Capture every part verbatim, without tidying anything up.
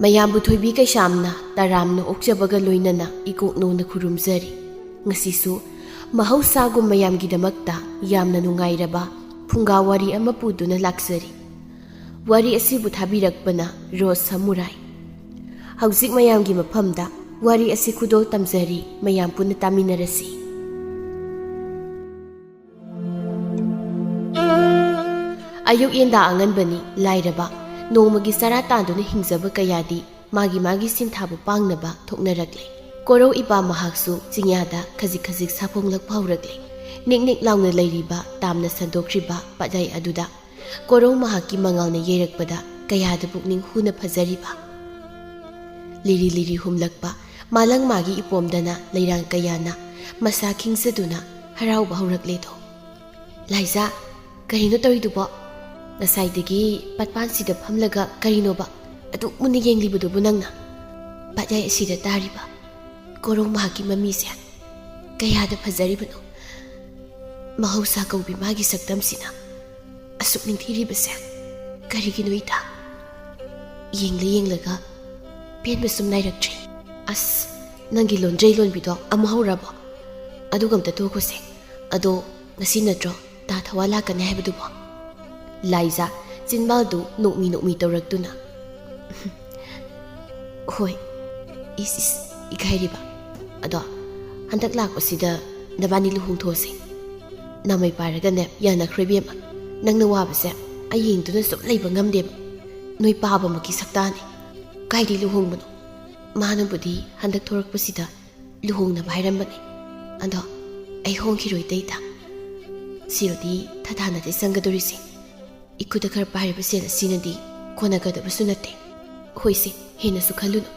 ꯃꯌꯥꯝꯕꯨ ꯊꯣꯏꯕꯤ ꯀꯩꯁꯥꯝꯅ ꯇꯔꯥꯝꯅ ꯑꯣꯛꯆꯕꯒ ꯂꯣꯏꯅꯅ ꯏꯀꯣꯛꯅꯧꯅ ꯈꯨꯔꯨꯝꯖꯔꯤ꯫ ꯉꯁꯤꯁꯨ ꯃꯍꯧꯁꯥꯒꯨꯝ ꯃꯌꯥꯝꯒꯤꯗꯃꯛꯇ ꯌꯥꯝꯅ ꯅꯨꯡꯉꯥꯏꯔꯕ ꯐꯨꯡꯒꯥ ꯋꯥꯔꯤ ꯑꯃ ꯄꯨꯗꯨꯅ ꯂꯥꯛꯆꯔꯤ꯫ ꯋꯥꯔꯤ ꯑꯁꯤꯕꯨ ꯊꯥꯕꯤꯔꯛꯄꯅ ꯔꯣꯁ ꯁꯃꯨꯔꯥꯏ꯫ ꯍꯧꯖꯤꯛ ꯃꯌꯥꯝꯒꯤ ꯃꯐꯝꯗ ꯋꯥꯔꯤ ꯑꯁꯤ ꯈꯨꯗꯣꯜ ꯇꯝꯖꯔꯤ, ꯃꯌꯥꯝ ꯄꯨꯟꯅ ꯇꯥꯃꯤꯟꯅꯔꯁꯤ꯫ ꯑꯌꯨꯛ ꯌꯦꯟꯗꯥ ꯑꯉꯟꯕꯅꯤ꯫ ꯂꯥꯏꯔꯕ, ꯅꯣꯡꯃꯒꯤ ꯆꯔꯥ ꯇꯥꯟꯗꯨꯅ ꯍꯤꯡꯖꯕ ꯀꯌꯥꯗꯤ ꯃꯥꯒꯤ ꯃꯥꯒꯤ ꯁꯤꯟꯊꯥꯕꯨ ꯄꯥꯡꯅꯕ ꯊꯣꯛꯅꯔꯛꯂꯦ꯫ ꯀꯣꯔꯧ ꯏꯄꯥ ꯃꯍꯥꯛꯁꯨ ꯆꯤꯡꯌꯥꯗ ꯈꯖꯤꯛ ꯈꯖꯤꯛ ꯁꯥꯐꯣꯡꯂꯛꯄ ꯍꯧꯔꯛꯂꯦ꯫ ꯅꯤꯛ ꯅꯤꯛ ꯂꯥꯎꯅ ꯂꯩꯔꯤꯕ ꯇꯥꯝꯅ ꯁꯟꯗꯣꯛꯈ꯭ꯔꯤꯕ ꯄꯥꯠꯌꯥꯏ ꯑꯗꯨꯗ ꯀꯣꯔꯧ ꯃꯍꯥꯛꯀꯤ ꯃꯉꯥꯜꯅ ꯌꯩꯔꯛꯄꯗ ꯀꯌꯥꯗ ꯄꯨꯛꯅꯤꯡ ꯍꯨꯅ ꯐꯖꯔꯤꯕ꯫ ꯂꯤꯔꯤ ꯂꯤꯔꯤ ꯍꯨꯝꯂꯛꯄ ꯃꯥꯂꯪ ꯃꯥꯒꯤ ꯏꯄꯣꯝꯗꯅ ꯂꯩꯔꯥꯡ ꯀꯌꯥꯅ ꯃꯁꯥ ꯈꯤꯡꯖꯗꯨꯅ ꯍꯔꯥꯎꯕ ꯍꯧꯔꯛꯂꯦꯗꯣ꯫ "ꯂꯥꯏꯖꯥ, ꯀꯔꯤꯅꯣ ꯇꯧꯔꯤꯗꯨꯕꯣ? ꯉꯁꯥꯏꯗꯒꯤ ꯄꯥꯠꯄꯥꯟꯁꯤꯗ ꯐꯝꯂꯒ ꯀꯔꯤꯅꯣꯕ ꯑꯗꯨꯛ ꯃꯨꯟꯅ ꯌꯦꯡꯂꯤꯕꯗꯨꯕꯨ ꯅꯪꯅ?" ꯄꯥꯠꯌꯥꯏ ꯑꯁꯤꯗ ꯇꯥꯔꯤꯕ ꯀꯣꯔꯧ ꯃꯍꯥꯛꯀꯤ ꯃꯃꯤꯁꯦ ꯀꯌꯥꯗ ꯐꯖꯔꯤꯕꯅꯣ! ꯃꯍꯧꯁꯥ ꯀꯧꯕꯤ ꯃꯥꯒꯤ ꯁꯛꯇꯝꯁꯤꯅ ꯑꯁꯨꯛ ꯅꯤꯡꯊꯤꯔꯤꯕꯁꯦ ꯀꯔꯤꯒꯤꯅꯣ ꯏꯇꯥ? ꯌꯦꯡꯂ ꯌꯦꯡꯂꯒ ꯄꯦꯟꯕ ꯁꯨꯝ ꯅꯥꯏꯔꯛꯇ꯭ꯔꯦ꯫ ꯑꯁ, ꯅꯪꯒꯤ ꯂꯣꯟꯖꯩ ꯂꯣꯟꯕꯤꯗꯣ ꯑꯃꯨꯛ ꯍꯧꯔꯕꯣ? ꯑꯗꯨꯒ ꯑꯝꯇ ꯇꯣꯛꯈꯣꯁꯦ꯫ ꯑꯗꯣ ꯉꯁꯤ ꯅꯠꯇ꯭ꯔꯣ ꯇꯥ ꯊꯋꯥ ꯂꯥꯛꯀꯅꯤ ꯍꯥꯏꯕꯗꯨꯕꯣ? ꯂꯥꯏꯖꯥ ꯆꯤꯟꯕꯥꯜꯗꯨ ꯅꯣꯛꯃꯤ ꯅꯣꯛꯃꯤ ꯇꯧꯔꯛꯇꯨꯅ꯫ "ꯍꯣꯏ, ꯏꯁ, ꯏꯁ, ꯏꯀꯥꯏꯔꯤꯕ꯫ ꯑꯗꯣ ꯍꯟꯗꯛ ꯂꯥꯛꯄꯁꯤꯗ ꯅꯕꯥꯅꯤ ꯂꯨꯍꯣꯡꯊꯣꯛꯑꯁꯦ꯫ ꯅꯃꯩ ꯄꯥꯏꯔꯒꯅꯦ ꯌꯥꯅꯈ꯭ꯔꯣ ꯏꯕꯦꯝꯃ꯫ ꯅꯪꯅ ꯋꯥꯕꯁꯦ ꯑꯩ ꯌꯦꯡꯗꯨꯅ ꯁꯨꯝ ꯂꯩꯕ ꯉꯝꯗꯦꯕ꯫ ꯅꯣꯏ ꯄꯥꯕꯃꯛꯀꯤ ꯁꯛꯇꯥꯅꯦ꯫ ꯀꯥꯏꯗꯩ ꯂꯨꯍꯣꯡꯕꯅꯣ? ꯃꯥꯅꯕꯨꯗꯤ ꯍꯟꯗꯛ ꯊꯣꯔꯛꯄꯁꯤꯗ ꯂꯨꯍꯣꯡꯅꯕ ꯍꯥꯏꯔꯝꯕꯅꯦ꯫ ꯑꯗꯣ ꯑꯩ ꯍꯣꯡꯈꯤꯔꯣꯏꯗ ꯏꯇꯥ꯫ ꯁꯤꯔꯨꯗꯤ ꯊꯥꯊꯥꯅꯗꯤ ꯆꯪꯒꯗꯣꯔꯤꯁꯦ꯫ ꯏꯈꯨꯠꯇ ꯈꯔ ꯄꯥꯏꯔꯤꯕ ꯁꯦꯜ ꯑꯁꯤꯅꯗꯤ ꯀꯣꯟꯅꯒꯗꯕꯁꯨ ꯅꯠꯇꯦ꯫ ꯍꯣꯏꯁꯦ, ꯍꯦꯟꯅꯁꯨ ꯈꯜꯂꯨꯅꯨ꯫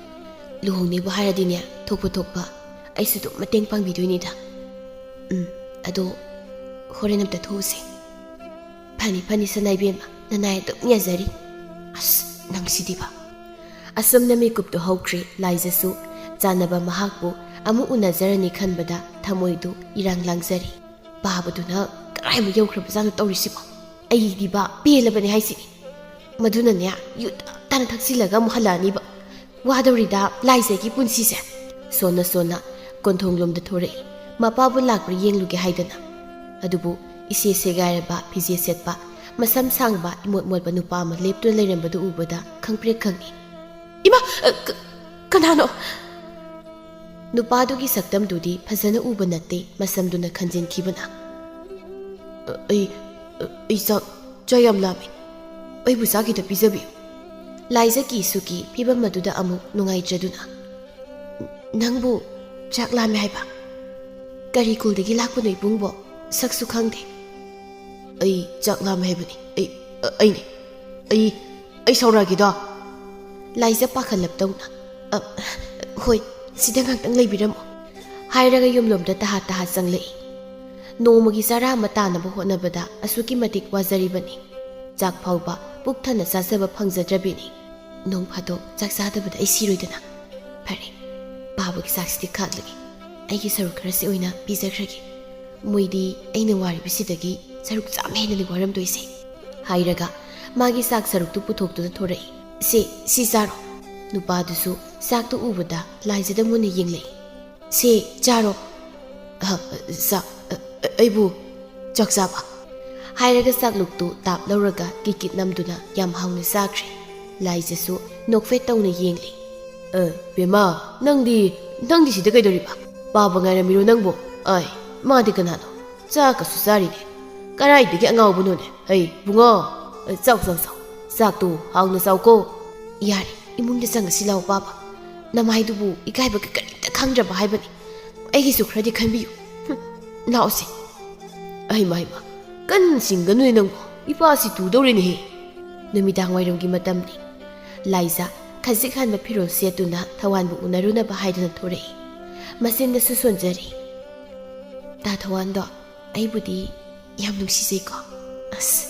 ꯂꯨꯍꯣꯡꯅꯤꯕꯨ ꯍꯥꯏꯔꯗꯤꯅꯦ, ꯊꯣꯛꯄ ꯊꯣꯛꯄ ꯑꯩꯁꯨ ꯑꯗꯨꯝ ꯃꯇꯦꯡ ꯄꯥꯡꯕꯤꯗꯣꯏꯅꯤꯗ꯫ ꯎꯝ, ꯑꯗꯣ ꯍꯣꯔꯦꯟ ꯑꯝꯇ ꯊꯣꯛꯎꯁꯦ꯫ ꯐꯅꯤ, ꯐꯅꯤ, ꯁꯅꯥ ꯏꯕꯦꯝꯃ, ꯅꯅꯥꯏ ꯑꯗꯨꯝ ꯌꯥꯖꯔꯤ꯫ ꯑꯁ, ꯅꯪꯁꯤꯗꯤꯕ꯫ ꯑꯁꯨꯝꯅ ꯃꯤꯀꯨꯞꯇꯨ ꯍꯧꯈ꯭ꯔꯦ꯫ ꯂꯥꯏꯖꯁꯨ ꯆꯥꯟꯅꯕ ꯃꯍꯥꯛꯄꯨ ꯑꯃꯨꯛ ꯎꯅꯖꯔꯅꯤ ꯈꯟꯕꯗ ꯊꯃꯣꯏꯗꯨ ꯏꯔꯥꯡ ꯂꯥꯡꯖꯔꯤ꯫ ꯄꯥꯕꯗꯨꯅ ꯀꯗꯥꯏꯃꯨꯛ ꯌꯧꯈ꯭ꯔꯕꯖꯥꯠꯅꯣ ꯇꯧꯔꯤꯁꯤꯕꯣ? ꯑꯩꯗꯤꯕ ꯄꯦꯜꯂꯕꯅꯦ ꯍꯥꯏꯁꯤꯅꯤ꯫ ꯃꯗꯨꯅꯅꯦ, ꯌꯨ ꯇꯞ ꯇꯥꯅ ꯊꯛꯆꯤꯜꯂꯒ ꯑꯃꯨꯛ ꯍꯜꯂꯛꯑꯅꯤꯕ꯫ ꯋꯥꯗꯧꯔꯤꯗ ꯂꯥꯏꯖꯒꯤ ꯄꯨꯟꯁꯤꯁꯦ꯫ ꯁꯣꯟꯅ ꯁꯣꯟꯅ ꯀꯣꯟꯊꯣꯡꯂꯣꯝꯗ ꯊꯣꯔꯛꯏ꯫ ꯃꯄꯥꯕꯨ ꯂꯥꯛꯄ꯭ꯔꯥ ꯌꯦꯡꯂꯨꯒꯦ ꯍꯥꯏꯗꯅ꯫ ꯑꯗꯨꯕꯨ ꯏꯁꯦ ꯁꯦꯒꯥꯏꯔꯕ ꯐꯤꯖꯦꯠ ꯁꯦꯠꯄ, ꯃꯁꯝ ꯁꯥꯡꯕ ꯏꯃꯣꯠ ꯃꯣꯠꯄ ꯅꯨꯄꯥ ꯑꯃ ꯂꯦꯞꯇꯨꯅ ꯂꯩꯔꯝꯕꯗꯨ ꯎꯕꯗ ꯈꯪꯄ꯭ꯔꯦꯛ ꯈꯪꯉꯤ꯫ "ꯏꯃꯥ! ꯑ, ꯀ-, ꯀꯅꯥꯅꯣ?" ꯅꯨꯄꯥꯗꯨꯒꯤ ꯁꯛꯇꯝꯗꯨꯗꯤ ꯐꯖꯅ ꯎꯕ ꯅꯠꯇꯦ, ꯃꯁꯝꯗꯨꯅ ꯈꯟꯖꯤꯟꯈꯤꯕꯅ꯫ "ꯑ, ꯑꯩ, ꯑ, ꯑꯩ ꯆꯥꯛ, ꯆꯥꯛ ꯌꯥꯝ ꯂꯥꯝꯃꯤ꯫ ꯑꯩꯕꯨ ꯆꯥꯛ ꯈꯤꯇ ꯄꯤꯖꯕꯤꯌꯨ꯫" ꯂꯥꯏꯖ ꯀꯤ ꯁꯨꯀꯤ ꯐꯤꯕꯝ ꯑꯗꯨꯗ ꯑꯃꯨꯛ ꯅꯨꯡꯉꯥꯏꯇ꯭ꯔꯗꯨꯅ꯫ "ꯅꯪꯕꯨ ꯆꯥꯛ ꯂꯥꯝꯃꯦ ꯍꯥꯏꯕ? ꯀꯔꯤ ꯈꯨꯜꯗꯒꯤ ꯂꯥꯛꯄꯅꯣ ꯏꯕꯨꯡꯕꯣ? ꯁꯛꯁꯨ ꯈꯪꯗꯦ꯫" "ꯑꯩ ꯆꯥꯛ ꯂꯥꯝꯃꯦ ꯍꯥꯏꯕꯅꯤ꯫ ꯑꯩ, ꯑ, ꯑꯩꯅꯦ꯫ ꯑꯩ, ꯑꯩ ꯁꯧꯔꯥꯒꯤꯗꯣ꯫" ꯂꯥꯏꯖ ꯄꯥꯈꯠꯂꯞ ꯇꯧꯅ꯫ "ꯑ, ꯍꯣꯏ, ꯁꯤꯗ ꯉꯥꯛꯇꯪ ꯂꯩꯕꯤꯔꯝꯃꯣ꯫" ꯍꯥꯏꯔꯒ ꯌꯨꯝꯂꯣꯝꯗ ꯇꯍꯥ ꯇꯍꯥ ꯆꯪꯂꯛꯏ꯫ ꯅꯣꯡꯃꯒꯤ ꯆꯔꯥ ꯑꯃ ꯇꯥꯅꯕ ꯍꯣꯠꯅꯕꯗ ꯑꯁꯨꯛꯀꯤ ꯃꯇꯤꯛ ꯋꯥꯖꯔꯤꯕꯅꯤ꯫ ꯆꯥꯛ ꯐꯥꯎꯕ ꯄꯨꯛ ꯊꯟꯅ ꯆꯥꯖꯕ ꯐꯪꯖꯗ꯭ꯔꯕꯤꯅꯤ꯫ ꯅꯣꯡ ꯐꯥꯗꯣꯛ ꯆꯥꯛ ꯆꯥꯗꯕꯗ ꯑꯩ ꯁꯤꯔꯣꯏꯗꯅ꯫ ꯐꯔꯦ, ꯄꯥꯕꯒꯤ ꯆꯥꯛꯁꯤꯗꯤ ꯈꯥꯛꯂꯒꯦ꯫ ꯑꯩꯒꯤ ꯁꯔꯨꯛ ꯈꯔꯁꯤ ꯑꯣꯏꯅ ꯄꯤꯖꯈ꯭ꯔꯒꯦ꯫ ꯃꯣꯏꯗꯤ ꯑꯩꯅ ꯋꯥꯔꯤꯕꯁꯤꯗꯒꯤ ꯁꯔꯨꯛ ꯆꯥꯝꯃ ꯍꯦꯟꯅꯅꯤ ꯋꯥꯔꯝꯗꯣꯏꯁꯦ꯫ ꯍꯥꯏꯔꯒ ꯃꯥꯒꯤ ꯆꯥꯛ ꯁꯔꯨꯛꯇꯨ ꯄꯨꯊꯣꯛꯇꯨꯅ ꯊꯣꯔꯛꯏ꯫ "ꯁꯦ, ꯁꯤ ꯆꯥꯔꯣ꯫" ꯅꯨꯄꯥꯗꯨꯁꯨ ꯆꯥꯛꯇꯨ ꯎꯕꯗ ꯂꯥꯏꯖꯗ ꯃꯨꯟꯅ ꯌꯦꯡꯂꯛꯏ꯫ "ꯁꯦ, ꯆꯥꯔꯣ꯫" "ꯑ, ꯆꯥꯛ, ꯑ, ꯑ, ꯑꯩꯕꯨ ꯆꯥꯛ ꯆꯥꯕ?" ꯍꯥꯏꯔꯒ ꯆꯥꯛꯂꯨꯛꯇꯨ ꯇꯥꯞ ꯂꯧꯔꯒ ꯀꯤꯠ ꯀꯤꯠ ꯅꯝꯗꯨꯅ ꯌꯥꯝ ꯍꯥꯎꯅ ꯆꯥꯈ꯭ꯔꯦ꯫ ꯂꯥꯏꯖꯁꯨ ꯅꯣꯛꯐꯦꯠ ꯇꯧꯅ ꯌꯦꯡꯂꯤ꯫ "ꯑ, ꯕꯦꯝꯃ, ꯅꯪꯗꯤ, ꯅꯪꯗꯤ ꯁꯤꯗ ꯀꯩꯗꯧꯔꯤꯕ? ꯄꯥꯕ ꯉꯥꯏꯔꯝꯃꯤꯔꯣ ꯅꯪꯕꯨ? ꯑꯥꯏ, ꯃꯥꯗꯤ ꯀꯅꯥꯅꯣ? ꯆꯥꯛꯀꯁꯨ ꯆꯥꯔꯤꯅꯦ꯫ ꯀꯔꯥꯏꯗꯒꯤ ꯑꯉꯥꯎꯕꯅꯣꯅꯦ? ꯑꯩ, ꯕꯨꯡꯉꯣ, ꯆꯥꯎ, ꯆꯥꯎ, ꯆꯥꯎ꯫ ꯆꯥꯛꯇꯨ ꯍꯥꯎꯅ ꯆꯥꯎꯀꯣ꯫" "ꯌꯥꯔꯦ, ꯏꯃꯨꯡꯗ ꯆꯪꯉꯁꯤ ꯂꯥꯎ ꯄꯥꯕ꯫ ꯅꯃꯥꯏꯗꯨꯕꯨ ꯏꯀꯥꯏꯕꯒ ꯀꯔꯤꯝꯇ ꯈꯪꯗ꯭ꯔꯕ ꯍꯥꯏꯕꯅꯤ꯫ ꯑꯩꯒꯤꯁꯨ ꯈꯔꯗꯤ ꯈꯟꯕꯤꯌꯨ꯫ ꯍꯨꯝ, ꯂꯥꯛꯑꯣꯁꯦ꯫" "ꯑꯩꯃ, ꯍꯩꯃ, ꯀꯟ ꯆꯤꯡꯒꯅꯨꯅꯦ ꯅꯪꯕꯨ꯫ ꯏꯄꯥꯁꯤ ꯇꯨꯗꯧꯔꯦꯅꯦꯍꯦ꯫" ꯅꯨꯃꯤꯗꯥꯡ ꯋꯥꯏꯔꯝꯒꯤ ꯃꯇꯝꯅꯤ꯫ ꯂꯥꯏꯖ ꯈꯖꯤꯛ ꯍꯟꯕ ꯐꯤꯔꯣꯜ ꯁꯦꯠꯇꯨꯅ ꯊꯋꯥꯟꯕꯨ ꯎꯅꯔꯨꯅꯕ ꯍꯥꯏꯗꯨꯅ ꯊꯣꯔꯛꯏ꯫ ꯃꯆꯤꯟꯗꯁꯨ ꯁꯣꯟꯖꯔꯤ꯫ "ꯇꯥ ꯊꯋꯥꯟꯗꯣ ꯑꯩꯕꯨꯗꯤ ꯌꯥꯝ ꯅꯨꯡꯁꯤꯖꯩꯀꯣ꯫" "ꯑꯁ,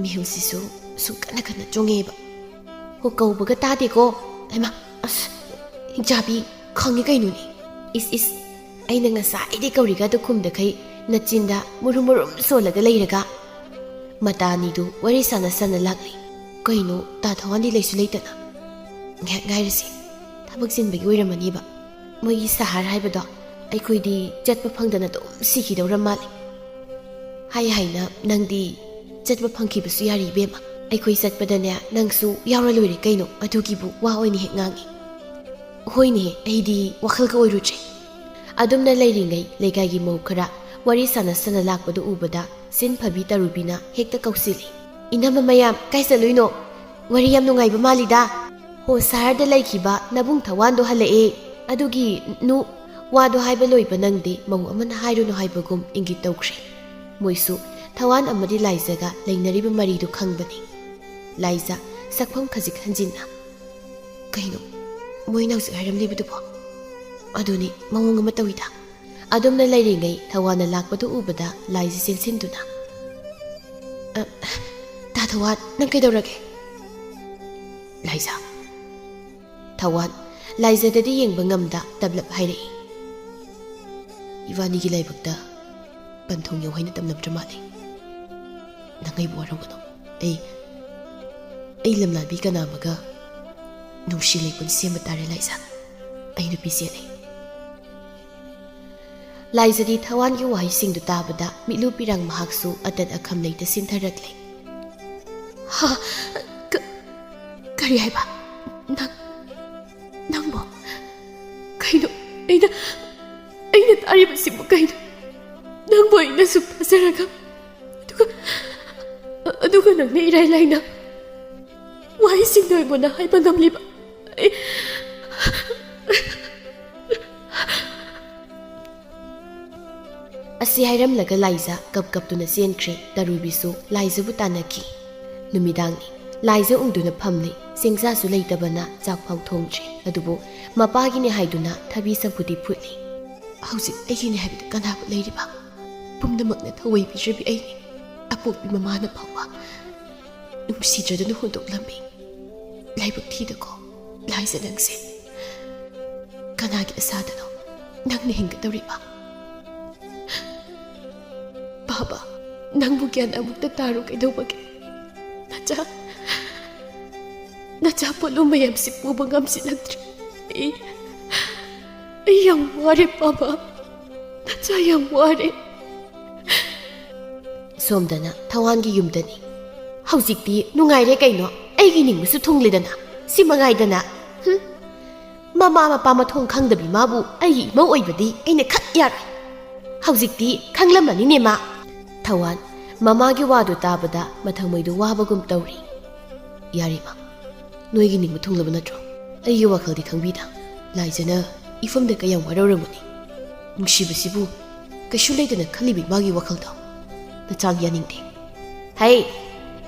ꯃꯤꯍꯨꯜꯁꯤꯁꯨ ꯁꯨꯝ ꯀꯟꯅ ꯀꯟꯅ ꯆꯣꯡꯉꯦꯕ꯫ ꯍꯣ, ꯀꯧꯕꯒ ꯇꯥꯗꯦꯀꯣ꯫ ꯍꯩꯃꯥ, ꯑꯁ, ꯍꯤꯡꯆꯥꯕꯤ, ꯈꯪꯉꯤ ꯀꯩꯅꯣꯅꯦ꯫" "ꯏꯁ, ꯏꯁ, ꯑꯩꯅ ꯉꯁꯥꯏꯗꯩ ꯀꯧꯔꯤꯒꯗꯨ ꯈꯨꯝꯗꯈꯩ ꯅꯆꯤꯟꯗ ꯃꯨꯔꯨꯝ ꯃꯨꯔꯨꯝ ꯁꯣꯜꯂꯒ ꯂꯩꯔꯒ?" ꯃꯇꯥ ꯑꯅꯤꯗꯨ ꯋꯥꯔꯤ ꯁꯥꯟꯅ ꯁꯥꯟꯅ ꯂꯥꯛꯂꯤ꯫ "ꯀꯩꯅꯣ, ꯇꯥ ꯊꯋꯥꯟꯗꯤ ꯂꯩꯁꯨ ꯂꯩꯇꯅ?" "ꯉꯥꯏꯍꯥꯛ ꯉꯥꯏꯔꯁꯤ, ꯊꯕꯛ ꯆꯤꯟꯕꯒꯤ ꯑꯣꯏꯔꯝꯃꯅꯤꯕ꯫ ꯃꯣꯏꯒꯤ ꯁꯍꯔ ꯍꯥꯏꯕꯗꯣ ꯑꯩꯈꯣꯏꯗꯤ ꯆꯠꯄ ꯐꯪꯗꯅ ꯑꯗꯨꯝ ꯁꯤꯈꯤꯗꯧꯔ ꯃꯥꯜꯂꯦ꯫ ꯍꯥꯏ ꯍꯥꯏꯅ ꯅꯪꯗꯤ ꯆꯠꯄ ꯐꯪꯈꯤꯕꯁꯨ ꯌꯥꯔꯤ ꯏꯕꯦꯝꯃ꯫ ꯑꯩꯈꯣꯏ ꯆꯠꯄꯗꯅꯦ ꯅꯪꯁꯨ ꯌꯥꯎꯔ ꯂꯣꯏꯔꯦ ꯀꯩꯅꯣ, ꯑꯗꯨꯒꯤꯕꯨ ꯋꯥ ꯑꯣꯏꯅ ꯍꯦꯛ ꯉꯥꯡꯉꯤ꯫ ꯍꯣꯏꯅꯦ, ꯑꯩꯗꯤ ꯋꯥꯈꯜꯒ ꯑꯣꯏꯔꯨꯗ꯭ꯔꯦ꯫ ꯑꯗꯨꯝꯅ ꯂꯩꯔꯤꯉꯩ ꯂꯩꯀꯥꯏꯒꯤ ꯃꯧ ꯈꯔ ꯋꯥꯔꯤ ꯁꯥꯟꯅ ꯁꯥꯟꯅ ꯂꯥꯛꯄꯗꯨ ꯎꯕꯗ ꯁꯤꯟ ꯐꯕꯤ ꯇꯔꯨꯕꯤꯅ ꯍꯦꯛꯇ ꯀꯧꯁꯤꯜꯂꯤ꯫ "ꯏꯅꯝꯃ ꯃꯌꯥꯝ, ꯀꯥꯏ ꯆꯠꯂꯨꯏꯅꯣ? ꯋꯥꯔꯤ ꯌꯥꯝ ꯅꯨꯡꯉꯥꯏꯕ ꯃꯥꯜꯂꯤꯗ꯫ ꯍꯣ, ꯁꯍꯔꯗ ꯂꯩꯈꯤꯕ ꯅꯕꯨꯡ ꯊꯋꯥꯟꯗꯣ ꯍꯜꯂꯛꯑꯦ꯫ ꯑꯗꯨꯒꯤ ꯅꯨ-" ꯋꯥꯗꯣ ꯍꯥꯏꯕ ꯂꯣꯏꯕ ꯅꯪꯗꯦ, ꯃꯧ ꯑꯃꯅ ꯍꯥꯏꯔꯨꯅꯨ ꯍꯥꯏꯕꯒꯨꯝ ꯏꯪꯒꯤꯠ ꯇꯧꯈ꯭ꯔꯦ꯫ ꯃꯣꯏꯁꯨ ꯊꯋꯥꯟ ꯑꯃꯗꯤ ꯂꯥꯏꯖꯒ ꯂꯩꯅꯔꯤꯕ ꯃꯔꯤꯗꯨ ꯈꯪꯕꯅꯤ꯫ ꯂꯥꯏꯖ, ꯁꯛꯐꯝ ꯈꯖꯤꯛ ꯍꯟꯖꯤꯟꯅ, "ꯀꯩꯅꯣ ꯃꯣꯏꯅ ꯍꯧꯖꯤꯛ ꯍꯥꯏꯔꯝꯂꯤꯕꯗꯨꯕꯣ? ꯑꯗꯨꯅꯤ, ꯃꯑꯣꯡ ꯑꯃ ꯇꯧꯏꯗ꯫" ꯑꯗꯨꯝꯅ ꯂꯩꯔꯤꯉꯩ ꯊꯋꯥꯟꯅ ꯂꯥꯛꯄꯗꯨ ꯎꯕꯗ ꯂꯥꯏꯖ ꯆꯦꯟꯁꯤꯟꯗꯨꯅ, "ꯑ, ꯇꯥ ꯊꯋꯥꯟ, ꯅꯪ ꯀꯩꯗꯧꯔꯒꯦ?" ꯂꯥꯏꯖ꯫ ꯊꯋꯥꯟ, ꯂꯥꯏꯖꯗꯗꯤ ꯌꯦꯡꯕ ꯉꯝꯗ ꯇꯞꯂꯞ ꯍꯥꯏꯔꯛꯏ, "ꯏꯕꯥꯅꯤꯒꯤ ꯂꯥꯏꯕꯛꯇ ꯄꯟꯊꯨꯡ ꯌꯧ ꯍꯥꯏꯅ ꯇꯝꯂꯝꯗ꯭ꯔ ꯃꯥꯜꯂꯦ꯫ ꯅꯪ ꯑꯩꯕꯨ ꯋꯥꯔꯧꯒꯅꯨ꯫ ꯑꯩ, ꯑꯩ ꯂꯝꯂꯥꯟꯕꯤ ꯀꯅꯥ ꯑꯃꯒ ꯅꯨꯡꯁꯤ ꯂꯩꯄꯨꯟ ꯁꯦꯝꯕ ꯇꯥꯔꯦ ꯂꯥꯏꯖ꯫ ꯑꯩ ꯅꯨꯄꯤ ꯆꯦꯜꯂꯦ꯫" ꯂꯥꯏꯖꯗꯤ ꯊꯋꯥꯟꯒꯤ ꯋꯥꯍꯩꯁꯤꯡꯗꯨ ꯇꯥꯕꯗ ꯃꯤꯠꯂꯨ ꯄꯤꯔꯥꯡ ꯃꯍꯥꯛꯁꯨ ꯑꯇꯠ ꯑꯈꯝ ꯂꯩꯇ ꯁꯤꯟꯊꯔꯛꯂꯦ꯫ "ꯍꯥ? ꯀ-, ꯀꯔꯤ ꯍꯥꯏꯕ? ꯅꯪ, ꯅꯪꯕꯨ? ꯀꯩꯅꯣ? ꯑꯩꯅ, ꯑꯩꯅ ꯇꯥꯔꯤꯕꯁꯤꯕꯨ ꯀꯩꯅꯣ? ꯅꯪꯕꯨ ꯑꯩꯅ ꯁꯨꯝ ꯊꯥꯖꯔꯒ, ꯑꯗꯨꯒ, ꯑꯗꯨꯒ ꯅꯪꯅ ꯏꯔꯥꯏ ꯂꯥꯏꯅ ꯋꯥꯍꯩꯁꯤꯡꯗꯣ ꯑꯩꯉꯣꯟꯗ ꯍꯥꯏꯕ ꯉꯝꯂꯤꯕ?" ꯑꯩ ꯑꯁꯤ ꯍꯥꯏꯔꯝꯂꯒ ꯂꯥꯏꯖ ꯀꯞ ꯀꯞꯇꯨꯅ ꯆꯦꯟꯈ꯭ꯔꯦ꯫ ꯇꯔꯨꯕꯤꯁꯨ ꯂꯥꯏꯖꯕꯨ ꯇꯥꯟꯅꯈꯤ꯫ ꯅꯨꯃꯤꯗꯥꯡꯅꯤ꯫ ꯂꯥꯏꯖ ꯎꯪꯗꯨꯅ ꯐꯝꯂꯤ꯫ ꯆꯦꯡꯖꯥꯁꯨ ꯂꯩꯇꯕꯅ ꯆꯥꯛ ꯐꯥꯎ ꯊꯣꯡꯗ꯭ꯔꯤ꯫ ꯑꯗꯨꯕꯨ ꯃꯄꯥꯒꯤꯅꯤ ꯍꯥꯏꯗꯨꯅ ꯊꯕꯤ ꯆꯝꯐꯨꯠꯇꯤ ꯐꯨꯠꯂꯤ꯫ "ꯍꯧꯖꯤꯛ ꯑꯩꯒꯤꯅꯤ ꯍꯥꯏꯕꯗ ꯀꯅꯥꯕꯨ ꯂꯩꯔꯤꯕ? ꯄꯨꯝꯅꯃꯛꯅ ꯊꯑꯣꯏ ꯄꯤꯖꯕꯤ ꯑꯩꯅꯤ꯫ ꯑꯄꯣꯛꯄꯤ ꯃꯃꯥꯅ ꯐꯥꯎꯕ ꯅꯨꯡꯁꯤꯗ꯭ꯔꯗꯨꯅ ꯍꯨꯟꯗꯣꯛꯂꯝꯃꯤ꯫ ꯂꯥꯏꯕꯛ ꯊꯤꯗꯀꯣ ꯂꯥꯏꯖ ꯅꯪꯁꯦ꯫ ꯀꯅꯥꯒꯤ ꯑꯁꯥꯗꯅꯣ ꯅꯪꯅ ꯍꯤꯡꯒꯗꯧꯔꯤꯕ? ꯕꯥꯕꯥ, ꯅꯪꯕꯨ ꯒ꯭ꯌꯥꯟ ꯑꯃꯨꯛꯇ ꯇꯥꯔꯣ ꯀꯩꯗꯧꯕꯒꯦ? ꯅꯆꯥ, ꯅꯆꯥ ꯄꯣꯠꯂꯨꯝ ꯃꯌꯥꯝꯁꯤ ꯄꯨꯕ ꯉꯝꯁꯤꯜꯂꯛꯇ꯭ꯔꯦ꯫ ꯑꯩ, ꯑꯩ ꯌꯥꯝ ꯋꯥꯔꯦ, ꯄꯥꯕ꯫ ꯅꯆꯥ ꯌꯥꯝ ꯋꯥꯔꯦ꯫ ꯁꯣꯝꯗꯅ ꯊꯋꯥꯟꯒꯤ ꯌꯨꯝꯗꯅꯤ꯫ ꯍꯧꯖꯤꯛꯇꯤ ꯅꯨꯡꯉꯥꯏꯔꯦ ꯀꯩꯅꯣ, ꯑꯩꯒꯤ ꯅꯤꯡꯕꯁꯨ ꯊꯨꯡꯂꯦꯗꯅ꯫ ꯁꯤ ꯃꯉꯥꯏꯗꯅ꯫ ꯍꯨꯝ꯫ ꯃꯃꯥ ꯃꯄꯥ ꯃꯊꯣꯡ ꯈꯪꯗꯕꯤ ꯃꯥꯕꯨ ꯑꯩꯒꯤ ꯏꯃꯧ ꯑꯣꯏꯕꯗꯤ ꯑꯩꯅ ꯈꯠ ꯌꯥꯔꯣꯏ꯫ ꯍꯧꯖꯤꯛꯇꯤ ꯈꯪꯂꯝꯃꯅꯤꯅꯦ ꯃꯥ꯫ ꯊꯋꯥꯟ ꯃꯃꯥꯒꯤ ꯋꯥꯗꯨ ꯇꯥꯕꯗ ꯃꯊꯃꯣꯏꯗꯨ ꯋꯥꯕꯒꯨꯝ ꯇꯧꯔꯤ꯫ ꯌꯥꯔꯦ ꯃꯥ, ꯅꯣꯏꯒꯤ ꯅꯤꯡꯕ ꯊꯨꯡꯂꯕ ꯅꯠꯇ꯭ꯔꯣ? ꯑꯩꯒꯤ ꯋꯥꯈꯜꯗꯤ ꯈꯪꯕꯤꯗ꯫ ꯂꯥꯏꯖꯅ ꯏꯐꯝꯗ ꯀꯌꯥꯝ ꯋꯥꯔꯧꯔꯝꯒꯅꯤ꯫ ꯅꯨꯡꯁꯤꯕꯁꯤꯕꯨ ꯀꯩꯁꯨ ꯂꯩꯇꯅ ꯈꯜꯂꯤꯕꯤ ꯃꯥꯒꯤ ꯋꯥꯈꯜꯗꯣ꯫ ꯅꯆꯥꯡ ꯌꯥꯅꯤꯡꯗꯦ꯫ ꯍꯩ,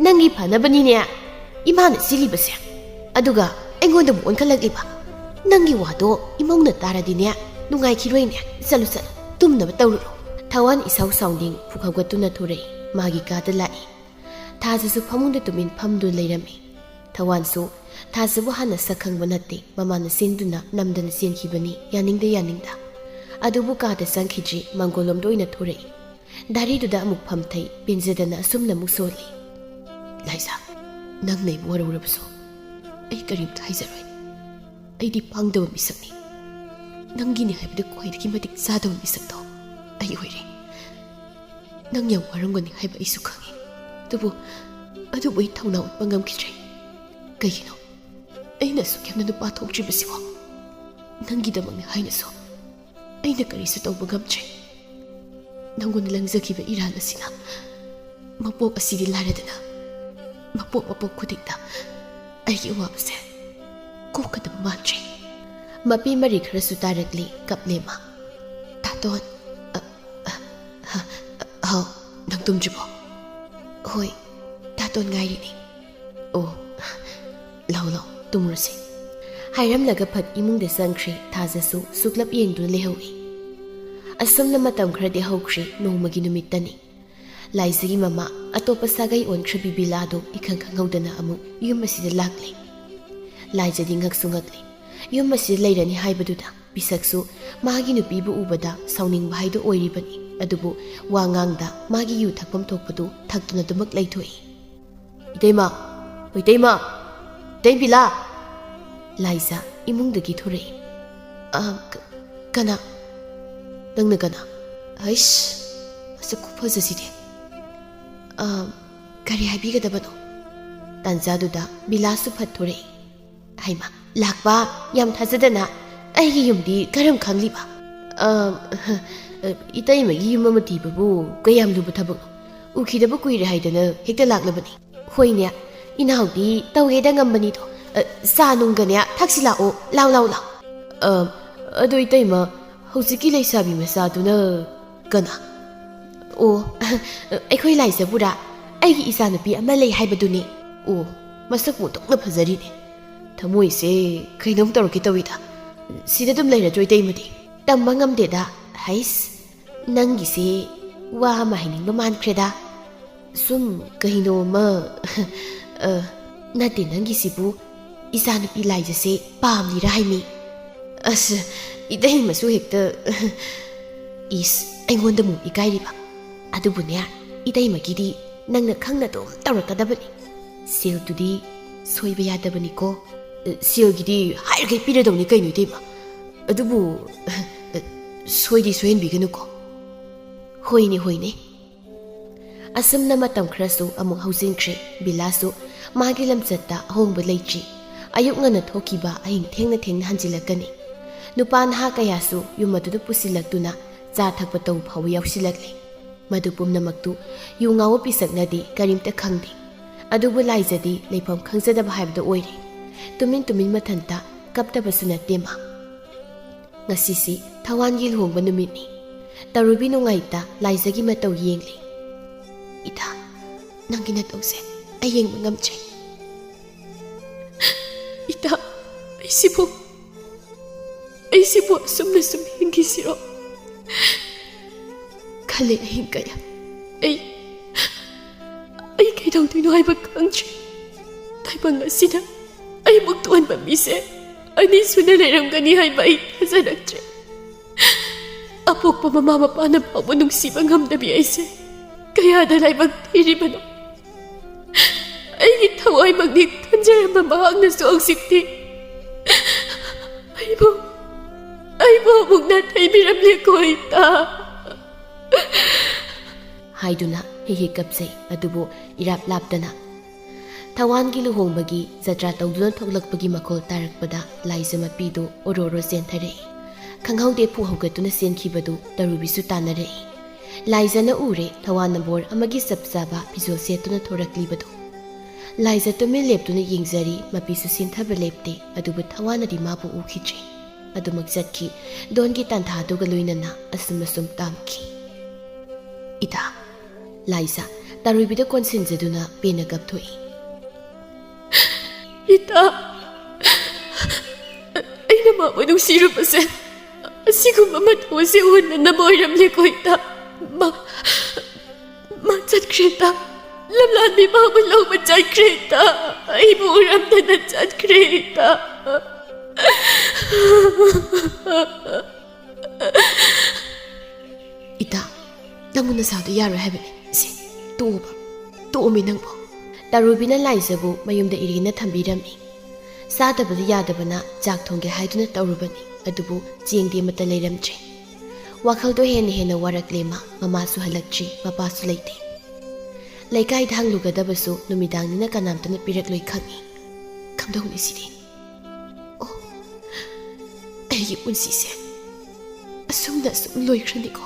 ꯅꯪꯒꯤ ꯐꯅꯕꯅꯤꯅꯦ ꯏꯃꯥꯅ ꯆꯦꯜꯂꯤꯕꯁꯦ꯫ ꯑꯗꯨꯒ ꯑꯩꯉꯣꯟꯗꯕꯨ ꯑꯣꯟꯈꯠꯂꯛꯂꯤꯕ꯫ ꯅꯪꯒꯤ ꯋꯥꯗꯣ ꯏꯃꯧꯅ ꯇꯥꯔꯗꯤꯅꯦ ꯅꯨꯡꯉꯥꯏꯈꯤꯔꯣꯏꯅꯦ꯫ ꯆꯠꯂꯨ, ꯆꯠꯂꯨ, ꯇꯨꯝꯅꯕ ꯇꯧꯔꯨꯔꯣ꯫ ꯊꯋꯥꯟ ꯏꯁꯥꯎ ꯁꯥꯎꯅꯤꯡ ꯐꯨꯛ ꯍꯧꯒꯠꯇꯨꯅ ꯊꯣꯔꯛꯏ꯫ ꯃꯥꯒꯤ ꯀꯥꯗ ꯂꯥꯛꯏ꯫ ꯊꯥꯖꯁꯨ ꯐꯃꯨꯡꯗ ꯇꯨꯃꯤꯟ ꯐꯝꯗꯨꯅ ꯂꯩꯔꯝꯃꯤ꯫ ꯊꯋꯥꯟꯁꯨ ꯊꯥꯖꯕꯨ ꯍꯥꯟꯅ ꯁꯛ ꯈꯪꯕ ꯅꯠꯇꯦ꯫ ꯃꯃꯥꯅ ꯆꯦꯟꯗꯨꯅ ꯅꯝꯗꯅ ꯆꯦꯟꯈꯤꯕꯅꯤ, ꯌꯥꯅꯤꯡꯗ ꯌꯥꯅꯤꯡꯗ꯫ ꯑꯗꯨꯕꯨ ꯀꯥꯗ ꯆꯪꯈꯤꯗ꯭ꯔꯤ, ꯃꯥꯡꯒꯣꯜꯂꯣꯝꯗ ꯑꯣꯏꯅ ꯊꯣꯔꯛꯏ꯫ ꯗꯥꯔꯤꯗꯨꯗ ꯑꯃꯨꯛ ꯐꯝꯊꯩ, ꯄꯦꯟꯖꯗꯅ ꯑꯁꯨꯝꯅ ꯑꯃꯨꯛ ꯁꯣꯜꯂꯤ꯫ ꯂꯥꯏꯖꯥ, ꯅꯪꯅ ꯑꯩꯕꯨ ꯋꯥꯔꯧꯔꯕꯁꯨ ꯑꯩ ꯀꯔꯤꯝꯇ ꯍꯥꯏꯖꯔꯣꯏ꯫ ꯑꯩꯗꯤ ꯄꯥꯡꯗꯕ ꯃꯤꯁꯛꯅꯤ꯫ ꯅꯪꯒꯤꯅꯤ ꯍꯥꯏꯕꯗ ꯈ꯭ꯋꯥꯏꯗꯒꯤ ꯃꯇꯤꯛ ꯆꯥꯗꯕ ꯃꯤꯁꯛꯇꯣ ꯑꯩ ꯑꯣꯏꯔꯦ꯫ ꯅꯪ ꯌꯥꯝ ꯋꯥꯔꯝꯒꯅꯤ ꯍꯥꯏꯕ ꯑꯩꯁꯨ ꯈꯪꯉꯤ꯫ ꯑꯗꯨꯕꯨ, ꯑꯗꯨꯕꯨ ꯑꯩ ꯊꯧꯅꯥ ꯎꯠꯄ ꯉꯝꯈꯤꯗ꯭ꯔꯦ꯫ ꯀꯩꯒꯤꯅꯣ ꯑꯩꯅ ꯑꯁꯨꯛ ꯌꯥꯝꯅ ꯅꯨꯄꯥ ꯊꯣꯛꯇ꯭ꯔꯤꯕꯁꯤꯕꯣ? ꯅꯪꯒꯤꯗꯃꯛꯅꯤ ꯍꯥꯏꯅꯁꯨ ꯑꯩꯅ ꯀꯔꯤꯁꯨ ꯇꯧꯕ ꯉꯝꯗ꯭ꯔꯦ꯫ ꯅꯪꯉꯣꯟꯗ ꯂꯪꯖꯈꯤꯕ ꯏꯔꯥꯜ ꯑꯁꯤꯅ ꯃꯄꯣꯛ ꯑꯁꯤꯗꯤ ꯂꯥꯏꯔꯗꯅ, ꯃꯄꯣꯛ ꯃꯄꯣꯛ ꯈꯨꯗꯤꯡꯗ ꯑꯩꯒꯤ ꯑꯋꯥꯕꯁꯦ ꯀꯣꯛꯀꯗꯕ ꯃꯥꯟꯗ꯭ꯔꯦ꯫ ꯃꯄꯤ ꯃꯔꯤ ꯈꯔꯁꯨ ꯇꯥꯔꯛꯂꯤ, ꯀꯞꯂꯦ ꯃꯥ꯫ ꯇꯥꯇꯣꯟ, ꯑ, ꯑ, ꯑ, ꯍꯥꯎ, ꯅꯪ ꯇꯨꯝꯗ꯭ꯔꯤꯕꯣ? ꯍꯣꯏ, ꯇꯥꯇꯣꯟ ꯉꯥꯏꯔꯤꯅꯦ꯫ ꯑꯣ, ꯂꯥꯎ, ꯂꯥꯎ, ꯇꯨꯝꯃꯨꯔꯁꯤ꯫ ꯍꯥꯏꯔꯝꯂꯒ ꯐꯠ ꯏꯃꯨꯡꯗ ꯆꯪꯈ꯭ꯔꯦ꯫ ꯊꯥꯖꯁꯨ ꯁꯨꯛꯂꯞ ꯌꯦꯡꯗꯨꯅ ꯂꯩꯍꯧꯏ꯫ ꯑꯁꯨꯝꯅ ꯃꯇꯝ ꯈꯔꯗꯤ ꯍꯧꯈ꯭ꯔꯦ꯫ ꯅꯣꯡꯃꯒꯤ ꯅꯨꯃꯤꯠꯇꯅꯤ꯫ ꯂꯥꯏꯖꯒꯤ ꯃꯃꯥ ꯑꯇꯣꯞꯄ ꯁꯥꯒꯩ ꯑꯣꯟꯈ꯭ꯔꯕꯤ ꯕꯤꯂꯥꯗꯨ ꯏꯈꯪ ꯈꯪꯍꯧꯗꯅ ꯑꯃꯨꯛ ꯌꯨꯝ ꯑꯁꯤꯗ ꯂꯥꯛꯂꯦ꯫ ꯂꯥꯏꯖꯗꯤ ꯉꯛꯁꯨ ꯉꯛꯂꯦ꯫ ꯌꯨꯝ ꯑꯁꯤꯗ ꯂꯩꯔꯅꯤ ꯍꯥꯏꯕꯗꯨꯗ ꯄꯤꯁꯛꯁꯨ ꯃꯥꯒꯤ ꯅꯨꯄꯤꯕꯨ ꯎꯕꯗ ꯁꯥꯎꯅꯤꯡꯕ ꯍꯥꯏꯗꯨ ꯑꯣꯏꯔꯤꯕꯅꯤ꯫ ꯑꯗꯨꯕꯨ ꯋꯥ ꯉꯥꯡꯗ ꯃꯥꯒꯤ ꯌꯨ ꯊꯛꯐꯝ ꯊꯣꯛꯄꯗꯨ ꯊꯛꯇꯨꯅ ꯑꯗꯨꯃꯛ ꯂꯩꯊꯣꯛꯏ꯫ "ꯏꯇꯩꯃ! ꯍꯣ ꯏꯇꯩꯃ! ꯏꯇꯩ ꯕꯤꯂꯥ!" ꯂꯥꯏꯖ ꯏꯃꯨꯡꯗꯒꯤ ꯊꯣꯔꯛꯏ꯫ "ꯑ, ꯀ-, ꯀꯅꯥ? ꯅꯪꯅ ꯀꯅꯥ? ꯍꯩꯁ, ꯃꯁꯛ ꯈꯨꯐꯖꯁꯤꯗꯤ꯫ ꯑ, ꯀꯔꯤ ꯍꯥꯏꯕꯤꯒꯗꯕꯅꯣ?" ꯇꯥꯟꯖꯥꯗꯨꯗ ꯕꯤꯂꯥꯁꯁꯨ ꯐꯠ ꯊꯣꯔꯛꯏ꯫ "ꯍꯩꯃꯥ, ꯂꯥꯛꯄ, ꯌꯥꯝ ꯊꯥꯖꯗꯅ꯫ ꯑꯩꯒꯤ ꯌꯨꯝꯗꯤ ꯀꯔꯝ ꯈꯪꯂꯤꯕ?" "ꯑ, ꯏꯇꯩꯃꯒꯤ ꯌꯨꯝ ꯑꯃ ꯊꯤꯕꯕꯨ ꯀꯌꯥꯝ ꯂꯨꯕ ꯊꯕꯛꯅꯣ? ꯎꯈꯤꯗꯕ ꯀꯨꯏꯔꯦ ꯍꯥꯏꯗꯅ ꯍꯦꯛꯇ ꯂꯥꯛꯂꯕꯅꯤ꯫" "ꯍꯣꯏꯅꯦ, ꯏꯅꯥꯎꯗꯤ ꯇꯧꯒꯦꯗ ꯉꯝꯕꯅꯤꯗꯣ꯫ ꯑ, ꯆꯥ ꯅꯨꯡꯒꯅꯦ ꯊꯛꯁꯤ ꯂꯥꯛꯑꯣ, ꯂꯥꯎ, ꯂꯥꯎ, ꯂꯥꯎ꯫" "ꯑ, ꯑꯗꯣ ꯏꯇꯩꯃ, ꯍꯧꯖꯤꯛꯀꯤ ꯂꯩꯁꯥꯕꯤ ꯃꯆꯥꯗꯨꯅ ꯀꯅꯥ?" "ꯑꯣ, ꯑꯩꯈꯣꯏ ꯂꯥꯏꯖꯕꯨꯔꯥ, ꯑꯩꯒꯤ ꯏꯆꯥꯅꯨꯄꯤ ꯑꯃ ꯂꯩ ꯍꯥꯏꯕꯗꯨꯅꯤ꯫" "ꯑꯣ, ꯃꯁꯛ ꯃꯨꯟꯗꯣꯛꯅ ꯐꯖꯔꯤꯅꯦ꯫ ꯊꯃꯣꯏꯁꯦ ꯀꯩꯅꯣꯝ ꯇꯧꯔꯛꯀꯦ ꯇꯧꯏꯗ꯫ ꯁꯤꯗ ꯑꯗꯨꯝ ꯂꯩꯔꯗ꯭ꯔꯣ ꯏꯇꯩꯃꯗꯤ?" "ꯇꯝꯕ ꯉꯝꯗꯦꯗ꯫ ꯍꯩꯁ, ꯅꯪꯒꯤꯁꯦ ꯋꯥ ꯑꯃ ꯍꯥꯏꯅꯤꯡꯕ ꯃꯥꯟꯈ꯭ꯔꯦꯗ꯫ ꯁꯨꯝ ꯀꯩꯅꯣ ꯑꯃ, ꯑ, ꯅꯠꯇꯦ, ꯅꯪꯒꯤꯁꯤꯕꯨ ꯏꯆꯥꯅꯨꯄꯤ ꯂꯥꯏꯖꯁꯦ ꯄꯥꯝꯂꯤꯔꯥ ꯍꯥꯏꯃꯤ?" "ꯑꯁ, ꯏꯇꯩꯃꯁꯨ ꯍꯦꯛꯇ꯫" "ꯏꯁ, ꯑꯩꯉꯣꯟꯗ ꯑꯃꯨꯛ ꯏꯀꯥꯏꯔꯤꯕ? ꯑꯗꯨꯕꯨꯅꯦ, ꯏꯇꯩꯃꯒꯤꯗꯤ ꯅꯪꯅ ꯈꯪꯅ ꯑꯗꯨꯝ ꯇꯧꯔꯛꯀꯗꯕꯅꯤ꯫ ꯁꯦꯜꯗꯨꯗꯤ ꯁꯣꯏꯕ ꯌꯥꯗꯕꯅꯤꯀꯣ꯫" "ꯁꯦꯜꯒꯤꯗꯤ ꯍꯥꯏꯔꯤꯈꯩ ꯄꯤꯔꯗꯧꯅꯤ ꯀꯩꯅꯣ ꯏꯇꯩꯃ꯫ ꯑꯗꯨꯕꯨ, ꯁꯣꯏꯗꯤ ꯁꯣꯏꯍꯟꯕꯤꯒꯅꯨꯀꯣ꯫" "ꯍꯣꯏꯅꯦ, ꯍꯣꯏꯅꯦ꯫" ꯑꯁꯨꯝꯅ ꯃꯇꯝ ꯈꯔꯁꯨ ꯑꯃꯨꯛ ꯍꯧꯖꯤꯟꯈ꯭ꯔꯦ꯫ ꯕꯤꯂꯥꯁꯁꯨ ꯃꯥꯒꯤ ꯂꯝꯆꯠꯇ ꯑꯍꯣꯡꯕ ꯂꯩꯇ꯭ꯔꯤ꯫ ꯑꯌꯨꯛ ꯉꯟꯅ ꯊꯣꯛꯈꯤꯕ, ꯑꯍꯤꯡ ꯊꯦꯡꯅ ꯊꯦꯡꯅ ꯍꯟꯖꯤꯜꯂꯛꯀꯅꯤ꯫ ꯅꯨꯄꯥ ꯅꯍꯥ ꯀꯌꯥꯁꯨ ꯌꯨꯝ ꯑꯗꯨꯗ ꯄꯨꯁꯤꯜꯂꯛꯇꯨꯅ ꯆꯥ ꯊꯛꯄ ꯇꯧꯕ ꯐꯥꯎꯕ ꯌꯥꯎꯁꯤꯜꯂꯛꯂꯦ꯫ ꯃꯗꯨ ꯄꯨꯝꯅꯃꯛꯇꯨ ꯌꯨ ꯉꯥꯎꯕ ꯄꯤꯁꯛꯅꯗꯤ ꯀꯔꯤꯝꯇ ꯈꯪꯗꯦ꯫ ꯑꯗꯨꯕꯨ ꯂꯥꯏꯖꯗꯤ ꯂꯩꯐꯝ ꯈꯪꯖꯗꯕ ꯍꯥꯏꯕꯗꯨ ꯑꯣꯏꯔꯦ꯫ ꯇꯨꯃꯤꯟ ꯇꯨꯃꯤꯟ ꯃꯊꯟꯇ ꯀꯞꯇꯕꯁꯨ ꯅꯠꯇꯦ ꯃꯥ꯫ ꯉꯁꯤꯁꯤ ꯊꯋꯥꯟꯒꯤ ꯂꯨꯍꯣꯡꯕ ꯅꯨꯃꯤꯠꯅꯤ꯫ ꯇꯔꯨꯕꯤ ꯅꯨꯡꯉꯥꯏꯇ ꯂꯥꯏꯖꯒꯤ ꯃꯇꯧ ꯌꯦꯡꯂꯤ꯫ "ꯏꯇꯥ, ꯅꯪꯒꯤ ꯅꯇꯧꯁꯦ ꯑꯩ ꯌꯦꯡꯕ ꯉꯝꯗ꯭ꯔꯦ꯫" "ꯏꯇꯥ, ꯑꯩꯁꯤꯕꯨ, ꯑꯩꯁꯤꯕꯨ ꯑꯁꯨꯝꯅ ꯁꯨꯝ ꯍꯤꯡꯈꯤꯁꯤꯔꯣ? ꯈꯜꯂꯦ ꯑꯍꯤꯡ ꯀꯌꯥ꯫ ꯑꯩ, ꯑꯩ ꯀꯩꯗꯧꯗꯣꯏꯅꯣ ꯍꯥꯏꯕ ꯈꯪꯗ꯭ꯔꯦ꯫ ꯇꯥꯏꯕꯪ ꯑꯁꯤꯗ ꯑꯩꯃꯨꯛ ꯇꯣꯟꯕ ꯃꯤꯁꯦ ꯑꯅꯤ ꯁꯨꯅ ꯂꯩꯔꯝꯒꯅꯤ ꯍꯥꯏꯕ ꯑꯩ ꯊꯥꯖꯔꯛꯇ꯭ꯔꯦ꯫ ꯑꯄꯣꯛꯄ ꯃꯃꯥ ꯃꯄꯥꯅ ꯐꯥꯎꯕ ꯅꯨꯡꯁꯤꯕ ꯉꯝꯗꯕꯤ ꯑꯩꯁꯦ ꯀꯌꯥꯗ ꯂꯥꯏꯕꯛ ꯊꯤꯔꯤꯕꯅꯣ? ꯑꯩꯒꯤ ꯊꯋꯥꯏꯃꯛꯅꯤ ꯈꯟꯖꯔꯝꯕ ꯃꯍꯥꯛꯅꯁꯨ ꯍꯧꯖꯤꯛꯇꯤ ꯑꯃꯨꯛ ꯅꯥꯊꯩꯕꯤꯔꯝꯂꯦꯀꯣ ꯏꯇꯥ꯫ ꯍꯥꯏꯗꯨꯅ ꯍꯦꯛ ꯍꯦꯛ ꯀꯞꯆꯩ꯫ ꯑꯗꯨꯕꯨ ꯏꯔꯥꯞ ꯂꯥꯞꯇꯅ ꯊꯋꯥꯟꯒꯤ ꯂꯨꯍꯣꯡꯕꯒꯤ ꯖꯇ꯭ꯔꯥ ꯇꯧꯗꯨꯅ ꯊꯣꯛꯂꯛꯄꯒꯤ ꯃꯈꯣꯜ ꯇꯥꯔꯛꯄꯗ ꯂꯥꯏꯖ ꯃꯄꯤꯗꯨ ꯑꯣꯔꯣ ꯑꯣꯔꯣ ꯆꯦꯟꯊꯔꯛꯏ꯫ ꯈꯪꯍꯧꯗꯦ ꯐꯨ ꯍꯧꯒꯠꯇꯨꯅ ꯆꯦꯟꯈꯤꯕꯗꯨ ꯇꯔꯨꯕꯤꯁꯨ ꯇꯥꯟꯅꯔꯛꯏ꯫ ꯂꯥꯏꯖꯅ ꯎꯔꯦ ꯊꯋꯥꯟꯅ ꯕꯣꯔ ꯑꯃꯒꯤ ꯆꯞ ꯆꯥꯕ ꯐꯤꯖꯣꯜ ꯁꯦꯠꯇꯨꯅ ꯊꯣꯔꯛꯂꯤꯕꯗꯨ꯫ ꯂꯥꯏꯖ ꯇꯨꯃꯤꯟ ꯂꯦꯞꯇꯨꯅ ꯌꯦꯡꯖꯔꯤ, ꯃꯄꯤꯁꯨ ꯆꯦꯟꯊꯕ ꯂꯦꯞꯇꯦ, ꯑꯗꯨꯕꯨ ꯊꯋꯥꯟꯅꯗꯤ ꯃꯥꯕꯨ ꯎꯈꯤꯗ꯭ꯔꯦ꯫ ꯑꯗꯨꯃꯛ ꯆꯠꯈꯤ꯫ ꯗꯣꯟꯒꯤ ꯇꯥꯟꯊꯥꯗꯨꯒ ꯂꯣꯏꯅꯅ ꯑꯁꯨꯝ ꯑꯁꯨꯝ ꯇꯥꯝꯈꯤ꯫ ꯏꯇꯥ, ꯂꯥꯏꯖ ꯇꯔꯨꯕꯤꯗ ꯀꯣꯟꯁꯤꯟꯖꯗꯨꯅ ꯄꯦꯟꯅ ꯀꯞꯊꯣꯛꯏ꯫ ꯏꯇꯥ, ꯑꯩꯅ ꯃꯥꯕꯨ ꯅꯨꯡꯁꯤꯔꯨꯕꯁꯦ ꯑꯁꯤꯒꯨꯝꯕ ꯃꯇꯧ ꯑꯁꯤ ꯎꯍꯟꯅꯅꯕ ꯑꯣꯏꯔꯝꯂꯦꯀꯣ ꯏꯇꯥ꯫ ꯃꯥ, ꯃꯥ ꯆꯠꯈ꯭ꯔꯦ ꯏꯇꯥ꯫ ꯂꯝꯂꯥꯟꯕꯤ ꯃꯥꯕꯨ ꯂꯧꯕ ꯆꯠꯈ꯭ꯔꯦ ꯏꯇꯥ꯫ ꯑꯩꯕꯨ ꯎꯔꯝꯗꯅ ꯆꯠꯈ꯭ꯔꯦ ꯏꯇꯥ꯫ ꯏꯇꯥ, ꯅꯪꯕꯨ ꯅꯁꯥꯗꯣ ꯌꯥꯔꯣꯏ ꯍꯥꯏꯕꯅꯤ꯫ ꯁꯦ, ꯇꯣꯛꯑꯣꯕ꯫ ꯇꯣꯛꯑꯣꯃꯤ ꯅꯪꯕꯨ꯫ ꯇꯔꯨꯕꯤꯅ ꯂꯥꯏꯖꯕꯨ ꯃꯌꯨꯝꯗ ꯏꯔꯦꯟꯅ ꯊꯝꯕꯤꯔꯝꯃꯤ꯫ ꯆꯥꯗꯕꯗꯤ ꯌꯥꯗꯕꯅ ꯆꯥꯛ ꯊꯣꯡꯒꯦ ꯍꯥꯏꯗꯨꯅ ꯇꯧꯔꯨꯕꯅꯤ, ꯑꯗꯨꯕꯨ ꯆꯦꯡꯗꯤ ꯑꯃꯠꯇ ꯂꯩꯔꯝꯗ꯭ꯔꯦ꯫ ꯋꯥꯈꯜꯗꯣ ꯍꯦꯟꯅ ꯍꯦꯟꯅ ꯋꯥꯔꯛꯂꯦ ꯃꯥ꯫ ꯃꯃꯥꯁꯨ ꯍꯜꯂꯛꯇ꯭ꯔꯤ, ꯃꯄꯥꯁꯨ ꯂꯩꯇꯦ꯫ ꯂꯩꯀꯥꯏꯗ ꯍꯪꯂꯨꯒꯗꯕꯁꯨ ꯅꯨꯃꯤꯗꯥꯡꯅꯤꯅ ꯀꯅꯥꯝꯇꯅ ꯄꯤꯔꯛꯂꯣꯏ ꯈꯪꯏ꯫ ꯀꯝꯗꯧꯅꯤ ꯁꯤꯗꯤ? ꯑꯣ, ꯑꯩꯒꯤ ꯄꯨꯟꯁꯤꯁꯦ ꯑꯁꯨꯝꯅ ꯑꯁꯨꯝ ꯂꯣꯏꯈ꯭ꯔꯅꯤꯀꯣ꯫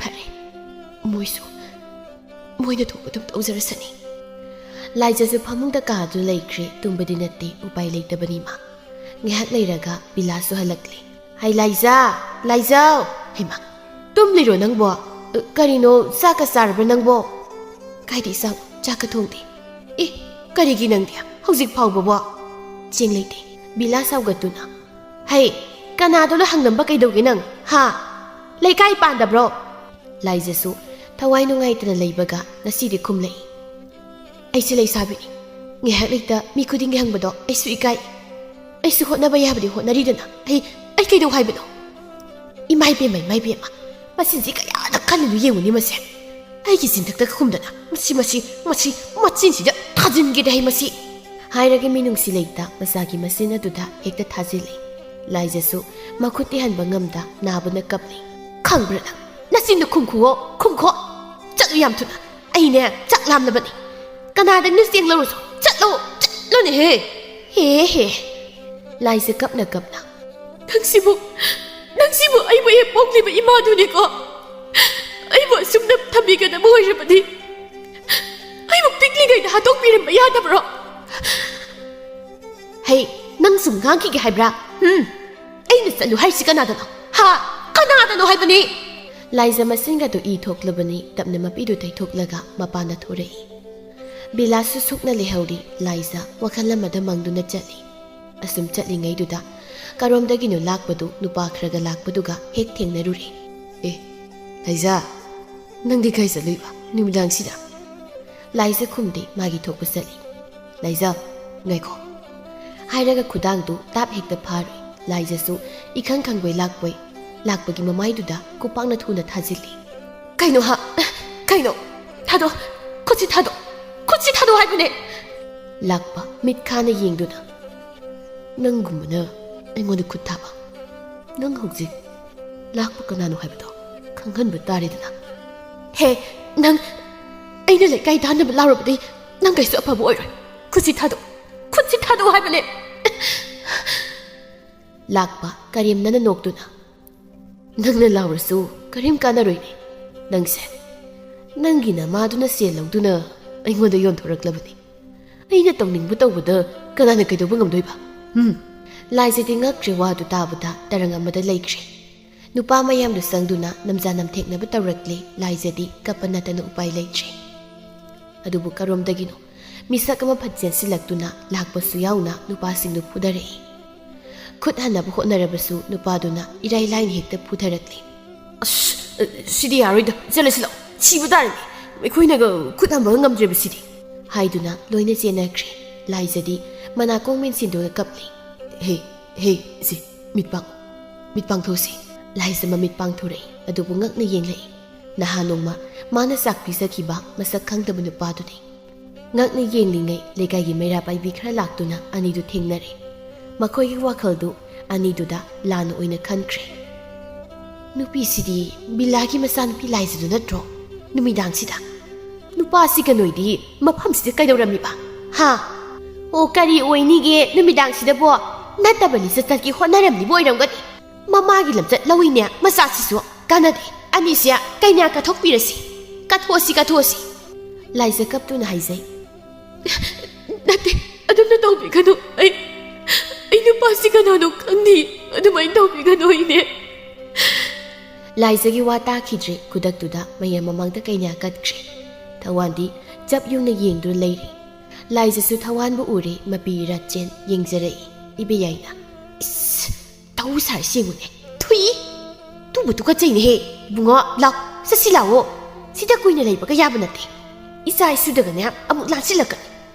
ꯐꯔꯦ, ꯃꯣꯏꯁꯨ ꯃꯣꯏꯅ ꯊꯣꯛꯄ ꯑꯗꯨꯝ ꯇꯧꯖꯔꯁꯅꯤ꯫ ꯂꯥꯏꯖꯁꯨ ꯐꯃꯨꯡꯗ ꯀꯥꯗꯨꯅ ꯂꯩꯈ꯭ꯔꯦ꯫ ꯇꯨꯝꯕꯗꯤ ꯅꯠꯇꯦ, ꯎꯄꯥꯏ ꯂꯩꯇꯕꯅꯤ ꯃꯥ꯫ ꯉꯥꯏꯍꯥꯛ ꯂꯩꯔꯒ ꯕꯤꯂꯥꯁꯁꯨ ꯍꯜꯂꯛꯂꯦ꯫ "ꯍꯩ ꯂꯥꯏꯖ, ꯂꯥꯏꯖꯧ!" "ꯍꯩꯃꯥ, ꯇꯨꯝꯂꯤꯔꯣ ꯅꯪꯕꯣ? ꯑ, ꯀꯔꯤꯅꯣ, ꯆꯥꯛꯀ ꯆꯥꯔꯕ꯭ꯔꯥ ꯅꯪꯕꯣ?" "ꯀꯥꯏꯗꯩ ꯆꯥꯛ? ꯆꯥꯛꯀ ꯊꯣꯡꯗꯦ꯫" "ꯑꯦ, ꯀꯔꯤꯒꯤ ꯅꯪꯗꯤ ꯍꯧꯖꯤꯛ ꯐꯥꯎꯕꯕꯣ?" "ꯆꯦꯡ ꯂꯩꯇꯦ꯫" ꯕꯤꯂꯥ ꯁꯥꯎꯒꯠꯇꯨꯅ, "ꯍꯩ, ꯀꯅꯥꯗꯅꯣ ꯍꯪꯂꯝꯕ ꯀꯩꯗꯧꯒꯦ ꯅꯪ? ꯍꯥ? ꯂꯩꯀꯥꯏ ꯄꯥꯟꯗꯕ꯭ꯔꯣ?" ꯂꯥꯏꯖꯁꯨ ꯊꯋꯥꯏ ꯅꯨꯡꯉꯥꯏꯇꯅ ꯂꯩꯕꯒ ꯉꯁꯤꯗꯤ ꯈꯨꯝꯂꯛꯏ꯫ "ꯑꯩꯁꯦ ꯂꯩꯁꯥꯕꯤꯅꯤ꯫ ꯉꯥꯏꯍꯥꯛ ꯂꯩꯇ ꯃꯤ ꯈꯨꯗꯤꯡꯒꯤ ꯍꯪꯕꯗꯣ ꯑꯩꯁꯨ ꯏꯀꯥꯏ꯫ ꯑꯩꯁꯨ ꯍꯣꯠꯅꯕ ꯌꯥꯕꯗꯤ ꯍꯣꯠꯅꯔꯤꯗꯅ꯫ ꯑꯩ, ꯑꯩ ꯀꯩꯗꯧ ꯍꯥꯏꯕꯅꯣ?" "ꯏꯃꯥ ꯏꯕꯦꯝꯃ, ꯏꯃꯥ ꯏꯕꯦꯝꯃ, ꯃꯆꯤꯟꯁꯤ ꯀꯌꯥꯗ ꯀꯜꯂꯤꯅꯣ ꯌꯦꯡꯉꯨꯅꯦ ꯃꯁꯦ꯫ ꯑꯩꯒꯤ ꯆꯤꯟꯊꯛꯇ ꯈꯨꯝꯗꯅ ꯃꯁꯤ, ꯃꯁꯤ, ꯃꯁꯤ, ꯃꯆꯤꯟꯁꯤꯗ ꯊꯥꯖꯤꯟꯒꯦꯗꯤ ꯍꯩ ꯃꯁꯤ!" ꯍꯥꯏꯔꯒ ꯃꯤꯅꯨꯡꯁꯤ ꯂꯩꯇ ꯃꯆꯥꯒꯤ ꯃꯆꯤꯟ ꯑꯗꯨꯗ ꯍꯦꯛꯇ ꯊꯥꯖꯤꯜꯂꯤ꯫ ꯂꯥꯏꯖꯁꯨ ꯃꯈꯨꯠꯇꯤ ꯍꯟꯕ ꯉꯝꯗ ꯅꯥꯕꯅ ꯀꯞꯂꯤ꯫ "ꯈꯪꯕ꯭ꯔꯥ ꯅꯪ? ꯅꯆꯤꯟꯗꯣ ꯈꯨꯝꯈꯨꯋꯣ, ꯈꯨꯝꯈꯣ꯫ ꯆꯠꯂꯨ ꯌꯥꯝ ꯊꯨꯅ꯫ ꯑꯩꯅꯦ ꯆꯥꯛ ꯂꯥꯝꯂꯕꯅꯤ꯫ ꯀꯅꯥꯗꯅꯣ ꯆꯦꯡ ꯂꯧꯔꯨꯁꯣ꯫ ꯆꯠꯂꯣ, ꯆꯠꯂꯣꯅꯦꯍꯦ꯫ ꯍꯦ ꯍꯦ꯫" ꯂꯥꯏꯖ ꯀꯞꯅ ꯀꯞꯅ, "ꯅꯪꯁꯤꯕꯨ, ꯅꯪꯁꯤꯕꯨ ꯑꯩꯕꯨ ꯍꯦꯛ ꯄꯣꯛꯂꯤꯕ ꯏꯃꯥꯗꯨꯅꯤꯀꯣ꯫ ꯑꯩꯕꯨ ꯑꯁꯨꯝꯅ ꯊꯝꯕꯤꯒꯗꯕ ꯑꯣꯏꯔꯕꯗꯤ ꯑꯩꯕꯨ ꯄꯤꯛꯂꯤꯉꯩꯗ ꯍꯥꯠꯇꯣꯛꯄꯤꯔꯝꯕ ꯌꯥꯗꯕ꯭ꯔꯣ?" "ꯍꯩ, ꯅꯪ ꯁꯨꯝ ꯉꯥꯡꯈꯤꯒꯦ ꯍꯥꯏꯕ꯭ꯔꯥ? ꯎꯝ? ꯑꯩꯅ ꯆꯠꯂꯨ ꯍꯥꯏꯔꯤꯁꯤ ꯀꯅꯥꯗꯅꯣ? ꯍꯥ? ꯀꯅꯥꯗꯅꯣ ꯍꯥꯏꯕꯅꯤ?" ꯂꯥꯏꯖ ꯃꯆꯤꯟꯒꯗꯨ ꯏ ꯊꯣꯛꯂꯕꯅꯤ, ꯇꯞꯅ ꯃꯄꯤꯗꯨ ꯇꯩꯊꯣꯛꯂꯒ ꯃꯄꯥꯟꯗ ꯊꯣꯔꯛꯏ꯫ ꯕꯤꯂꯥꯁꯁꯨ ꯁꯨꯛꯅ ꯂꯩꯍꯧꯔꯤ꯫ ꯂꯥꯏꯖ ꯋꯥꯈꯜ ꯑꯃꯗ ꯃꯪꯗꯨꯅ ꯆꯠꯂꯤ꯫ ꯑꯁꯨꯝ ꯆꯠꯂꯤꯉꯩꯗꯨꯗ ꯀꯔꯣꯝꯗꯒꯤꯅꯣ ꯂꯥꯛꯄꯗꯨ ꯅꯨꯄꯥ ꯈꯔꯒ ꯂꯥꯛꯄꯗꯨꯒ ꯍꯦꯛ ꯊꯦꯡꯅꯔꯨꯔꯦ꯫ "ꯑꯦ, ꯂꯥꯏꯖ, ꯅꯪꯗꯤ ꯀꯥꯏ ꯆꯠꯂꯨꯏꯕ ꯅꯨꯃꯤꯗꯥꯡꯁꯤꯗ?" ꯂꯥꯏꯖ ꯈꯨꯝꯗꯦ, ꯃꯥꯒꯤ ꯊꯣꯛꯄ ꯆꯠꯂꯤ꯫ "ꯂꯥꯏꯖ, ꯉꯥꯏꯈꯣ꯫" ꯍꯥꯏꯔꯒ ꯈꯨꯗꯥꯡꯗꯨ ꯇꯥꯞ ꯍꯦꯛꯇ ꯐꯥꯔꯨꯏ꯫ ꯂꯥꯏꯖꯁꯨ ꯏꯈꯪ ꯈꯪꯕꯣꯏ ꯂꯥꯛꯄꯣꯏ ꯂꯥꯛꯄꯒꯤ ꯃꯃꯥꯏꯗꯨꯗ ꯈꯨꯄꯥꯛꯅ ꯊꯨꯅ ꯊꯥꯖꯤꯜꯂꯤ꯫ "ꯀꯩꯅꯣ ꯍꯥ? ꯀꯩꯅꯣ? ꯊꯥꯗꯣ꯫ ꯈꯨꯠꯁꯤ ꯊꯥꯗꯣ꯫ ꯈꯨꯠꯁꯤ ꯊꯥꯗꯣ ꯍꯥꯏꯕꯅꯦ!" ꯂꯥꯛꯄ ꯃꯤꯠ ꯈꯥꯅ ꯌꯦꯡꯗꯨꯅ, "ꯅꯪꯒꯨꯝꯕꯅ ꯑꯩꯉꯣꯟꯗ ꯈꯨꯠ ꯊꯥꯕ? ꯅꯪ ꯍꯧꯖꯤꯛ ꯂꯥꯛꯄ ꯀꯅꯥꯅꯣ ꯍꯥꯏꯕꯗꯣ ꯈꯪꯍꯟꯕ ꯇꯥꯔꯦꯗꯅ꯫ ꯍꯦ, ꯅꯪ ꯑꯩꯅ ꯂꯩꯀꯥꯏ ꯇꯥꯟꯅꯕ ꯂꯥꯎꯔꯕꯗꯤ ꯅꯪ ꯀꯩꯁꯨ ꯑꯐꯕ ꯑꯣꯏꯔꯣꯏ꯫ ꯈꯨꯠꯁꯤ ꯊꯥꯗꯣ꯫ ꯈꯨꯠꯁꯤ ꯊꯥꯗꯣ ꯍꯥꯏꯕꯅꯦ!" ꯂꯥꯛꯄ ꯀꯔꯦꯝꯅꯅ ꯅꯣꯛꯇꯨꯅ, "ꯅꯪꯅ ꯂꯥꯎꯔꯁꯨ ꯀꯔꯤꯝ ꯀꯥꯟꯅꯔꯣꯏꯅꯦ꯫ ꯅꯪꯁꯦ ꯅꯪꯒꯤ ꯅꯃꯥꯗꯨꯅ ꯁꯦꯜ ꯂꯧꯗꯨꯅ ꯑꯩꯉꯣꯟꯗ ꯌꯣꯟꯊꯣꯔꯛꯂꯕꯅꯤ꯫ ꯑꯩꯅ ꯇꯧꯅꯤꯡꯕ ꯇꯧꯕꯗ ꯀꯅꯥꯅ ꯀꯩꯗꯧꯕ ꯉꯝꯗꯣꯏꯕ? ꯎꯝ?" ꯂꯥꯏꯖꯗꯤ ꯉꯛꯇ꯭ꯔꯦ꯫ ꯋꯥꯗꯨ ꯇꯥꯕꯗ ꯇꯔꯪ ꯑꯃꯗ ꯂꯩꯈ꯭ꯔꯦ꯫ ꯅꯨꯄꯥ ꯃꯌꯥꯝꯗꯨ ꯆꯪꯗꯨꯅ ꯅꯝꯖꯥ ꯅꯝꯊꯦꯛꯅꯕ ꯇꯧꯔꯛꯂꯦ꯫ ꯂꯥꯏꯖꯗꯤ ꯀꯞꯄ ꯅꯠꯇꯅ ꯎꯄꯥꯏ ꯂꯩꯇ꯭ꯔꯦ꯫ ꯑꯗꯨꯕꯨ ꯀꯔꯣꯝꯗꯒꯤꯅꯣ ꯃꯤꯁꯛ ꯑꯃ ꯐꯠ ꯆꯦꯟꯁꯤꯜꯂꯛꯇꯨꯅ ꯂꯥꯛꯄꯁꯨ ꯌꯥꯎꯅ ꯅꯨꯄꯥꯁꯤꯡꯗꯨ ꯐꯨꯗꯔꯛꯏ꯫ ꯈꯨꯠ ꯍꯟꯅꯕ ꯍꯣꯠꯅꯔꯕꯁꯨ ꯅꯨꯄꯥꯗꯨꯅ ꯏꯔꯥꯏ ꯂꯥꯏꯅ ꯍꯦꯛꯇ ꯐꯨꯊꯔꯛꯂꯤ꯫ "ꯑꯁ, ꯁꯤꯗꯤ ꯌꯥꯔꯣꯏꯗ, ꯆꯠꯂꯁꯤ ꯂꯥꯛꯑꯣ, ꯁꯤꯕ ꯇꯥꯔꯦꯅꯦ, ꯑꯩꯈꯣꯏꯅꯒ ꯈꯨꯠ ꯍꯟꯕꯒ ꯉꯝꯗ꯭ꯔꯦꯕ ꯁꯤꯗꯤ," ꯍꯥꯏꯗꯨꯅ ꯂꯣꯏꯅ ꯆꯦꯟꯅꯈ꯭ꯔꯦ꯫ ꯂꯥꯏꯖꯗꯤ ꯃꯅꯥꯀꯣꯡ ꯃꯦꯟꯁꯤꯟꯗꯨꯅ ꯀꯞꯂꯤ꯫ "ꯍꯦ, ꯍꯦ, ꯏꯆꯦ, ꯃꯤꯠ ꯄꯥꯡ, ꯃꯤꯠ ꯄꯥꯡꯊꯣꯛꯁꯤ꯫" ꯂꯥꯏꯖ ꯃꯃꯤꯠ ꯄꯥꯡꯊꯣꯔꯛꯏ, ꯑꯗꯨꯕꯨ ꯉꯛꯅ ꯌꯦꯡꯂꯛꯏ꯫ ꯅꯍꯥꯟ ꯅꯣꯡꯃ ꯃꯥꯅ ꯆꯥꯛ ꯄꯤꯖꯈꯤꯕ ꯃꯁꯛ ꯈꯪꯗꯕ ꯅꯨꯄꯥꯗꯨꯅꯤ꯫ ꯉꯛꯅ ꯌꯦꯡꯂꯤꯉꯩ ꯂꯩꯀꯥꯏꯒꯤ ꯃꯩꯔꯥ ꯄꯥꯏꯕꯤ ꯈꯔ ꯂꯥꯛꯇꯨꯅ ꯑꯅꯤꯗꯨ ꯊꯦꯡꯅꯔꯦ꯫ ꯃꯈꯣꯏꯒꯤ ꯋꯥꯈꯜꯗꯨ ꯑꯅꯤꯗꯨꯗ ꯂꯥꯟꯅ ꯑꯣꯏꯅ ꯈꯟꯈ꯭ꯔꯦ꯫ "ꯅꯨꯄꯤꯁꯤꯗꯤ ꯕꯤꯂꯥꯒꯤ ꯃꯆꯥꯅꯨꯄꯤ ꯂꯥꯏꯖꯗꯨ ꯅꯠꯇ꯭ꯔꯣ? ꯅꯨꯃꯤꯗꯥꯡꯁꯤꯗ ꯅꯨꯄꯥꯁꯤꯒ ꯅꯣꯏꯗꯤ ꯃꯐꯝꯁꯤꯗ ꯀꯩꯗꯧꯔꯝꯃꯤꯕ? ꯍꯥ? ꯑꯣ, ꯀꯔꯤ ꯑꯣꯏꯅꯤꯒꯦ ꯅꯨꯃꯤꯗꯥꯡꯁꯤꯗꯕꯣ? ꯅꯠꯇꯕ ꯂꯤꯆꯠ ꯆꯠꯀꯦ ꯍꯣꯠꯅꯔꯝꯂꯤꯕ ꯑꯣꯏꯔꯝꯒꯅꯤ꯫ ꯃꯃꯥꯒꯤ ꯂꯝꯆꯠ ꯂꯧꯏꯅꯦ ꯃꯆꯥꯁꯤꯁꯨ꯫ ꯀꯥꯟꯅꯗꯦ꯫ ꯑꯅꯤꯁꯦ ꯀꯩꯅꯥ ꯀꯠꯊꯣꯛꯄꯤꯔꯁꯤ꯫ ꯀꯠꯊꯣꯛꯑꯁꯤ, ꯀꯠꯊꯣꯛꯑꯁꯤ꯫" ꯂꯥꯏꯖ ꯀꯞꯇꯨꯅ ꯍꯥꯏꯖꯩ꯫ "ꯅꯠꯇꯦ, ꯑꯗꯨꯝꯅ ꯇꯧꯕꯤꯒꯅꯨ꯫ ꯑꯩ, ꯑꯩ ꯅꯨꯄꯥꯁꯤ ꯀꯅꯥꯅꯣ ꯈꯪꯗꯦ꯫ ꯑꯗꯨꯃꯥꯏꯅ ꯇꯧꯕꯤꯒꯅꯨ, ꯏꯅꯦ꯫" ꯂꯥꯏꯖꯒꯤ ꯋꯥ ꯇꯥꯈꯤꯗ꯭ꯔꯦ꯫ ꯈꯨꯗꯛꯇꯨꯗ ꯃꯌꯥꯝ ꯃꯃꯥꯡꯗ ꯀꯩꯅꯥ ꯀꯠꯈ꯭ꯔꯦ꯫ ꯊꯧꯋꯥꯟꯗꯤ ꯆꯞ ꯌꯨꯡꯅ ꯌꯦꯡꯗꯨꯅ ꯂꯩꯔꯤ꯫ ꯂꯥꯏꯖꯁꯨ ꯊꯧꯋꯥꯟꯕꯨ ꯎꯔꯦ, ꯃꯄꯤ ꯏꯔꯥ ꯆꯦꯟ ꯌꯦꯡꯖꯔꯛꯏ꯫ ꯏꯕꯦꯌꯥꯏꯅ, "ꯏꯁ, ꯇꯧ ꯁꯥꯔꯤꯁꯤ ꯌꯦꯡꯉꯨꯅꯦ, ꯊꯨꯏ꯫ ꯇꯨꯕꯨ ꯇꯨꯀꯠꯆꯩꯅꯦꯍꯦ꯫ ꯏꯕꯨꯡꯉꯣ, ꯂꯥꯎ, ꯆꯠꯁꯤ ꯂꯥꯛꯑꯣ꯫ ꯁꯤꯗ ꯀꯨꯏꯅ ꯂꯩꯕꯒ ꯌꯥꯕ ꯅꯠꯇꯦ꯫ ꯏꯆꯥ ꯏꯁꯨꯗꯒꯅꯦ ꯑꯃꯨꯛ ꯂꯥꯟꯁꯤꯜꯂꯛꯀꯅꯤ꯫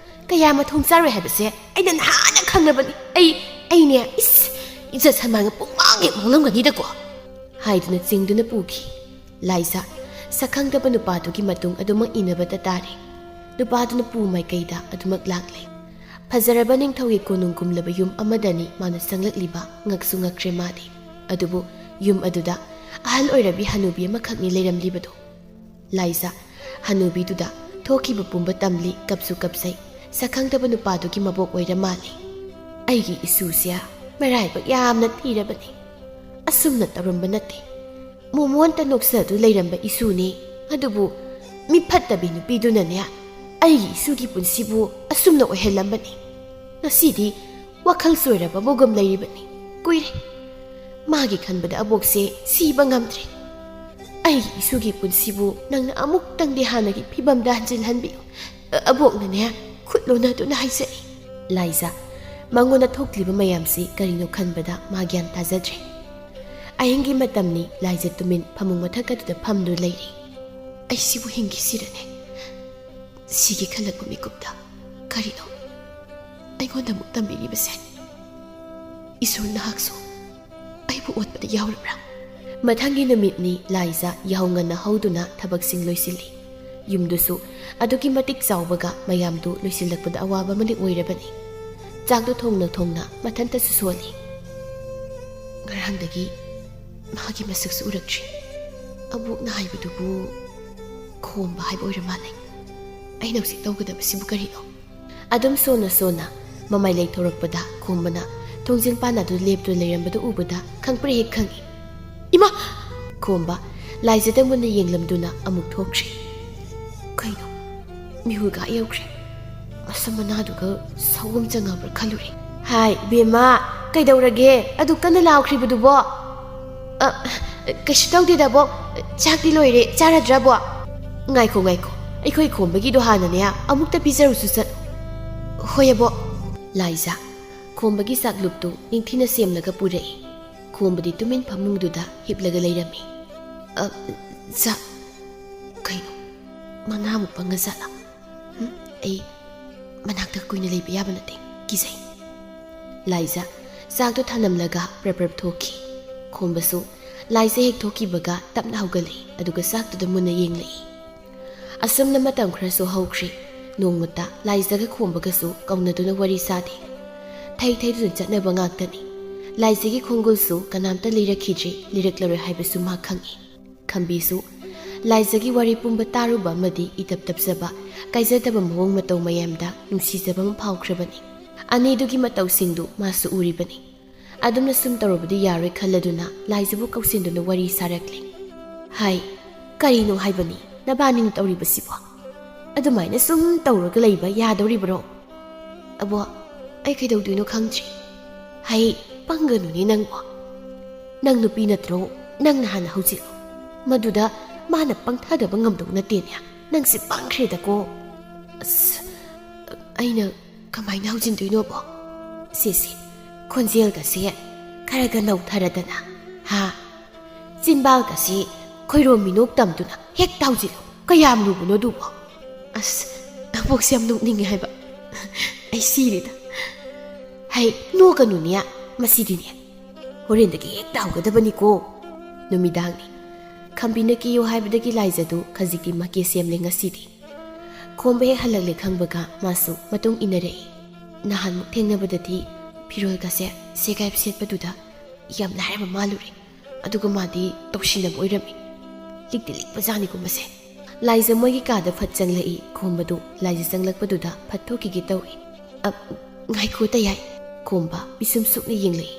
ꯀꯌꯥ ꯃꯊꯣꯡ ꯆꯥꯔꯣꯏ ꯍꯥꯏꯕꯁꯦ ꯑꯩꯅ ꯅꯍꯥꯟꯅ ꯈꯪꯉꯕꯅꯤ꯫ ꯑꯩ, ꯑꯩꯅꯦ, ꯏꯁ, ꯏꯖꯠ ꯁꯟꯃꯥꯟꯒ ꯄꯨꯡꯃꯥꯡ ꯍꯦꯛ ꯃꯥꯡꯂꯝꯒꯅꯤꯗꯀꯣ꯫" ꯍꯥꯏꯗꯨꯅ ꯆꯤꯡꯗꯨꯅ ꯄꯨꯈꯤ꯫ ꯂꯥꯏꯖ ꯁꯛꯈꯪꯗꯕ ꯅꯨꯄꯥꯗꯨꯒꯤ ꯃꯇꯨꯡ ꯑꯗꯨꯃꯛ ꯏꯟꯅꯕꯇ ꯇꯥꯔꯦ꯫ ꯅꯨꯄꯥꯗꯨꯅ ꯄꯨ ꯃꯥꯏꯀꯩꯗ ꯑꯗꯨꯃꯛ ꯂꯥꯛꯂꯦ꯫ ꯐꯖꯔꯕ ꯅꯤꯡꯊꯧꯒꯤ ꯀꯣꯅꯨꯡꯒꯨꯝꯂꯕ ꯌꯨꯝ ꯑꯃꯗꯅꯤ ꯃꯥꯅ ꯆꯪꯂꯛꯂꯤꯕ꯫ ꯉꯛꯁꯨ ꯉꯛꯈ꯭ꯔꯦ ꯃꯥꯗꯤ꯫ ꯑꯗꯨꯕꯨ ꯌꯨꯝ ꯑꯗꯨꯗ ꯑꯍꯜ ꯑꯣꯏꯔꯕꯤ ꯍꯅꯨꯕꯤ ꯑꯃꯈꯛꯅꯤ ꯂꯩꯔꯝꯂꯤꯕꯗꯣ꯫ ꯂꯥꯏꯖ ꯍꯅꯨꯕꯤꯗꯨꯗ ꯊꯣꯛꯈꯤꯕ ꯄꯨꯝꯕ ꯇꯝꯂꯤ, ꯀꯞꯁꯨ ꯀꯞꯆꯩ꯫ ꯁꯛꯈꯪꯗꯕ ꯅꯨꯄꯥꯗꯨꯒꯤ ꯃꯕꯣꯛ ꯑꯣꯏꯔ ꯃꯥꯜꯂꯤ꯫ "ꯑꯩꯒꯤ ꯏꯁꯨꯁꯦ ꯃꯔꯥꯏꯕꯛ ꯌꯥꯝꯅ ꯊꯤꯔꯕꯅꯤ꯫ ꯑꯁꯨꯝꯅ ꯇꯧꯔꯝꯕ ꯅꯠꯇꯦ꯫ ꯃꯣꯃꯣꯟꯇ ꯅꯣꯛꯆꯗꯨ ꯂꯩꯔꯝꯕ ꯏꯁꯨꯅꯤ꯫ ꯑꯗꯨꯕꯨ ꯃꯤ ꯐꯠꯇꯕꯤ ꯅꯨꯄꯤꯗꯨꯅꯅꯦ ꯑꯩꯒꯤ ꯏꯁꯨꯒꯤ ꯄꯨꯟꯁꯤꯕꯨ ꯑꯁꯨꯝꯅ ꯑꯣꯏꯍꯜꯂꯝꯕꯅꯤ꯫ ꯉꯁꯤꯗꯤ ꯋꯥꯈꯜ ꯆꯣꯏꯔꯕ ꯑꯃꯒꯨꯝ ꯂꯩꯔꯤꯕꯅꯤ꯫ ꯀꯨꯏꯔꯦ꯫ ꯃꯥꯒꯤ ꯈꯟꯕꯗ ꯑꯕꯣꯛꯁꯦ ꯁꯤꯕ ꯉꯝꯗ꯭ꯔꯦ꯫ ꯑꯩꯒꯤ ꯏꯁꯨꯒꯤ ꯄꯨꯟꯁꯤꯕꯨ ꯅꯪꯅ ꯑꯃꯨꯛꯇꯪꯗꯤ ꯍꯥꯟꯅꯒꯤ ꯐꯤꯕꯝꯗ ꯍꯟꯖꯤꯜꯍꯟꯕꯤꯌꯨ꯫ ꯑ-, ꯑꯕꯣꯛꯅꯅꯦ ꯈꯨꯠ ꯂꯣꯟꯅꯗꯨꯅ ꯍꯥꯏꯖꯔꯤ꯫" ꯂꯥꯏꯖ ꯃꯉꯣꯟꯗ ꯊꯣꯛꯂꯤꯕ ꯃꯌꯥꯝꯁꯤ ꯀꯔꯤꯅꯣ ꯈꯟꯕꯗ ꯃꯥ ꯒ꯭ꯌꯥꯟ ꯇꯥꯖꯗ꯭ꯔꯦ꯫ ꯑꯍꯤꯡꯒꯤ ꯃꯇꯝꯅꯤ꯫ ꯂꯥꯏꯖ ꯇꯨꯃꯤꯟ ꯐꯃꯨꯡ ꯃꯊꯛ ꯑꯗꯨꯗ ꯐꯝꯗꯨꯅ ꯂꯩꯔꯤ꯫ "ꯑꯩ ꯁꯤꯕꯨ ꯍꯤꯡꯈꯤꯁꯤꯔꯅꯦ? ꯁꯤꯒꯦ ꯈꯜꯂꯛꯄ ꯃꯤꯀꯨꯞꯇ ꯀꯔꯤꯅꯣ ꯑꯩꯉꯣꯟꯗ ꯑꯃꯨꯛ ꯇꯝꯕꯤꯔꯤꯕꯁꯦ? ꯏꯁꯣꯔ, ꯅꯍꯥꯛꯁꯨ ꯑꯩꯕꯨ ꯑꯣꯠꯄꯗ ꯌꯥꯎꯔꯕ꯭ꯔꯥ?" ꯃꯊꯪꯒꯤ ꯅꯨꯃꯤꯠꯅꯤ꯫ ꯂꯥꯏꯖ ꯌꯥꯍꯧ ꯉꯟꯅ ꯍꯧꯗꯨꯅ ꯊꯕꯛꯁꯤꯡ ꯂꯣꯏꯁꯤꯜꯂꯤ꯫ ꯌꯨꯝꯗꯨꯁꯨ ꯑꯗꯨꯛꯀꯤ ꯃꯇꯤꯛ ꯆꯥꯎꯕꯒ ꯃꯌꯥꯝꯗꯨ ꯂꯣꯏꯁꯤꯜꯂꯛꯄꯗ ꯑꯋꯥꯕ ꯑꯃꯗꯤ ꯑꯣꯏꯔꯕꯅꯤ꯫ ꯆꯥꯛꯇꯨ ꯊꯣꯡꯅ ꯊꯣꯡꯅ ꯃꯊꯟꯇꯁꯨ ꯁꯣꯜꯂꯤ꯫ ꯉꯔꯥꯡꯗꯒꯤ ꯃꯥꯒꯤ ꯃꯁꯛꯁꯨ ꯎꯔꯛꯇ꯭ꯔꯤ꯫ ꯑꯕꯣꯛꯅ ꯍꯥꯏꯕꯗꯨꯕꯨ ꯈꯣꯝꯕ ꯍꯥꯏꯕ ꯑꯣꯏꯔ ꯃꯥꯜꯂꯦ꯫ ꯑꯩꯅ ꯍꯧꯖꯤꯛ ꯇꯧꯒꯗꯕꯁꯤꯕꯨ ꯀꯔꯤꯅꯣ? ꯑꯗꯨꯝ ꯁꯣꯟꯅ ꯁꯣꯟꯅ ꯃꯃꯥꯏ ꯂꯩꯊꯣꯔꯛꯄꯗ ꯈꯣꯝꯕꯅ ꯊꯣꯡꯖꯤꯟ ꯄꯥꯟ ꯑꯗꯨ ꯂꯦꯞꯇꯨꯅ ꯂꯩꯔꯝꯕꯗꯨ ꯎꯕꯗ ꯈꯪꯄ꯭ꯔꯦꯛ ꯍꯦꯛ ꯈꯪꯏ꯫ "ꯏꯃꯥ!" ꯈꯣꯝꯕ ꯂꯥꯏꯖꯗ ꯃꯨꯟꯅ ꯌꯦꯡꯂꯝꯗꯨꯅ ꯑꯃꯨꯛ ꯊꯣꯛꯈ꯭ꯔꯦ꯫ ꯀꯩꯅꯣ? ꯃꯤꯍꯨꯜ ꯀꯥ ꯌꯧꯈ꯭ꯔꯦ꯫ ꯃꯁꯝ ꯃꯅꯥꯗꯨꯒ ꯁꯑꯣꯝ ꯆꯪꯉꯕ꯭ꯔꯥ ꯈꯜꯂꯨꯔꯦ꯫ "ꯍꯥꯏ, ꯕꯦꯝꯃ, ꯀꯩꯗꯧꯔꯒꯦ? ꯑꯗꯨ ꯀꯟꯅ ꯂꯥꯎꯈ꯭ꯔꯤꯕꯗꯨꯕꯣ?" "ꯑ, ꯀꯩꯁꯨ ꯇꯧꯗꯦꯗꯕꯣ꯫ ꯆꯥꯛꯇꯤ ꯂꯣꯏꯔꯦ, ꯆꯥꯔꯗ꯭ꯔꯕꯣ?" "ꯉꯥꯏꯈꯣ, ꯉꯥꯏꯈꯣ, ꯑꯩꯈꯣꯏ ꯈꯣꯝꯕꯒꯤꯗꯣ ꯍꯥꯟꯅꯅꯦ ꯑꯃꯨꯛꯇ ꯄꯤꯖꯔꯨꯁꯨ ꯆꯠꯂꯨ꯫" "ꯍꯣꯏ, ꯑꯕꯣ꯫" ꯂꯥꯏꯖ ꯈꯣꯝꯕꯒꯤ ꯆꯥꯛꯂꯨꯞꯇꯨ ꯅꯤꯡꯊꯤꯅ ꯁꯦꯝꯂꯒ ꯄꯨꯔꯛꯏ꯫ ꯈꯣꯝꯕꯗꯤ ꯇꯨꯃꯤꯟ ꯐꯃꯨꯡꯗꯨꯗ ꯍꯤꯞꯂꯒ ꯂꯩꯔꯝꯃꯤ꯫ "ꯑ, ꯆꯥꯛ ꯀꯩꯅꯣ? ꯃꯅꯥꯃꯨꯛ ꯄꯪꯉ ꯖꯥꯠꯂꯥ? ꯍꯨꯝ, ꯑꯩ ꯃꯅꯥꯛꯇ ꯀꯨꯏꯅ ꯂꯩꯕ ꯌꯥꯕ ꯅꯠꯇꯦ, ꯀꯤꯖꯩ꯫" ꯂꯥꯏꯖ ꯆꯥꯛꯇꯨ ꯊꯅꯝꯂꯒ ꯄ꯭ꯔꯞ ꯄ꯭ꯔꯞ ꯊꯣꯛꯈꯤ꯫ ꯈꯣꯝꯕꯁꯨ ꯂꯥꯏꯖ ꯍꯦꯛ ꯊꯣꯛꯈꯤꯕꯒ ꯇꯞꯅ ꯍꯧꯒꯠꯂꯛꯏ, ꯑꯗꯨꯒ ꯆꯥꯛꯇꯨꯗ ꯃꯨꯟꯅ ꯌꯦꯡꯂꯛꯏ꯫ ꯑꯁꯨꯝꯅ ꯃꯇꯝ ꯈꯔꯁꯨ ꯍꯧꯈ꯭ꯔꯤ꯫ ꯅꯣꯡꯃꯇ ꯂꯥꯏꯖꯒ ꯈꯣꯝꯕꯒꯁꯨ ꯀꯧꯅꯗꯨꯅ ꯋꯥꯔꯤ ꯁꯥꯗꯦ꯫ ꯊꯩ ꯊꯩꯗꯨꯅ ꯆꯠꯅꯕ ꯉꯥꯛꯇꯅꯤ꯫ ꯂꯥꯏꯖꯒꯤ ꯈꯣꯡꯒꯨꯜꯁꯨ ꯀꯅꯥꯝꯇ ꯂꯤꯔꯛꯈꯤꯗ꯭ꯔꯤ, ꯂꯤꯔꯛꯂꯔꯣꯏ ꯍꯥꯏꯕꯁꯨ ꯃꯥ ꯈꯪꯏ꯫ ꯈꯝꯕꯤꯁꯨ ꯂꯥꯏꯖꯒꯤ ꯋꯥꯔꯤ ꯄꯨꯝꯕ ꯇꯥꯔꯨꯕ ꯑꯃꯗꯤ ꯏꯇꯞ ꯇꯞꯆꯕ, ꯀꯥꯏꯖꯗꯕ ꯃꯑꯣꯡ ꯃꯇꯧ ꯃꯌꯥꯝꯗ ꯅꯨꯡꯁꯤꯖꯕ ꯑꯃ ꯐꯥꯎꯈ꯭ꯔꯕꯅꯤ꯫ ꯑꯅꯤꯗꯨꯒꯤ ꯃꯇꯧꯁꯤꯡꯗꯨ ꯃꯥꯁꯨ ꯎꯔꯤꯕꯅꯤ꯫ ꯑꯗꯨꯝꯅ ꯁꯨꯝ ꯇꯧꯔꯕꯗꯤ ꯌꯥꯔꯣꯏ ꯈꯜꯂꯗꯨꯅ ꯂꯥꯏꯖꯕꯨ ꯀꯧꯁꯤꯟꯗꯨꯅ ꯋꯥꯔꯤ ꯁꯥꯔꯛꯂꯤ꯫ "ꯍꯥꯏ, ꯀꯔꯤꯅꯣ ꯍꯥꯏꯕꯅꯤ ꯅꯕꯥꯅꯤꯅ ꯇꯧꯔꯤꯕꯁꯤꯕꯣ? ꯑꯗꯨꯃꯥꯏꯅ ꯁꯨꯝ ꯇꯧꯔꯒ ꯂꯩꯕ ꯌꯥꯗꯧꯔꯤꯕ꯭ꯔꯣ?" "ꯑꯕꯣ, ꯑꯩ ꯀꯩꯗꯧꯗꯣꯏꯅꯣ ꯈꯪꯗ꯭ꯔꯤ꯫" "ꯍꯩ, ꯄꯪꯒꯅꯨꯅꯦ ꯅꯪꯕꯣ꯫ ꯅꯪ ꯅꯨꯄꯤ ꯅꯠꯇ꯭ꯔꯣ? ꯅꯪꯅ ꯍꯥꯟꯅ ꯍꯧꯖꯤꯜꯂꯨ꯫ ꯃꯗꯨꯗ ꯃꯥꯅ ꯄꯪꯊꯗꯕ ꯉꯝꯗꯧ ꯅꯠꯇꯦꯅꯦ꯫ ꯅꯪꯁꯦ ꯄꯪꯈ꯭ꯔꯦꯗꯀꯣ꯫" "ꯑꯁ, ꯑꯩꯅ ꯀꯃꯥꯏꯅ ꯍꯧꯖꯤꯟꯗꯣꯏꯅꯣꯕꯣ? ꯁꯤꯁꯤ, ꯈꯣꯟꯖꯦꯜꯒꯁꯦ ꯈꯔꯒ ꯅꯧꯊꯔꯗꯅ, ꯍꯥ? ꯆꯤꯟꯕꯥꯜꯒꯁꯤ ꯈꯣꯏꯔꯣꯝ ꯃꯤꯅꯣꯛ ꯇꯝꯗꯨꯅ ꯍꯦꯛ ꯇꯥꯎꯖꯤꯜꯂꯨ꯫ ꯀꯌꯥꯝ ꯂꯨꯕꯅꯣ ꯑꯗꯨꯕꯣ?" "ꯑꯁ, ꯑꯕꯣꯛꯁꯦ ꯌꯥꯝ ꯅꯣꯛꯅꯤꯡꯉꯦ ꯍꯥꯏꯕ꯫ ꯑꯩ ꯁꯤꯔꯦꯗ꯫" "ꯍꯩ, ꯅꯣꯛꯀꯅꯨꯅꯦ, ꯃꯁꯤꯗꯤꯅꯦ꯫ ꯍꯣꯔꯦꯟꯗꯒꯤ ꯍꯦꯛ ꯇꯥꯎꯒꯗꯕꯅꯤꯀꯣ꯫" ꯅꯨꯃꯤꯗꯥꯡꯅꯤ꯫ ꯈꯝꯕꯤꯅ ꯀꯦꯌꯨ ꯍꯥꯏꯕꯗꯒꯤ ꯂꯥꯏꯖꯗꯨ ꯈꯖꯤꯛꯇꯤ ꯃꯀꯦ ꯁꯦꯝꯂꯦ ꯉꯁꯤꯗꯤ꯫ ꯈꯣꯝꯕ ꯍꯦꯛ ꯍꯜꯂꯛꯂꯦ ꯈꯪꯕꯒ ꯃꯥꯁꯨ ꯃꯇꯨꯡ ꯏꯟꯅꯔꯛꯏ꯫ ꯅꯍꯥꯟꯃꯨꯛ ꯊꯦꯡꯅꯕꯗꯗꯤ ꯐꯤꯔꯣꯜꯒꯁꯦ ꯁꯦꯒꯥꯏ ꯁꯦꯠꯄꯗꯨꯗ ꯌꯥꯝ ꯂꯥꯏꯔꯕ ꯃꯥꯜꯂꯨꯔꯦ꯫ ꯑꯗꯨꯒ ꯃꯥꯗꯤ ꯇꯧꯁꯤꯟꯅꯕ ꯑꯣꯏꯔꯝꯃꯤ꯫ ꯂꯤꯛꯇꯤ ꯂꯤꯛꯄꯖꯥꯠꯅꯤꯀꯣ ꯃꯁꯦ꯫ ꯂꯥꯏꯖ ꯃꯣꯏꯒꯤ ꯀꯥꯗ ꯐꯠ ꯆꯪꯂꯛꯏ꯫ ꯈꯣꯝꯕꯗꯨ ꯂꯥꯏꯖ ꯆꯪꯂꯛꯄꯗꯨꯗ ꯐꯠ ꯊꯣꯛꯈꯤꯒꯦ ꯇꯧꯏ꯫ "ꯑ, ꯉꯥꯏꯈꯣ ꯇꯌꯥꯏ꯫" ꯈꯣꯝꯕ ꯄꯤꯁꯨꯝ ꯁꯨꯛꯅ ꯌꯦꯡꯂꯛꯏ꯫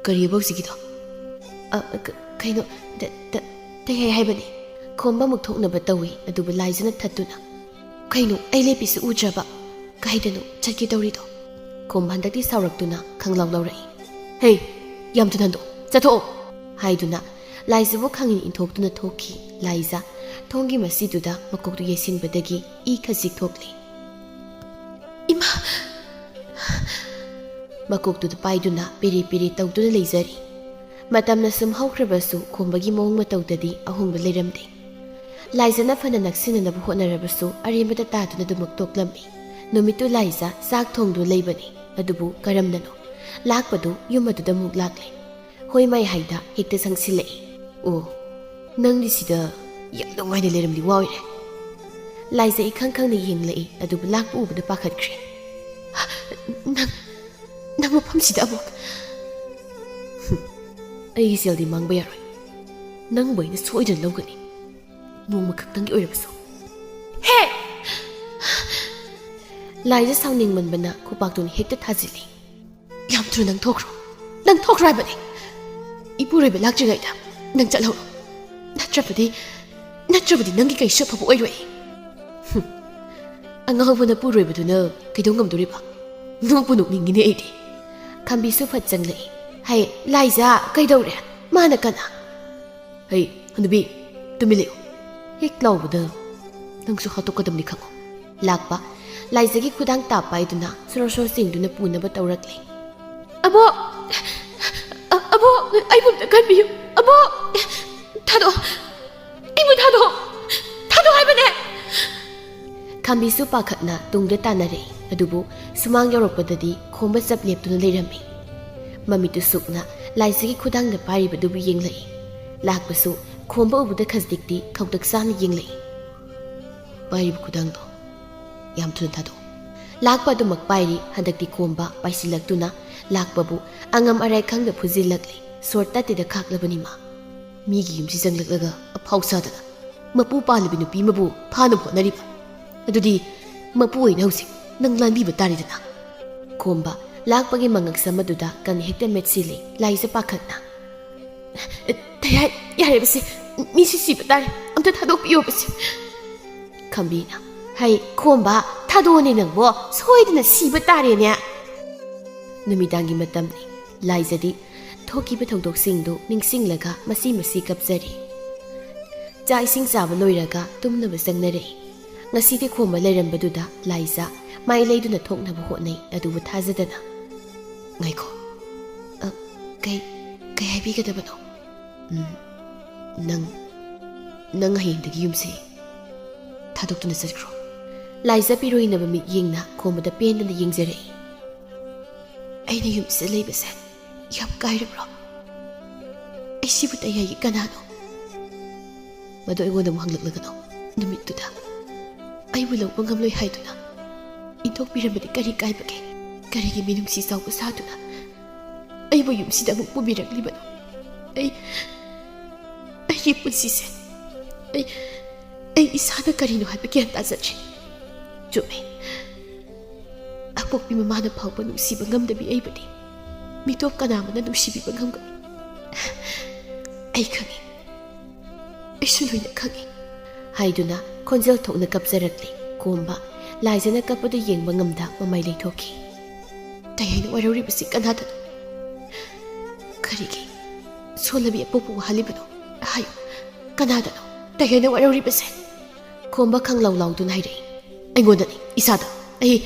"ꯀꯔꯤꯕ ꯍꯧꯖꯤꯛꯀꯤꯗꯣ?" "ꯑ, ꯀ-, ꯀꯩꯅꯣ, ꯇ-, ꯇ-, ꯇꯌꯥꯏ ꯍꯥꯏꯕꯅꯤ꯫" ꯈꯣꯝꯕ ꯑꯃꯨꯛ ꯊꯣꯛꯅꯕ ꯇꯧꯏ, ꯑꯗꯨꯕꯨ ꯂꯥꯏꯖꯅ ꯊꯠꯇꯨꯅ, "ꯀꯩꯅꯣ, ꯑꯩ ꯂꯦꯞꯄꯤꯁꯤ ꯎꯗ꯭ꯔꯕ? ꯀꯥꯏꯗꯅꯣ ꯆꯠꯀꯦ ꯇꯧꯔꯤꯗꯣ?" ꯈꯣꯝꯕ ꯍꯟꯗꯛꯇꯤ ꯁꯥꯎꯔꯛꯇꯨꯅ ꯈꯪꯂꯥꯎ ꯂꯥꯎꯔꯛꯏ꯫ "ꯍꯦ, ꯌꯥꯝ ꯊꯨꯅ ꯍꯟꯗꯣꯛ, ꯆꯠꯊꯣꯛꯑꯣ!" ꯍꯥꯏꯗꯨꯅ ꯂꯥꯏꯖꯕꯨ ꯈꯪꯏꯟ ꯏꯟꯊꯣꯛꯇꯨꯅ ꯊꯣꯛꯈꯤ꯫ ꯂꯥꯏꯖ ꯊꯣꯡꯒꯤ ꯃꯁꯤꯗꯨꯗ ꯃꯀꯣꯛꯇꯨ ꯌꯩꯁꯤꯟꯕꯗꯒꯤ ꯏ ꯈꯖꯤꯛ ꯊꯣꯛꯂꯤ꯫ "ꯏꯃꯥ!" ꯃꯀꯣꯛꯇꯨꯗ ꯄꯥꯏꯗꯨꯅ ꯄꯦꯔꯦ ꯄꯦꯔꯦ ꯇꯧꯗꯨꯅ ꯂꯩꯖꯔꯤ꯫ ꯃꯇꯝꯅ ꯁꯨꯝ ꯍꯧꯈ꯭ꯔꯕꯁꯨ ꯈꯣꯝꯕꯒꯤ ꯃꯑꯣꯡ ꯃꯇꯧꯗꯗꯤ ꯑꯍꯣꯡꯕ ꯂꯩꯔꯝꯗꯦ꯫ ꯂꯥꯏꯖꯅ ꯐꯅ ꯅꯛꯁꯤꯟꯅꯅꯕ ꯍꯣꯠꯅꯔꯕꯁꯨ ꯑꯔꯦꯝꯕꯗ ꯇꯥꯗꯨꯅ ꯑꯗꯨꯃꯛ ꯇꯣꯛꯂꯝꯃꯤ꯫ ꯅꯨꯃꯤꯠꯇꯨ ꯂꯥꯏꯖ ꯆꯥꯛ ꯊꯣꯡꯗꯨꯅ ꯂꯩꯕꯅꯤ, ꯑꯗꯨꯕꯨ ꯀꯔꯝꯅꯅꯣ ꯂꯥꯛꯄꯗꯨ ꯌꯨꯝ ꯑꯗꯨꯗ ꯑꯃꯨꯛ ꯂꯥꯛꯂꯦ꯫ ꯍꯣꯏ ꯃꯥꯏ ꯍꯥꯏꯗ ꯍꯦꯛꯇ ꯆꯪꯁꯤꯜꯂꯛꯏ꯫ "ꯑꯣ, ꯅꯪꯗꯤ ꯁꯤꯗ ꯌꯥꯝ ꯅꯨꯡꯉꯥꯏꯅ ꯂꯩꯔꯝꯂꯤ ꯋꯥ ꯑꯣꯏꯔꯦ꯫" ꯂꯥꯏꯖ ꯏꯈꯪ ꯈꯪꯅ ꯌꯦꯡꯂꯛꯏ, ꯑꯗꯨꯕꯨ ꯂꯥꯛꯄ ꯎꯕꯗ ꯄꯥꯈꯠꯈ꯭ꯔꯦ꯫ "ꯅꯪ, ꯅꯪ ꯃꯐꯝꯁꯤꯗ ꯑꯃꯨꯛ?" "ꯍꯨꯝ, ꯑꯩꯒꯤ ꯁꯦꯜꯗꯤ ꯃꯥꯡꯕ ꯌꯥꯔꯣꯏ꯫ ꯅꯪꯕꯨ ꯑꯩꯅ ꯁꯣꯏꯗꯅ ꯂꯧꯒꯅꯤ꯫ ꯅꯣꯡꯃ ꯈꯛꯇꯪꯒꯤ ꯑꯣꯏꯔꯕꯁꯨ꯫" "ꯍꯦ!" ꯂꯥꯏꯖ ꯁꯥꯎꯅꯤꯡꯃꯟꯕꯅ ꯈꯨꯄꯥꯛꯇꯨꯅ ꯍꯦꯛꯇ ꯊꯥꯖꯤꯜꯂꯤ꯫ "ꯌꯥꯝ ꯊꯨꯅ ꯅꯪ ꯊꯣꯛꯈ꯭ꯔꯣ꯫ ꯅꯪ ꯊꯣꯛꯈ꯭ꯔꯣ ꯍꯥꯏꯕꯅꯤ꯫ ꯏꯄꯨꯔꯣꯏꯕ ꯂꯥꯛꯇ꯭ꯔꯤꯉꯩꯗ ꯅꯪ ꯆꯠꯍꯧꯔꯣ꯫ ꯅꯠꯇ꯭ꯔꯕꯗꯤ, ꯅꯠꯇ꯭ꯔꯕꯗꯤ ꯅꯪꯒꯤ ꯀꯩꯁꯨ ꯑꯐꯕ ꯑꯣꯏꯔꯣꯏ꯫" "ꯍꯨꯝ, ꯑꯉꯥꯎꯕ ꯅꯄꯨꯔꯣꯏꯕꯗꯨꯅ ꯀꯩꯗꯧ ꯉꯝꯗꯣꯔꯤꯕ? ꯅꯣꯛꯄꯨ ꯅꯣꯛꯅꯤꯡꯉꯤꯅꯦ ꯑꯩꯗꯤ꯫" ꯈꯥꯝꯕꯤꯁꯨ ꯐꯠ ꯆꯪꯂꯛꯏ꯫ "ꯍꯩ, ꯂꯥꯏꯖ, ꯀꯩꯗꯧꯔꯦ? ꯃꯥꯅ ꯀꯅꯥ?" "ꯍꯩ, ꯍꯅꯨꯕꯤ, ꯇꯨꯃꯤꯟ ꯂꯩꯌꯨ꯫" ꯍꯦꯛ ꯂꯥꯎꯕꯗ ꯅꯪꯁꯨ ꯍꯥꯠꯇꯣꯛꯀꯗꯕꯅꯤ ꯈꯪꯉꯨ꯫ ꯂꯥꯛꯄ ꯂꯥꯏꯖꯒꯤ ꯈꯨꯗꯥꯡ ꯇꯥꯞ ꯄꯥꯏꯗꯨꯅ ꯁꯣꯔꯣ ꯁꯣꯔꯣ ꯆꯤꯡꯗꯨꯅ ꯄꯨꯅꯕ ꯇꯧꯔꯛꯂꯦ꯫ "ꯑꯕꯣꯛ! ꯑ-, ꯑꯕꯣꯛ! ꯑꯩꯕꯨ ꯑꯝꯇ ꯀꯟꯕꯤꯌꯨ! ꯑꯕꯣꯛ! ꯊꯥꯗꯣꯛꯑꯣ! ꯑꯩꯕꯨ ꯊꯥꯗꯣꯛꯑꯣ! ꯊꯥꯗꯣꯛꯑꯣ ꯍꯥꯏꯕꯅꯦ!" ꯈꯥꯝꯕꯤꯁꯨ ꯄꯥꯈꯠꯅ ꯇꯨꯡꯗ ꯇꯥꯟꯅꯔꯛꯏ, ꯑꯗꯨꯕꯨ ꯁꯨꯃꯥꯡ ꯌꯧꯔꯛꯄꯗꯗꯤ ꯈꯣꯝꯕ ꯆꯞ ꯂꯦꯞꯇꯨꯅ ꯂꯩꯔꯝꯃꯤ꯫ ꯃꯃꯤꯠꯇꯨ ꯁꯨꯛꯅ ꯂꯥꯏꯖꯒꯤ ꯈꯨꯗꯥꯡꯗ ꯄꯥꯏꯔꯤꯕꯗꯨꯕꯨ ꯌꯦꯡꯂꯛꯏ꯫ ꯂꯥꯛꯄꯁꯨ ꯈꯣꯝꯕ ꯎꯕꯗ ꯈꯖꯤꯛꯇꯤ ꯈꯧꯇꯛ ꯆꯥꯅ ꯌꯦꯡꯂꯛꯏ꯫ "ꯄꯥꯏꯔꯤꯕ ꯈꯨꯗꯥꯡꯗꯣ ꯌꯥꯝ ꯊꯨꯅ ꯊꯥꯗꯣꯛꯑꯣ꯫" ꯂꯥꯛꯄ ꯑꯗꯨꯃꯛ ꯄꯥꯏꯔꯤ꯫ ꯍꯟꯗꯛꯇꯤ ꯈꯣꯝꯕ ꯄꯥꯏꯁꯤꯜꯂꯛꯇꯨꯅ ꯂꯥꯛꯄꯕꯨ ꯑꯉꯝ ꯑꯔꯥꯏ ꯈꯪꯗ ꯐꯨꯖꯤꯜꯂꯛꯂꯦ꯫ ꯁꯣꯔ ꯇꯠꯇꯦꯗ ꯈꯥꯛꯂꯕꯅꯤ ꯃꯥ꯫ ꯃꯤꯒꯤ ꯌꯨꯝꯁꯤ ꯆꯪꯂꯛꯂꯒ ꯑꯐꯥꯎ ꯁꯥꯗꯅ ꯃꯄꯨ ꯄꯥꯜꯂꯤꯕꯤ ꯅꯨꯄꯤ ꯑꯃꯕꯨ ꯐꯥꯅꯕ ꯍꯣꯠꯅꯔꯤꯕ꯫ ꯑꯗꯨꯗꯤ ꯃꯄꯨ ꯑꯣꯏꯅ ꯍꯧꯖꯤꯛ ꯅꯪ ꯂꯥꯟꯕꯤꯕ ꯇꯥꯔꯦꯗꯅ꯫ ꯈꯣꯝꯕ ꯂꯥꯛꯄꯒꯤ ꯃꯉꯛꯁꯝ ꯑꯗꯨꯗ ꯀꯟ ꯍꯦꯛꯇ ꯃꯦꯠꯁꯤꯜꯂꯦ ꯂꯥꯏꯖ ꯄꯥꯈꯠꯅ꯫ "ꯇꯌꯥꯏ, ꯌꯥꯔꯦꯕꯁꯦ, ꯃꯤꯁꯤ ꯁꯤꯕ ꯇꯥꯔꯦ, ꯑꯝꯇ ꯊꯥꯗꯣꯛꯄꯤꯌꯣꯕꯁꯦ꯫" ꯈꯝꯕꯤꯅ, "ꯍꯩ ꯈꯣꯝꯕ, ꯊꯥꯗꯣꯛꯑꯣꯅꯦ ꯅꯪꯕꯣ, ꯁꯣꯏꯗꯅ ꯁꯤꯕ ꯇꯥꯔꯦꯅꯦ꯫" ꯅꯨꯃꯤꯗꯥꯡꯒꯤ ꯃꯇꯝꯅꯤ꯫ ꯂꯥꯏꯖꯗꯤ ꯊꯣꯛꯈꯤꯕ ꯊꯧꯗꯣꯛꯁꯤꯡꯗꯨ ꯅꯤꯡꯁꯤꯡꯂꯒ ꯃꯁꯤ ꯃꯁꯤ ꯀꯞꯆꯔꯤ꯫ ꯆꯥꯛ ꯏꯁꯤꯡ ꯆꯥꯕ ꯂꯣꯏꯔꯒ ꯇꯨꯝꯅꯕ ꯆꯪꯅꯔꯛꯏ꯫ ꯉꯁꯤꯗꯤ ꯈꯣꯝꯕ ꯂꯩꯔꯝꯕꯗꯨꯗ ꯂꯥꯏꯖ ꯃꯥꯏ ꯂꯩꯗꯨꯅ ꯊꯣꯛꯅꯕ ꯍꯣꯠꯅꯩ, ꯑꯗꯨꯕꯨ ꯊꯥꯖꯗꯅ꯫ "ꯉꯥꯏꯈꯣ꯫ ꯑ, ꯀꯩ, ꯀꯩ ꯍꯥꯏꯕꯤꯒꯗꯕꯅꯣ?" "ꯎꯝ, ꯅꯪ, ꯅꯪ ꯍꯌꯦꯡꯗꯒꯤ ꯌꯨꯝꯁꯤ ꯊꯥꯗꯣꯛꯇꯨꯅ ꯆꯠꯈ꯭ꯔꯣ꯫" ꯂꯥꯏꯖ ꯄꯤꯔꯣꯏꯅꯕ ꯃꯤꯠꯌꯦꯡꯅ ꯈꯣꯝꯕꯗ ꯄꯦꯟꯗꯅ ꯌꯦꯡꯖꯔꯛꯏ꯫ "ꯑꯩꯅ ꯌꯨꯝꯁꯤꯗ ꯂꯩꯕꯁꯦ ꯌꯥꯝ ꯀꯥꯏꯔꯕ꯭ꯔꯣ? ꯑꯩ ꯁꯤꯕꯨ ꯇꯌꯥꯏꯒꯤ ꯀꯅꯥꯅꯣ?" "ꯃꯗꯨ ꯑꯩꯉꯣꯟꯗ ꯑꯃꯨꯛ ꯍꯪꯂꯛꯂꯒꯅꯨ꯫ ꯅꯨꯃꯤꯠꯇꯨꯗ ꯑꯩꯕꯨ ꯂꯧꯕ ꯉꯝꯂꯣꯏ ꯍꯥꯏꯗꯨꯅ ꯏꯟꯊꯣꯛꯄꯤꯔꯝꯕꯗꯤ ꯀꯔꯤ ꯀꯥꯏꯕꯒꯦ? ꯀꯔꯤꯒꯤ ꯃꯤꯅꯨꯡꯁꯤ ꯆꯥꯎꯕ ꯁꯥꯗꯨꯅ ꯑꯩꯕꯨ ꯌꯨꯝꯁꯤꯗ ꯑꯃꯨꯛ ꯄꯨꯕꯤꯔꯛꯂꯤꯕꯅꯣ? ꯑꯩ, ꯑꯩꯒꯤ ꯄꯨꯟꯁꯤꯁꯦ ꯑꯩ, ꯑꯩ ꯏꯁꯥꯅ ꯀꯔꯤꯅꯣ ꯍꯥꯏꯕ ꯒ꯭ꯌꯥꯟ ꯇꯥꯖꯗ꯭ꯔꯦ꯫" ꯆꯨꯝꯃꯦ, ꯑꯄꯣꯛꯄꯤ ꯃꯃꯥꯅ ꯐꯥꯎꯕ ꯅꯨꯡꯁꯤꯕ ꯉꯝꯗꯕꯤ ꯑꯩꯕꯨꯗꯤ ꯃꯤꯇꯣꯞ ꯀꯅꯥ ꯑꯃꯅ ꯅꯨꯡꯁꯤꯕꯤꯕ ꯉꯝꯒꯅꯤ? ꯑꯩ ꯈꯪꯏ, ꯑꯩꯁꯨ ꯂꯣꯏꯅ ꯈꯪꯏ꯫ ꯍꯥꯏꯗꯨꯅ ꯈꯣꯟꯖꯦꯜ ꯊꯣꯛꯅ ꯀꯞꯆꯔꯛꯂꯦ꯫ ꯈꯣꯝꯕ ꯂꯥꯏꯖꯅ ꯀꯞꯄꯗꯨ ꯌꯦꯡꯕ ꯉꯝꯗ ꯃꯃꯥꯏ ꯂꯩꯊꯣꯛꯈꯤ꯫ "ꯇꯌꯥꯏꯅ ꯋꯥꯔꯧꯔꯤꯕꯁꯤ ꯀꯅꯥꯗꯅꯣ? ꯀꯔꯤꯒꯤ ꯁꯣꯜꯂꯕꯤ ꯑꯄꯣꯛꯄ ꯋꯥꯍꯜꯂꯤꯕꯅꯣ? ꯍꯥꯏꯌꯨ, ꯀꯅꯥꯗꯅꯣ ꯇꯌꯥꯏꯅ ꯋꯥꯔꯧꯔꯤꯕꯁꯦ?" ꯈꯣꯝꯕ ꯈꯪꯂꯥꯎ ꯂꯥꯎꯗꯨꯅ ꯍꯥꯏꯔꯛꯏ꯫ "ꯑꯩꯉꯣꯟꯗꯅꯤ, ꯏꯁꯥꯗ꯫ ꯑꯩ,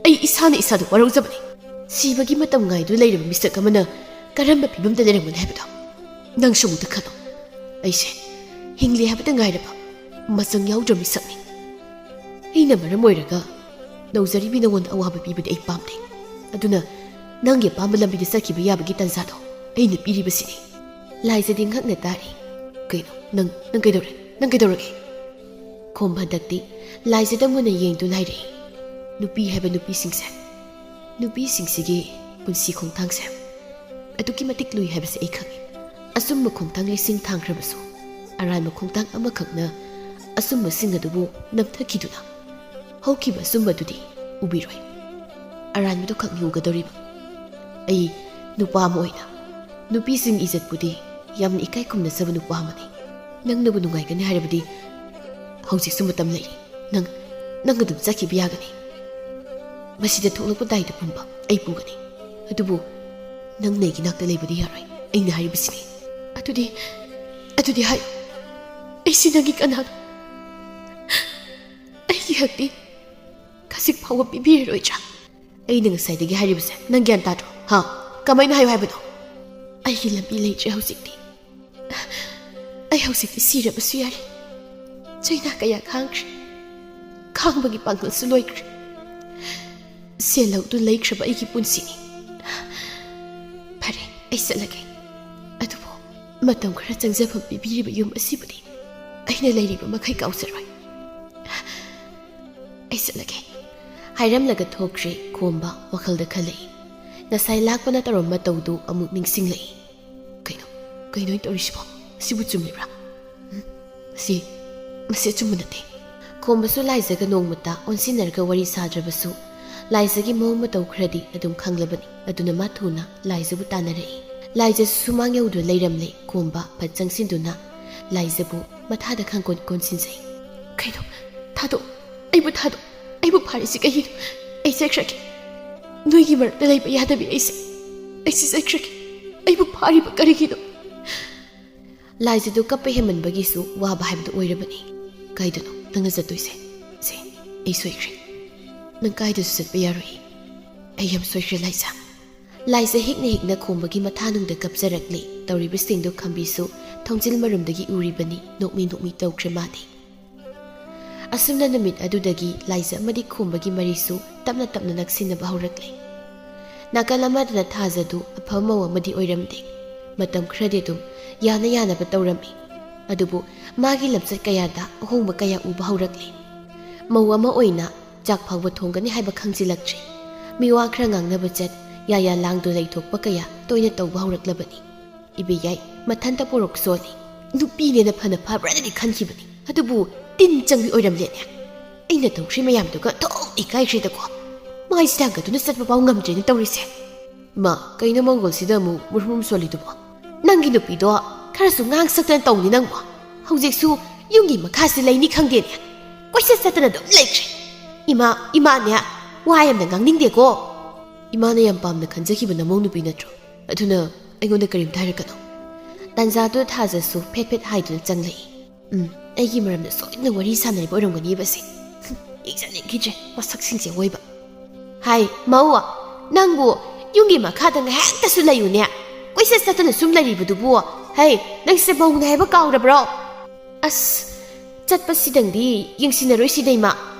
ꯑꯩ ꯏꯁꯥꯅ ꯏꯁꯥꯗ ꯋꯥꯔꯧꯖꯕꯅꯤ꯫ ꯁꯤꯕꯒꯤ ꯃꯇꯝ ꯉꯥꯏꯗꯨꯅ ꯂꯩꯔꯕ ꯃꯤꯁꯛ ꯑꯃꯅ ꯀꯔꯝꯕ ꯐꯤꯕꯝꯗ ꯂꯩꯔꯝꯒꯅꯤ ꯍꯥꯏꯕꯗꯣ ꯅꯪꯁꯨ ꯑꯃꯨꯛꯇ ꯈꯜꯂꯣ꯫ ꯑꯩꯁꯦ ꯍꯤꯡꯂꯤ ꯍꯥꯏꯕꯇ ꯉꯥꯏꯔꯕ ꯃꯆꯪ ꯌꯥꯎꯗ꯭ꯔꯕ ꯃꯤꯁꯛꯅꯤ꯫ ꯑꯩꯅ ꯃꯔꯝ ꯑꯣꯏꯔꯒ ꯅꯧꯖꯔꯤꯕꯤ ꯅꯉꯣꯟꯗ ꯑꯋꯥꯕ ꯄꯤꯕꯗꯤ ꯑꯩ ꯄꯥꯝꯗꯦ꯫ ꯑꯗꯨꯅ ꯅꯪꯒꯤ ꯑꯄꯥꯝꯕ ꯂꯝꯕꯤꯗ ꯆꯠꯈꯤꯕ ꯌꯥꯕꯒꯤ ꯇꯥꯟꯖꯥꯗꯣ ꯑꯩꯅ ꯄꯤꯔꯤꯕꯁꯤꯅꯤ꯫" ꯂꯥꯏꯖꯗꯤ ꯉꯛꯅ ꯇꯥꯔꯤ꯫ "ꯀꯩꯅꯣ? ꯅꯪ, ꯅꯪ ꯀꯩꯗꯧꯔꯦ? ꯅꯪ ꯀꯩꯗꯧꯔꯒꯦ?" ꯈꯣꯝꯕ ꯍꯟꯗꯛꯇꯤ ꯂꯥꯏꯖꯗ ꯃꯨꯟꯅ ꯌꯦꯡꯗꯨꯅ ꯍꯥꯏꯔꯛꯏ꯫ ꯅꯨꯄꯤ ꯍꯥꯏꯕ ꯅꯨꯄꯤꯁꯤꯡꯁꯦ, ꯅꯨꯄꯤꯁꯤꯡꯁꯤꯒꯤ ꯄꯨꯟꯁꯤ ꯈꯣꯡꯊꯥꯡꯁꯦ ꯑꯗꯨꯛꯀꯤ ꯃꯇꯤꯛ ꯂꯨꯏ ꯍꯥꯏꯕꯁꯦ ꯑꯩ ꯈꯪꯉꯤ꯫ ꯑꯆꯨꯝꯕ ꯈꯣꯡꯊꯥꯡ ꯂꯤꯁꯤꯡ ꯊꯥꯡꯈ꯭ꯔꯕꯁꯨ, ꯑꯔꯥꯟꯕ ꯈꯣꯡꯊꯥꯡ ꯑꯃꯈꯛꯅ ꯑꯆꯨꯝꯕꯁꯤꯡ ꯑꯗꯨꯕꯨ ꯅꯝꯊꯈꯤꯗꯨꯅ ꯍꯧꯈꯤꯕ ꯑꯆꯨꯝꯕꯗꯨꯗꯤ ꯎꯕꯤꯔꯣꯏ꯫ ꯑꯔꯥꯟꯕꯗꯨ ꯈꯛꯅꯤ ꯎꯒꯗꯧꯔꯤꯕ꯫ ꯑꯩ ꯅꯨꯄꯥ ꯑꯃ ꯑꯣꯏꯅ ꯅꯨꯄꯤꯁꯤꯡ ꯏꯖꯠꯄꯨꯗꯤ ꯌꯥꯝꯅ ꯏꯀꯥꯏ ꯈꯨꯝꯅꯖꯕ ꯅꯨꯄꯥ ꯑꯃꯅꯤ꯫ ꯅꯪꯅꯕꯨ ꯅꯨꯡꯉꯥꯏꯒꯅꯤ ꯍꯥꯏꯔꯕꯗꯤ ꯍꯧꯖꯤꯛꯁꯨ ꯃꯇꯝ ꯂꯩꯔꯤ꯫ ꯅꯪ, ꯅꯪ ꯑꯗꯨꯝ ꯆꯠꯈꯤꯕ ꯌꯥꯒꯅꯤ꯫ ꯃꯁꯤꯗ ꯊꯣꯛꯂꯛꯄ ꯗꯥꯏꯗ ꯄꯨꯝꯕ ꯑꯩ ꯄꯨꯒꯅꯤ꯫ ꯑꯗꯨꯕꯨ ꯅꯪꯅ ꯑꯩꯒꯤ ꯅꯥꯛꯇ ꯂꯩꯕꯗꯤ ꯌꯥꯔꯣꯏ꯫ ꯑꯩꯅ ꯍꯥꯏꯔꯤꯕꯁꯤꯅꯤ꯫ ꯑꯗꯨꯗꯤ, ꯑꯗꯨꯗꯤ ꯍꯥꯏ, ꯑꯩꯁꯤ ꯅꯪꯒꯤ ꯀꯅꯥꯅꯣ? ꯑꯩꯒꯤ ꯍꯛꯇꯤ ꯈꯖꯤꯛ ꯐꯥꯎꯕ ꯄꯤꯕꯤꯔꯔꯣꯏꯗ꯭ꯔꯥ? ꯑꯩꯅ ꯉꯁꯥꯏꯗꯒꯤ ꯍꯥꯏꯔꯤꯕꯁꯦ ꯅꯪ ꯒ꯭ꯌꯥꯟ ꯇꯥꯗ꯭ꯔꯣ? ꯍꯥ? ꯀꯃꯥꯏꯅ ꯍꯥꯏꯌꯨ ꯍꯥꯏꯕꯅꯣ? ꯑꯩꯒꯤ ꯂꯝꯕꯤ ꯂꯩꯇ꯭ꯔꯦ ꯍꯧꯖꯤꯛꯇꯤ꯫ ꯑꯩ ꯍꯧꯖꯤꯛꯇꯤ ꯁꯤꯔꯕꯁꯨ ꯌꯥꯔꯦ꯫ ꯆꯩꯅꯥ ꯀꯌꯥ ꯈꯥꯡꯈ꯭ꯔꯦ꯫ ꯈꯥꯡꯕꯒꯤ ꯄꯥꯡꯒꯜꯁꯨ ꯂꯣꯏꯈ꯭ꯔꯦ꯫ ꯁꯦꯜ ꯂꯧꯗꯨꯅ ꯂꯩꯈ꯭ꯔꯕ ꯑꯩꯒꯤ ꯄꯨꯟꯁꯤꯅꯤ꯫ ꯐꯔꯦ, ꯑꯩ ꯆꯠꯂꯒꯦ꯫ ꯑꯗꯨꯕꯨ ꯃꯇꯝ ꯈꯔ ꯆꯪꯖꯐꯝ ꯄꯤꯕꯤꯔꯤꯕ ꯌꯨꯝ ꯑꯁꯤꯕꯨꯗꯤ ꯑꯩꯅ ꯂꯩꯔꯤꯕ ꯃꯈꯩ ꯀꯥꯎꯖꯔꯣꯏ꯫ ꯑꯩ ꯆꯠꯂꯒꯦ꯫ ꯍꯥꯏꯔꯝꯂꯒ ꯊꯣꯛꯈ꯭ꯔꯦ ꯈꯣꯝꯕ ꯋꯥꯈꯜꯗ ꯈꯜꯂꯛꯏ꯫ ꯉꯁꯥꯏ ꯂꯥꯛꯄꯅ ꯇꯧꯔꯝꯕ ꯃꯇꯧꯗꯨ ꯑꯃꯨꯛ ꯅꯤꯡꯁꯤꯡꯂꯛꯏ꯫ ꯀꯩꯅꯣ, ꯀꯩꯅꯣ ꯑꯩꯅ ꯇꯧꯔꯤꯁꯤꯕꯣ? ꯁꯤꯕꯨ ꯆꯨꯝꯂꯤꯕ꯭ꯔꯥ? ꯎꯝ, ꯁꯤ, ꯃꯁꯤ ꯑꯆꯨꯝꯕ ꯅꯠꯇꯦ꯫ ꯈꯣꯝꯕꯁꯨ ꯂꯥꯏꯖꯒ ꯅꯣꯡꯃꯇ ꯑꯣꯟꯁꯤꯟꯅꯔꯒ ꯋꯥꯔꯤ ꯁꯥꯗ꯭ꯔꯕꯁꯨ ꯂꯥꯏꯖꯒꯤ ꯃꯑꯣꯡ ꯃꯇꯧ ꯈꯔꯗꯤ ꯑꯗꯨꯝ ꯈꯪꯂꯕꯅꯤ꯫ ꯑꯗꯨꯅ ꯃꯥ ꯊꯨꯅ ꯂꯥꯏꯖꯕꯨ ꯇꯥꯟꯅꯔꯛꯏ꯫ ꯂꯥꯏꯖꯁꯨ ꯁꯨꯃꯥꯡ ꯌꯧꯗꯨꯅ ꯂꯩꯔꯝꯂꯦ꯫ ꯈꯣꯝꯕ ꯐꯠ ꯆꯪꯁꯤꯟꯗꯨꯅ ꯂꯥꯏꯖꯕꯨ ꯃꯊꯥꯗ ꯈꯪꯀꯣꯟ ꯀꯣꯟꯁꯤꯟꯖꯩ꯫ ꯀꯩꯅꯣ? ꯊꯥꯗꯣꯛ, ꯑꯩꯕꯨ ꯊꯥꯗꯣꯛ꯫ ꯑꯩꯕꯨ ꯐꯥꯔꯤꯁꯤ ꯀꯩꯒꯤꯅꯣ? ꯑꯩ ꯆꯠꯈ꯭ꯔꯒꯦ꯫ ꯅꯣꯏꯒꯤ ꯃꯔꯛꯇ ꯂꯩꯕ ꯌꯥꯗꯕꯤ ꯑꯩꯁꯦ, ꯑꯩꯁꯦ ꯆꯠꯈ꯭ꯔꯒꯦ꯫ ꯑꯩꯕꯨ ꯐꯥꯔꯤꯕ ꯀꯔꯤꯒꯤꯅꯣ? ꯂꯥꯏꯖꯗꯨ ꯀꯞꯄ ꯍꯦꯟꯃꯟꯕꯒꯤꯁꯨ ꯋꯥꯕ ꯍꯥꯏꯕꯗꯨ ꯑꯣꯏꯔꯕꯅꯤ꯫ ꯀꯥꯏꯗꯅꯣ ꯅꯪꯅ ꯆꯠꯇꯣꯏꯁꯦ? ꯁꯦ, ꯑꯩ ꯁꯣꯏꯈ꯭ꯔꯦ꯫ ꯅꯪ ꯀꯥꯏꯗꯁꯨ ꯆꯠꯄ ꯌꯥꯔꯣꯏ꯫ ꯑꯩ ꯌꯥꯝ ꯁꯣꯏꯈ꯭ꯔꯦ ꯂꯥꯏꯖ꯫ ꯂꯥꯏꯖ ꯍꯤꯛꯅ ꯍꯤꯛꯅ ꯈꯣꯝꯕꯒꯤ ꯃꯊꯥꯅꯨꯡꯗ ꯀꯞꯆꯔꯛꯂꯤ꯫ ꯇꯧꯔꯤꯕꯁꯤꯡꯗꯨ ꯈꯝꯕꯤꯁꯨ ꯊꯣꯡꯖꯤꯜ ꯃꯔꯨꯝꯗꯒꯤ ꯎꯔꯤꯕꯅꯤ꯫ ꯅꯣꯛꯃꯤ ꯅꯣꯛꯃꯤ ꯇꯧꯈ꯭ꯔꯦ ꯃꯥꯗꯤ꯫ ꯑꯁꯨꯝꯅ ꯅꯨꯃꯤꯠ ꯑꯗꯨꯗꯒꯤ ꯂꯥꯏꯖ ꯑꯃꯗꯤ ꯈꯣꯝꯕꯒꯤ ꯃꯔꯤꯁꯨ ꯇꯞꯅ ꯇꯞꯅ ꯅꯛꯁꯤꯟꯅꯕ ꯍꯧꯔꯛꯂꯦ꯫ ꯅꯥꯀꯜ ꯑꯃꯗꯅ ꯊꯥꯖꯗꯨ ꯑꯐꯕ ꯃꯧ ꯑꯃꯗꯤ ꯑꯣꯏꯔꯝꯗꯦ꯫ ꯃꯇꯝ ꯈꯔꯗꯤ ꯑꯗꯨꯝ ꯌꯥꯅ ꯌꯥꯅꯕ ꯇꯧꯔꯝꯃꯤ꯫ ꯑꯗꯨꯕꯨ ꯃꯥꯒꯤ ꯂꯝꯆꯠ ꯀꯌꯥꯗ ꯑꯍꯣꯡꯕ ꯀꯌꯥ ꯎꯕ ꯍꯧꯔꯛꯂꯦ꯫ ꯃꯧ ꯑꯃ ꯑꯣꯏꯅ ꯆꯥꯛ ꯐꯥꯎꯕ ꯊꯣꯡꯒꯅꯤ ꯍꯥꯏꯕ ꯈꯪꯖꯤꯜꯂꯛꯇ꯭ꯔꯦ꯫ ꯃꯤꯋꯥ ꯈꯔ ꯉꯥꯡꯅꯕ ꯆꯠ, ꯌꯥꯌꯥ ꯂꯥꯡꯗꯨ ꯂꯩꯊꯣꯛꯄ ꯀꯌꯥ ꯇꯣꯏꯅ ꯇꯧꯕ ꯍꯧꯔꯛꯂꯕꯅꯤ꯫ ꯏꯕꯦꯌꯥꯏ ꯃꯊꯟꯇ ꯄꯣꯔꯣꯛ ꯁꯣꯜꯂꯤ꯫ ꯅꯨꯄꯤꯅꯦꯅ ꯐꯅ ꯐꯕ꯭ꯔꯥꯅꯗꯤ ꯈꯟꯈꯤꯕꯅꯤ, ꯑꯗꯨꯕꯨ ꯇꯤꯟ ꯆꯪꯕꯤ ꯑꯣꯏꯔꯝꯂꯦꯅꯦ꯫ ꯑꯩꯅ ꯇꯧꯈ꯭ꯔꯤ ꯃꯌꯥꯝꯗꯨꯒ ꯑꯗꯨꯝ ꯏꯀꯥꯏꯈ꯭ꯔꯦꯗꯀꯣ꯫ ꯃꯥꯏꯁꯦ ꯊꯥꯡꯒꯠꯇꯨꯅ ꯆꯠꯄ ꯐꯥꯎ ꯉꯝꯗ꯭ꯔꯦꯅ ꯇꯧꯔꯤꯁꯦ꯫ ꯃꯥ, ꯀꯩꯅꯣ ꯃꯪꯒꯣꯜꯁꯤꯗ ꯑꯃꯨꯛ ꯃꯨꯔꯨꯝ ꯃꯨꯔꯨꯝ ꯁꯣꯜꯂꯤꯗꯨꯕꯣ? ꯅꯪꯒꯤ ꯅꯨꯄꯤꯗꯣ ꯈꯔꯁꯨ ꯉꯥꯡ ꯁꯛꯇꯅ ꯇꯧꯅꯤ ꯅꯪꯕꯣ꯫ ꯍꯧꯖꯤꯛꯁꯨ ꯌꯨꯝꯒꯤ ꯃꯈꯥꯁꯤ ꯂꯩꯅꯤ ꯈꯪꯗꯦꯅꯦ꯫ ꯀꯣꯏꯆꯠ ꯆꯠꯇꯅ ꯑꯗꯨꯝ ꯂꯩꯈ꯭ꯔꯦ꯫ ꯏꯃꯥ, ꯏꯃꯥꯅꯦ ꯋꯥ ꯌꯥꯝꯅ ꯉꯥꯡꯅꯤꯡꯗꯦꯀꯣ꯫ ꯏꯃꯥꯅ ꯌꯥꯝ ꯄꯥꯝꯅ ꯈꯟꯖꯈꯤꯕ ꯅꯃꯧ ꯅꯨꯄꯤ ꯅꯠꯇ꯭ꯔꯣ? ꯑꯗꯨꯅ ꯑꯩꯉꯣꯟꯗ ꯀꯔꯤꯝꯇ ꯍꯥꯏꯔꯛꯀꯅꯨ꯫ ꯇꯥꯟꯖꯥꯗꯨꯗ ꯊꯥꯖꯁꯨ ꯐꯦꯠ ꯐꯦꯠ ꯍꯥꯏꯗꯨꯅ ꯆꯪꯂꯛꯏ꯫ ꯎꯝ, ꯑꯩꯒꯤ ꯃꯔꯝꯗ ꯁꯣꯏꯗꯅ ꯋꯥꯔꯤ ꯁꯥꯟꯅꯔꯤꯕ ꯑꯣꯏꯔꯝꯒꯅꯤꯕ ꯁꯤ꯫ ꯍꯨꯝ, ꯌꯦꯡꯖꯅꯤꯡꯈꯤꯗ꯭ꯔꯦ ꯃꯁꯛꯁꯤꯡꯁꯦ ꯑꯣꯏꯕ꯫ ꯍꯥꯏ, ꯃꯧ, ꯅꯪꯕꯨ ꯌꯨꯝꯒꯤ ꯃꯈꯥꯗ ꯉꯥꯏꯍꯥꯛꯇꯁꯨ ꯂꯩꯌꯨꯅꯦ꯫ ꯀꯣꯏꯆꯠ ꯆꯠꯇꯅ ꯁꯨꯝ ꯂꯩꯔꯤꯕꯗꯨꯕꯨ꯫ ꯍꯩ, ꯅꯪꯁꯦ ꯃꯧꯅꯦ ꯍꯥꯏꯕ ꯀꯥꯎꯔꯕ꯭ꯔꯣ? ꯑꯁ, ꯆꯠꯄꯁꯤꯗꯪꯗꯤ ꯌꯦꯡꯁꯤꯟꯅꯔꯣꯏꯁꯤꯗ ꯏꯃꯥ꯫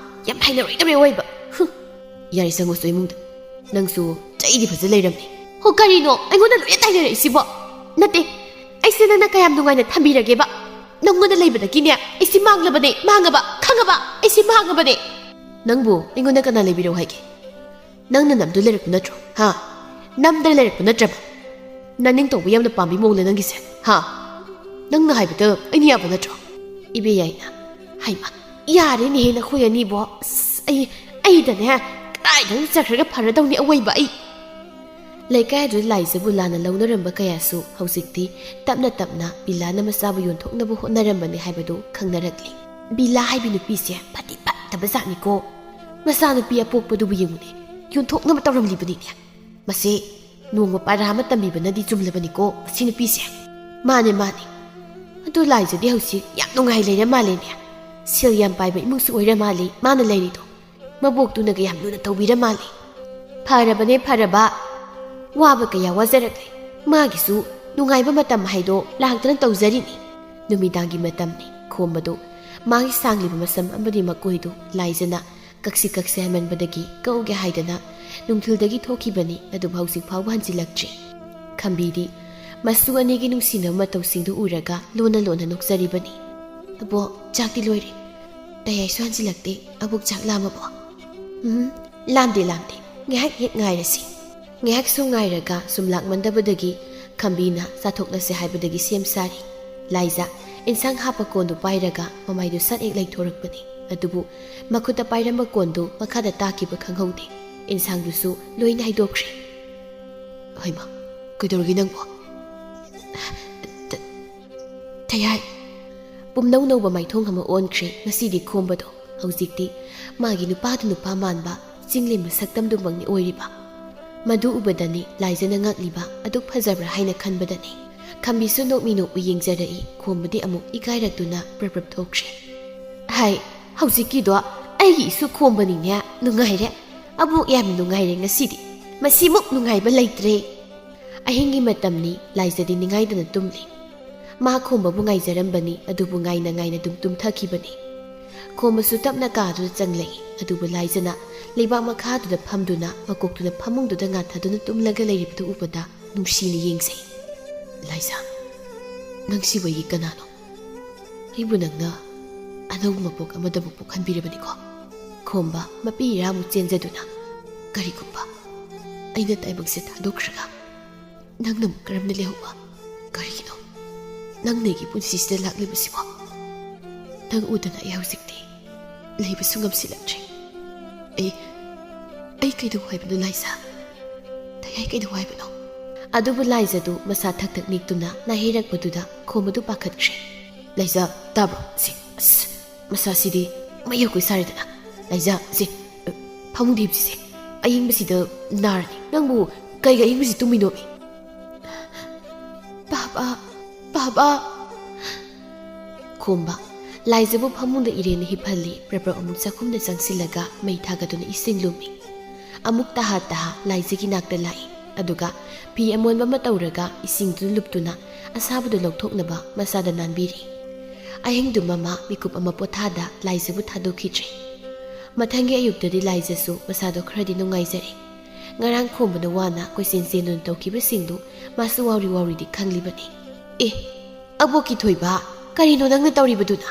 ꯌꯥꯝ ꯍꯩꯅꯔꯣꯏꯗꯕ ꯑꯣꯏꯕ꯫ ꯍꯨꯝ꯫ ꯌꯥꯔꯦ, ꯆꯪꯉꯨꯁꯣ ꯏꯃꯨꯡꯗ꯫ ꯅꯪꯁꯨ ꯆꯩꯗꯤ ꯐꯖ ꯂꯩꯔꯝꯃꯦ꯫ ꯍꯣ, ꯀꯔꯤꯅꯣ ꯑꯩꯉꯣꯟꯗ ꯂꯣꯏꯅ ꯇꯥꯏꯅꯔꯛꯏꯁꯤꯕꯣ? ꯅꯠꯇꯦ, ꯑꯩꯁꯦ ꯅꯪꯅ ꯀꯌꯥꯝ ꯅꯨꯡꯉꯥꯏꯅ ꯊꯝꯕꯤꯔꯒꯦꯕ? ꯅꯪꯉꯣꯟꯗ ꯂꯩꯕꯗꯒꯤꯅꯦ ꯑꯩꯁꯦ ꯃꯥꯡꯂꯕꯅꯦ, ꯃꯥꯡꯉꯕ, ꯈꯪꯉꯕ? ꯑꯩꯁꯦ ꯃꯥꯡꯉꯕꯅꯦ꯫ ꯅꯪꯕꯨ ꯑꯩꯉꯣꯟꯗ ꯀꯅꯥ ꯂꯩꯕꯤꯔꯣ ꯍꯥꯏꯒꯦ? ꯅꯪꯅ ꯅꯝꯗꯨ ꯂꯩꯔꯛꯄ ꯅꯠꯇ꯭ꯔꯣ? ꯍꯥ? ꯅꯝꯗꯅ ꯂꯩꯔꯛꯄ ꯅꯠꯇ꯭ꯔꯕ? ꯅꯅꯤꯡ ꯇꯧꯕ ꯌꯥꯝꯅ ꯄꯥꯝꯕꯤ ꯃꯑꯣꯡꯗ ꯅꯪꯒꯤꯁꯦ, ꯍꯥ? ꯅꯪꯅ ꯍꯥꯏꯕꯗ ꯑꯩꯅ ꯌꯥꯕ ꯅꯠꯇ꯭ꯔꯣ? ꯏꯕꯦ ꯌꯥꯏꯅ, ꯍꯩꯃ, ꯌꯥꯔꯦꯅꯦꯍꯦ ꯅꯈꯣꯏ ꯑꯅꯤꯕꯣ꯫ ꯑꯁ, ꯑꯩ, ꯑꯩꯗꯅꯦ ꯀꯗꯥꯏꯗꯅ ꯆꯠꯈ꯭ꯔꯒ ꯐꯔꯗꯧꯅꯤ ꯑꯋꯣꯏꯕ ꯑꯩ꯫ ꯂꯩꯀꯥꯏ ꯑꯗꯨꯗ ꯂꯥꯏꯖꯕꯨ ꯂꯥꯟꯅ ꯂꯧꯅꯔꯝꯕ ꯀꯌꯥꯁꯨ ꯍꯧꯖꯤꯛꯇꯤ ꯇꯞꯅ ꯇꯞꯅ ꯕꯤꯂꯥꯅ ꯃꯆꯥꯕꯨ ꯌꯣꯟꯊꯣꯛꯅꯕ ꯍꯣꯠꯅꯔꯝꯕꯅꯤ ꯍꯥꯏꯕꯗꯨ ꯈꯪꯅꯔꯛꯂꯤ꯫ ꯕꯤꯂꯥ ꯍꯥꯏꯕꯤ ꯅꯨꯄꯤꯁꯦ ꯐꯗꯤ ꯐꯠꯇꯕ ꯖꯥꯠꯅꯤꯀꯣ꯫ ꯃꯆꯥꯅꯨꯄꯤ ꯑꯄꯣꯛꯄꯗꯨꯕꯨ ꯌꯦꯡꯉꯨꯅꯦ, ꯌꯣꯟꯊꯣꯛꯅꯕ ꯇꯧꯔꯝꯂꯤꯕꯅꯤꯅꯦ꯫ ꯃꯁꯤ ꯅꯣꯡꯃ ꯄꯥꯔꯥ ꯑꯃ ꯇꯝꯕꯤꯕꯅꯗꯤ ꯆꯨꯝꯂꯕꯅꯤꯀꯣ ꯃꯁꯤ ꯅꯨꯄꯤꯁꯦ꯫ ꯃꯥꯅꯦ, ꯃꯥꯅꯦ꯫ ꯑꯗꯨ ꯂꯥꯏꯖꯗꯤ ꯍꯧꯖꯤꯛ ꯌꯥꯝ ꯅꯨꯡꯉꯥꯏ ꯂꯩꯔ ꯃꯥꯜꯂꯦꯅꯦ꯫ ꯁꯦꯜ ꯌꯥꯝ ꯄꯥꯏꯕ ꯏꯃꯨꯡꯁꯨ ꯑꯣꯏꯔ ꯃꯥꯜꯂꯦ ꯃꯥꯅ ꯂꯩꯔꯤꯗꯣ꯫ ꯃꯕꯣꯛꯇꯨꯅꯒ ꯌꯥꯝ ꯂꯨꯅ ꯇꯧꯕꯤꯔ ꯃꯥꯜꯂꯦ꯫ ꯐꯔꯕꯅꯦ, ꯐꯔꯕ꯫ ꯋꯥꯕ ꯀꯌꯥ ꯋꯥꯖꯔꯛꯂꯦ꯫ ꯃꯥꯒꯤꯁꯨ ꯅꯨꯡꯉꯥꯏꯕ ꯃꯇꯝ ꯍꯥꯏꯗꯣ ꯂꯥꯛꯇꯅ ꯇꯧꯖꯔꯤꯅꯤ꯫ ꯅꯨꯃꯤꯗꯥꯡꯒꯤ ꯃꯇꯝꯅꯤ꯫ ꯈꯣꯝꯕꯗꯨ ꯃꯥꯒꯤ ꯁꯥꯡꯂꯤꯕ ꯃꯁꯝ ꯑꯃꯗꯤ ꯃꯀꯣꯏꯗꯨ ꯂꯥꯏꯖꯅ ꯀꯛꯁꯤ ꯀꯛꯁꯤ ꯍꯥꯏꯃꯟꯕꯗꯒꯤ ꯀꯛꯎꯒꯦ ꯍꯥꯏꯗꯅ ꯅꯨꯡꯊꯤꯜꯗꯒꯤ ꯊꯣꯛꯈꯤꯕꯅꯤ, ꯑꯗꯨꯕꯨ ꯍꯧꯖꯤꯛ ꯐꯥꯎꯕ ꯍꯟꯖꯤꯜꯂꯛꯇ꯭ꯔꯤ꯫ ꯈꯝꯕꯤꯗꯤ ꯃꯁꯨ ꯑꯅꯤꯒꯤ ꯅꯨꯡꯁꯤꯅꯕ ꯃꯇꯧꯁꯤꯡꯗꯨ ꯎꯔꯒ ꯂꯣꯟꯅ ꯂꯣꯟꯅ ꯅꯣꯛꯆꯔꯤꯕꯅꯤ꯫ "ꯑꯕꯣꯛ, ꯆꯥꯛꯇꯤ ꯂꯣꯏꯔꯦ꯫ ꯇꯌꯥꯏꯁꯨ ꯍꯟꯖꯤꯜꯂꯛꯇꯦ꯫ ꯑꯕꯣꯛ, ꯆꯥꯛ ꯂꯥꯝꯃꯕꯣ?" "ꯎꯝ, ꯂꯥꯝꯗꯦ, ꯂꯥꯝꯗꯦ꯫ ꯉꯥꯏꯍꯥꯛ ꯍꯦꯛ ꯉꯥꯏꯔꯁꯤ꯫" ꯉꯥꯏꯍꯥꯛꯁꯨ ꯉꯥꯏꯔꯒ ꯁꯨꯝ ꯂꯥꯛꯃꯟꯗꯕꯗꯒꯤ ꯈꯝꯕꯤꯅ ꯆꯥꯊꯣꯛꯂꯁꯦ ꯍꯥꯏꯕꯗꯒꯤ ꯁꯦꯝ ꯁꯥꯔꯤ꯫ ꯂꯥꯏꯖꯥ, ꯏꯟꯁꯥꯡ ꯍꯥꯞꯄ ꯀꯣꯟꯗꯨ ꯄꯥꯏꯔꯒ ꯃꯃꯥꯏꯗꯨ ꯁꯠ ꯍꯦꯛ ꯂꯩꯊꯣꯔꯛꯄꯅꯤ꯫ ꯑꯗꯨꯕꯨ ꯃꯈꯨꯠꯇ ꯄꯥꯏꯔꯝꯕ ꯀꯣꯟꯗꯨ ꯃꯈꯥꯗ ꯇꯥꯈꯤꯕ ꯈꯪꯍꯧꯗꯦ꯫ ꯏꯟꯁꯥꯡꯗꯨꯁꯨ ꯂꯣꯏꯅ ꯍꯩꯗꯣꯛꯈ꯭ꯔꯦ꯫ "ꯍꯩꯃꯥ, ꯀꯩꯗꯧꯔꯒꯦ ꯅꯪꯕꯣ?" "ꯇ-, ꯇꯌꯥꯏ꯫" ꯄꯨꯝꯅꯧ ꯅꯧꯕ ꯃꯥꯏꯊꯣꯡ ꯑꯃ ꯑꯣꯟꯈ꯭ꯔꯦ ꯉꯁꯤꯗꯤ ꯈꯣꯝꯕꯗꯣ꯫ ꯍꯧꯖꯤꯛꯇꯤ ꯃꯥꯒꯤ ꯅꯨꯄꯥꯗꯨ ꯅꯨꯄꯥ ꯃꯥꯟꯕ, ꯆꯤꯡꯂꯦꯝꯕ ꯁꯛꯇꯝꯗꯨꯃꯛꯅꯤ ꯑꯣꯏꯔꯤꯕ꯫ ꯃꯗꯨ ꯎꯕꯗꯅꯤ ꯂꯥꯏꯖꯅ ꯉꯛꯂꯤꯕ, ꯑꯗꯨꯛ ꯐꯖꯕ꯭ꯔꯥ ꯍꯥꯏꯅ ꯈꯟꯕꯗꯅꯤ꯫ ꯈꯝꯕꯤꯁꯨ ꯅꯣꯛꯃꯤ ꯅꯣꯛꯃꯤ ꯌꯦꯡꯖꯔꯛꯏ꯫ ꯈꯣꯝꯕꯗꯤ ꯑꯃꯨꯛ ꯏꯀꯥꯏꯔꯛꯇꯨꯅ ꯄ꯭ꯔꯞ ꯄ꯭ꯔꯞ ꯊꯣꯛꯈ꯭ꯔꯦ꯫ "ꯍꯥꯏ, ꯍꯧꯖꯤꯛꯀꯤꯗꯣ ꯑꯩꯒꯤ ꯏꯁꯨ ꯈꯣꯝꯕꯅꯤꯅꯦ꯫ ꯅꯨꯡꯉꯥꯏꯔꯦ꯫ ꯑꯕꯣꯛ ꯌꯥꯝꯅ ꯅꯨꯡꯉꯥꯏꯔꯦ ꯉꯁꯤꯗꯤ꯫ ꯃꯁꯤꯃꯨꯛ ꯅꯨꯡꯉꯥꯏꯕ ꯂꯩꯇ꯭ꯔꯦ꯫" ꯑꯍꯤꯡꯒꯤ ꯃꯇꯝꯅꯤ, ꯂꯥꯏꯖꯗꯤ ꯅꯤꯡꯉꯥꯏꯗꯅ ꯇꯨꯝꯂꯤ꯫ ꯃꯥ ꯈꯣꯝꯕꯕꯨ ꯉꯥꯏꯖꯔꯝꯕꯅꯤ, ꯑꯗꯨꯕꯨ ꯉꯥꯏꯅ ꯉꯥꯏꯅ ꯑꯗꯨꯝ ꯇꯨꯝꯊꯈꯤꯕꯅꯤ꯫ ꯈꯣꯝꯕꯁꯨ ꯇꯞꯅ ꯀꯥꯗꯨꯗ ꯆꯪꯂꯛꯏ, ꯑꯗꯨꯕꯨ ꯂꯥꯏꯖꯅ ꯂꯩꯕꯥꯛ ꯃꯈꯥꯗꯨꯗ ꯐꯝꯗꯨꯅ ꯃꯀꯣꯛꯇꯨꯅ ꯐꯃꯨꯡꯗꯨꯗ ꯉꯥꯟꯊꯗꯨꯅ ꯇꯨꯝꯂꯒ ꯂꯩꯔꯤꯕꯗꯨ ꯎꯕꯗ ꯅꯨꯡꯁꯤꯅ ꯌꯦꯡꯖꯩ꯫ "ꯂꯥꯏꯖ, ꯅꯪꯁꯤꯕꯨ ꯑꯩꯒꯤ ꯀꯅꯥꯅꯣ? ꯑꯩꯕꯨ ꯅꯪꯅ ꯑꯅꯧꯕ ꯃꯄꯣꯛ ꯑꯃꯗ ꯑꯃꯨꯛ ꯄꯣꯛꯍꯟꯕꯤꯔꯕꯅꯤꯀꯣ꯫" ꯈꯣꯝꯕ ꯃꯄꯤ ꯏꯔꯥꯃꯨꯛ ꯆꯦꯟꯖꯗꯨꯅ, "ꯀꯔꯤꯒꯨꯝꯕ ꯑꯩꯅ ꯇꯥꯏꯕꯪꯁꯦ ꯊꯥꯗꯣꯛꯈ꯭ꯔꯒ ꯅꯪꯅ ꯑꯃꯨꯛ ꯀꯔꯝꯅ ꯂꯩꯍꯧꯕ? ꯀꯔꯤꯒꯤꯅꯣ ꯅꯪꯅ ꯑꯩꯒꯤ ꯄꯨꯟꯁꯤꯁꯤꯗ ꯂꯥꯛꯂꯤꯕꯁꯤꯕꯣ? ꯅꯪ ꯎꯗꯅ ꯑꯩ ꯍꯧꯖꯤꯛꯇꯤ ꯂꯩꯕꯁꯨ ꯉꯝꯁꯤꯜꯂꯛꯇ꯭ꯔꯦ꯫ ꯑꯩ, ꯑꯩ ꯀꯩꯗꯧ ꯍꯥꯏꯕꯅꯣ ꯂꯥꯏꯖ? ꯇꯌꯥꯏ ꯀꯩꯗꯧ ꯍꯥꯏꯕꯅꯣ?" ꯑꯗꯨꯕꯨ ꯂꯥꯏꯖꯗꯨ ꯃꯁꯥ ꯊꯛ ꯊꯛ ꯅꯤꯛꯇꯨꯅ ꯅꯥꯍꯩꯔꯛꯄꯗꯨꯗ ꯈꯣꯝꯕꯗꯨ ꯄꯥꯈꯠꯈ꯭ꯔꯦ꯫ "ꯂꯥꯏꯖ, ꯇꯥꯕ꯭ꯔꯣ? ꯁꯤ, ꯑꯁ, ꯃꯁꯥꯁꯤꯗꯤ ꯃꯌꯧ ꯀꯣꯏ ꯁꯥꯔꯦꯗꯅ꯫ ꯂꯥꯏꯖ, ꯁꯤ, ꯑ, ꯐꯃꯨꯡꯗ ꯍꯤꯞꯁꯤꯁꯦ꯫ ꯑꯌꯤꯡꯕꯁꯤꯗ ꯅꯥꯔꯅꯤ꯫ ꯅꯪꯕꯨ ꯀꯩꯒ ꯑꯌꯤꯡꯕꯁꯤ ꯇꯨꯝꯃꯤꯅꯣꯃꯤ?" "ꯕꯥꯕꯥ, ꯕꯥꯕꯥ!" ꯈꯣꯝꯕ, ꯂꯥꯏꯖꯕꯨ ꯐꯃꯨꯡꯗ ꯏꯔꯦꯟꯅ ꯍꯤꯞꯍꯜꯂꯤ꯫ ꯄ꯭ꯔꯞ ꯄ꯭ꯔꯞ ꯑꯃꯨꯛ ꯆꯥꯛꯈꯨꯝꯗ ꯆꯪꯁꯤꯜꯂꯒ ꯃꯩ ꯊꯥꯒꯠꯇꯨꯅ ꯏꯁꯤꯡ ꯂꯨꯝꯃꯤ꯫ ꯑꯃꯨꯛ ꯇꯍꯥ ꯇꯍꯥ ꯂꯥꯏꯖꯒꯤ ꯅꯥꯛꯇ ꯂꯥꯛꯏ꯫ ꯑꯗꯨꯒ ꯐꯤ ꯑꯃꯣꯟꯕ ꯑꯃ ꯇꯧꯔꯒ ꯏꯁꯤꯡꯗꯨ ꯂꯨꯞꯇꯨꯅ ꯑꯁꯥꯕꯗꯨ ꯂꯧꯊꯣꯛꯅꯕ ꯃꯁꯥꯗ ꯅꯥꯟꯕꯤꯔꯤ꯫ ꯑꯍꯤꯡꯗꯨ ꯃꯃꯥ ꯃꯤꯀꯨꯞ ꯑꯃ ꯄꯣꯊꯥꯗ ꯂꯥꯏꯖꯕꯨ ꯊꯥꯗꯣꯛꯈꯤꯗ꯭ꯔꯦ꯫ ꯃꯊꯪꯒꯤ ꯑꯌꯨꯛꯇꯗꯤ ꯂꯥꯏꯖꯁꯨ ꯃꯁꯥꯗꯣ ꯈꯔꯗꯤ ꯅꯨꯡꯉꯥꯏꯖꯔꯦ꯫ ꯉꯔꯥꯡ ꯈꯣꯝꯕꯅ ꯋꯥꯅ ꯀꯣꯏꯆꯦꯟ ꯆꯦꯟꯗꯨꯅ ꯇꯧꯈꯤꯕꯁꯤꯡꯗꯨ ꯃꯥꯁꯨ ꯋꯥꯎꯔꯤ ꯋꯥꯎꯔꯤꯗꯤ ꯈꯪꯂꯤꯕꯅꯤ꯫ "ꯑꯦ, ꯑꯕꯣꯛꯀꯤ ꯊꯣꯏꯕ, ꯀꯔꯤꯅꯣ ꯅꯪꯅ ꯇꯧꯔꯤꯕꯗꯨꯅ?"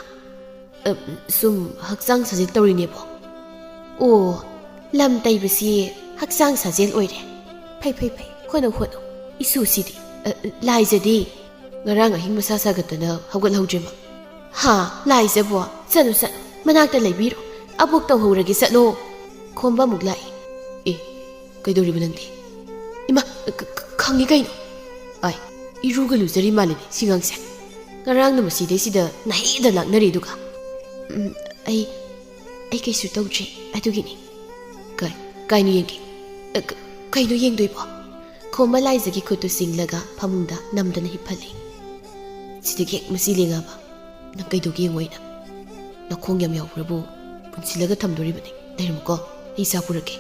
"ꯑ, ꯁꯨꯝ ꯍꯛꯆꯥꯡ ꯁꯥꯖꯦꯜ ꯇꯧꯔꯤꯅꯦꯕꯣ꯫" "ꯑꯣ, ꯂꯝ ꯇꯩꯕꯁꯤ ꯍꯛꯆꯥꯡ ꯁꯥꯖꯦꯜ ꯑꯣꯏꯔꯦ꯫ ꯐꯩ, ꯐꯩ, ꯐꯩ꯫ ꯍꯣꯠꯅꯧ, ꯍꯣꯠꯅꯧ꯫ ꯏꯁꯨꯁꯤꯗꯤ, ꯑ, ꯂꯥꯏꯖꯗꯤ꯫ ꯉꯔꯥꯡ ꯑꯍꯤꯡ ꯃꯁꯥ ꯁꯥꯒꯠꯇꯅ ꯍꯧꯒꯠꯍꯧꯗ꯭ꯔꯤꯃ꯫ ꯍꯥ, ꯂꯥꯏꯖꯕꯣ? ꯆꯠꯂꯨ, ꯆꯠꯂꯨ꯫ ꯃꯅꯥꯛꯇ ꯂꯩꯕꯤꯔꯣ꯫ ꯑꯕꯣꯛ ꯇꯧꯍꯧꯔꯒꯦ, ꯆꯠꯂꯣ꯫ ꯈꯣꯝꯕ ꯑꯃꯨꯛ ꯂꯥꯛꯏ꯫ ꯑꯦ, ꯀꯩꯗꯧꯔꯤꯕ ꯅꯪꯗꯤ? ꯏꯃꯥ, ꯈ-, ꯈ-, ꯈꯪꯉꯤ ꯀꯩꯅꯣ꯫ ꯑꯥꯏ, ꯏꯔꯨꯒ ꯂꯨꯖꯔꯤ ꯃꯥꯜꯂꯤꯅꯦ ꯁꯤꯉꯥꯡꯁꯦ꯫ ꯉꯔꯥꯡꯅ ꯃꯁꯤꯗꯩꯁꯤꯗ ꯅꯍꯩꯗ ꯂꯥꯛꯅꯔꯤ ꯑꯗꯨꯒ꯫ ꯎꯝ, ꯑꯩ, ꯑꯩ ꯀꯩꯁꯨ ꯇꯧꯗ꯭ꯔꯤ, ꯑꯗꯨꯒꯤꯅꯤ꯫ ꯀꯥꯏ, ꯀꯥꯏꯅꯣ ꯌꯦꯡꯒꯦ꯫ ꯑ, ꯀ-, ꯀꯩꯅꯣ ꯌꯦꯡꯗꯣꯏꯕꯣ? ꯈꯣꯝꯕ ꯂꯥꯏꯖꯒꯤ ꯈꯨꯠꯇꯨ ꯆꯤꯡꯂꯒ ꯐꯃꯨꯡꯗ ꯅꯝꯗꯅ ꯍꯤꯞꯍꯜꯂꯤ꯫ ꯁꯤꯗꯒꯤ ꯍꯦꯛ ꯃꯁꯤ ꯂꯦꯡꯉꯕ, ꯅꯪ ꯀꯩꯗꯧꯒꯦ ꯌꯦꯡꯉꯣ ꯑꯩꯅ꯫ ꯅꯈꯣꯡ ꯌꯥꯝ ꯌꯥꯎꯕ꯭ꯔꯕꯨ ꯄꯨꯟꯁꯤꯜꯂꯒ ꯊꯝꯗꯣꯔꯤꯕꯅꯤ꯫ ꯂꯩꯔꯝꯃꯨꯀꯣ, ꯑꯩ ꯆꯥ ꯄꯨꯔꯛꯀꯦ꯫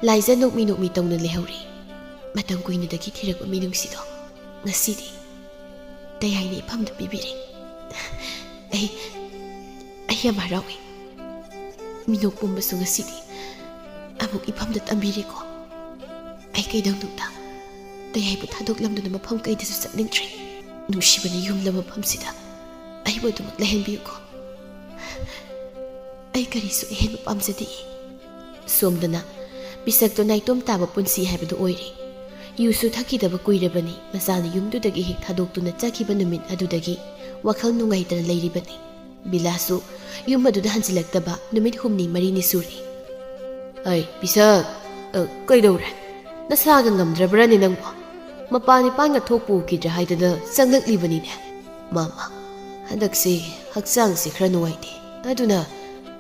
ꯂꯥꯏꯖ ꯅꯣꯛꯃꯤ ꯅꯣꯛꯃꯤ ꯇꯧꯅ ꯂꯩꯍꯧꯔꯤ꯫ ꯃꯇꯝ ꯀꯨꯏꯅꯗꯒꯤ ꯊꯤꯔꯛꯄ ꯃꯤꯅꯨꯡꯁꯤꯗꯣ ꯉꯁꯤꯗꯤ ꯇꯌꯥꯏꯅ ꯏꯐꯝꯗ ꯄꯤꯕꯤꯔꯦ꯫ ꯑꯩ, ꯑꯩ ꯌꯥꯝ ꯍꯔꯥꯎꯏ꯫ ꯃꯤꯅꯣꯛ ꯄꯨꯝꯕꯁꯨ ꯉꯁꯤꯗꯤ ꯑꯃꯨꯛ ꯏꯐꯝꯗ ꯇꯝꯕꯤꯔꯦꯀꯣ꯫ ꯑꯩ ꯀꯩꯗꯧꯅꯨꯡꯗ ꯇꯌꯥꯏꯕꯨ ꯊꯥꯗꯣꯛꯂꯝꯗꯨꯅ ꯃꯐꯝ ꯀꯩꯗꯁꯨ ꯆꯠꯅꯤꯡꯗ꯭ꯔꯦ꯫ ꯅꯨꯡꯁꯤꯕꯅ ꯌꯨꯝꯂꯕ ꯃꯐꯝꯁꯤꯗ ꯑꯩꯕꯨ ꯑꯗꯨꯃꯛ ꯂꯩꯍꯟꯕꯤꯌꯨꯀꯣ꯫ ꯑꯩ ꯀꯔꯤꯁꯨ ꯑꯍꯦꯟꯕ ꯄꯥꯝꯖꯗꯦ꯫ ꯁꯣꯝꯗꯅ ꯄꯤꯁꯛꯇꯣ ꯅꯥꯏꯇꯣꯝ ꯇꯥꯕ ꯄꯨꯟꯁꯤ ꯍꯥꯏꯕꯗꯨ ꯑꯣꯏꯔꯦ꯫ ꯌꯨꯁꯨ ꯊꯛꯈꯤꯗꯕ ꯀꯨꯏꯔꯕꯅꯤ꯫ ꯃꯆꯥꯅ ꯌꯨꯝꯗꯨꯗꯒꯤ ꯍꯦꯛ ꯊꯥꯗꯣꯛꯇꯨꯅ ꯆꯠꯈꯤꯕ ꯅꯨꯃꯤꯠ ꯑꯗꯨꯗꯒꯤ ꯋꯥꯈꯜ ꯅꯨꯡꯉꯥꯏꯇꯅ ꯂꯩꯔꯤꯕꯅꯤ꯫ ꯕꯤꯂꯥꯁꯁꯨ ꯌꯨꯝ ꯑꯗꯨꯗ ꯍꯟꯖꯤꯜꯂꯛꯇꯕ ꯅꯨꯃꯤꯠ ꯍꯨꯝꯅꯤ ꯃꯔꯤꯅꯤ ꯁꯨꯔꯦ꯫ ꯑꯩ, ꯄꯤꯁꯛ, ꯑ, ꯀꯩꯗꯧꯔꯦ? ꯅꯁꯥꯒ ꯉꯝꯗ꯭ꯔꯕ꯭ꯔꯅꯦ ꯅꯪꯕꯣ? ꯃꯄꯥꯟ ꯏꯄꯥꯟꯒ ꯊꯣꯛꯄ ꯎꯈꯤꯗ꯭ꯔꯦ ꯍꯥꯏꯗꯅ ꯆꯪꯂꯛꯂꯤꯕꯅꯤꯅꯦ꯫ ꯃꯥꯃ, ꯍꯟꯗꯛꯁꯦ ꯍꯛꯆꯥꯡꯁꯦ ꯈꯔ ꯅꯨꯡꯉꯥꯏꯇꯦ꯫ ꯑꯗꯨꯅ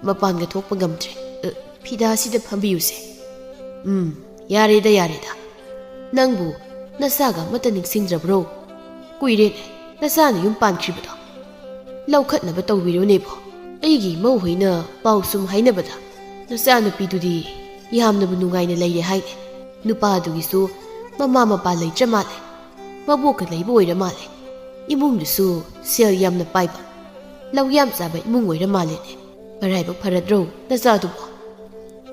ꯃꯄꯥꯟꯒ ꯊꯣꯛꯄ ꯉꯝꯗ꯭ꯔꯦ꯫ ꯑ, ꯐꯤꯗꯥꯁꯤꯗ ꯐꯝꯕꯤꯌꯨꯁꯦ꯫ ꯎꯝ, ꯌꯥꯔꯦꯗ, ꯌꯥꯔꯦꯗ꯫ ꯅꯪꯕꯨ ꯅꯁꯥꯒ ꯑꯃꯠꯇ ꯅꯤꯡꯁꯤꯡꯗ꯭ꯔꯕ꯭ꯔꯣ? ꯀꯨꯏꯔꯦꯅꯦ ꯅꯆꯥꯅ ꯌꯨꯝ ꯄꯥꯟꯈ꯭ꯔꯤꯕꯗꯣ꯫ ꯂꯧꯈꯠꯅꯕ ꯇꯧꯕꯤꯔꯨꯅꯦꯕꯣ꯫ ꯑꯩꯒꯤ ꯏꯃꯧꯍꯣꯏꯅ ꯄꯥꯎ ꯁꯨꯝ ꯍꯥꯏꯅꯕꯗ ꯅꯆꯥꯅꯨꯄꯤꯗꯨꯗꯤ ꯌꯥꯝꯅꯕꯨ ꯅꯨꯡꯉꯥꯏꯅ ꯂꯩꯔꯦ ꯍꯥꯏꯅꯦ꯫ ꯅꯨꯄꯥꯗꯨꯒꯤꯁꯨ ꯃꯃꯥ ꯃꯄꯥ ꯂꯩꯇ꯭ꯔ ꯃꯥꯜꯂꯦ꯫ ꯃꯕꯣꯛꯀ ꯂꯩꯕ ꯑꯣꯏꯔ ꯃꯥꯜꯂꯦ꯫ ꯏꯃꯨꯡꯗꯨꯁꯨ ꯁꯦꯜ ꯌꯥꯝꯅ ꯄꯥꯏꯕ, ꯂꯧ ꯌꯥꯝ ꯆꯥꯕ ꯏꯃꯨꯡ ꯑꯣꯏꯔ ꯃꯥꯜꯂꯦꯅꯦ꯫ ꯃꯔꯥꯏꯕꯛ ꯐꯔꯗ꯭ꯔꯣ ꯅꯆꯥꯗꯨꯕꯣ?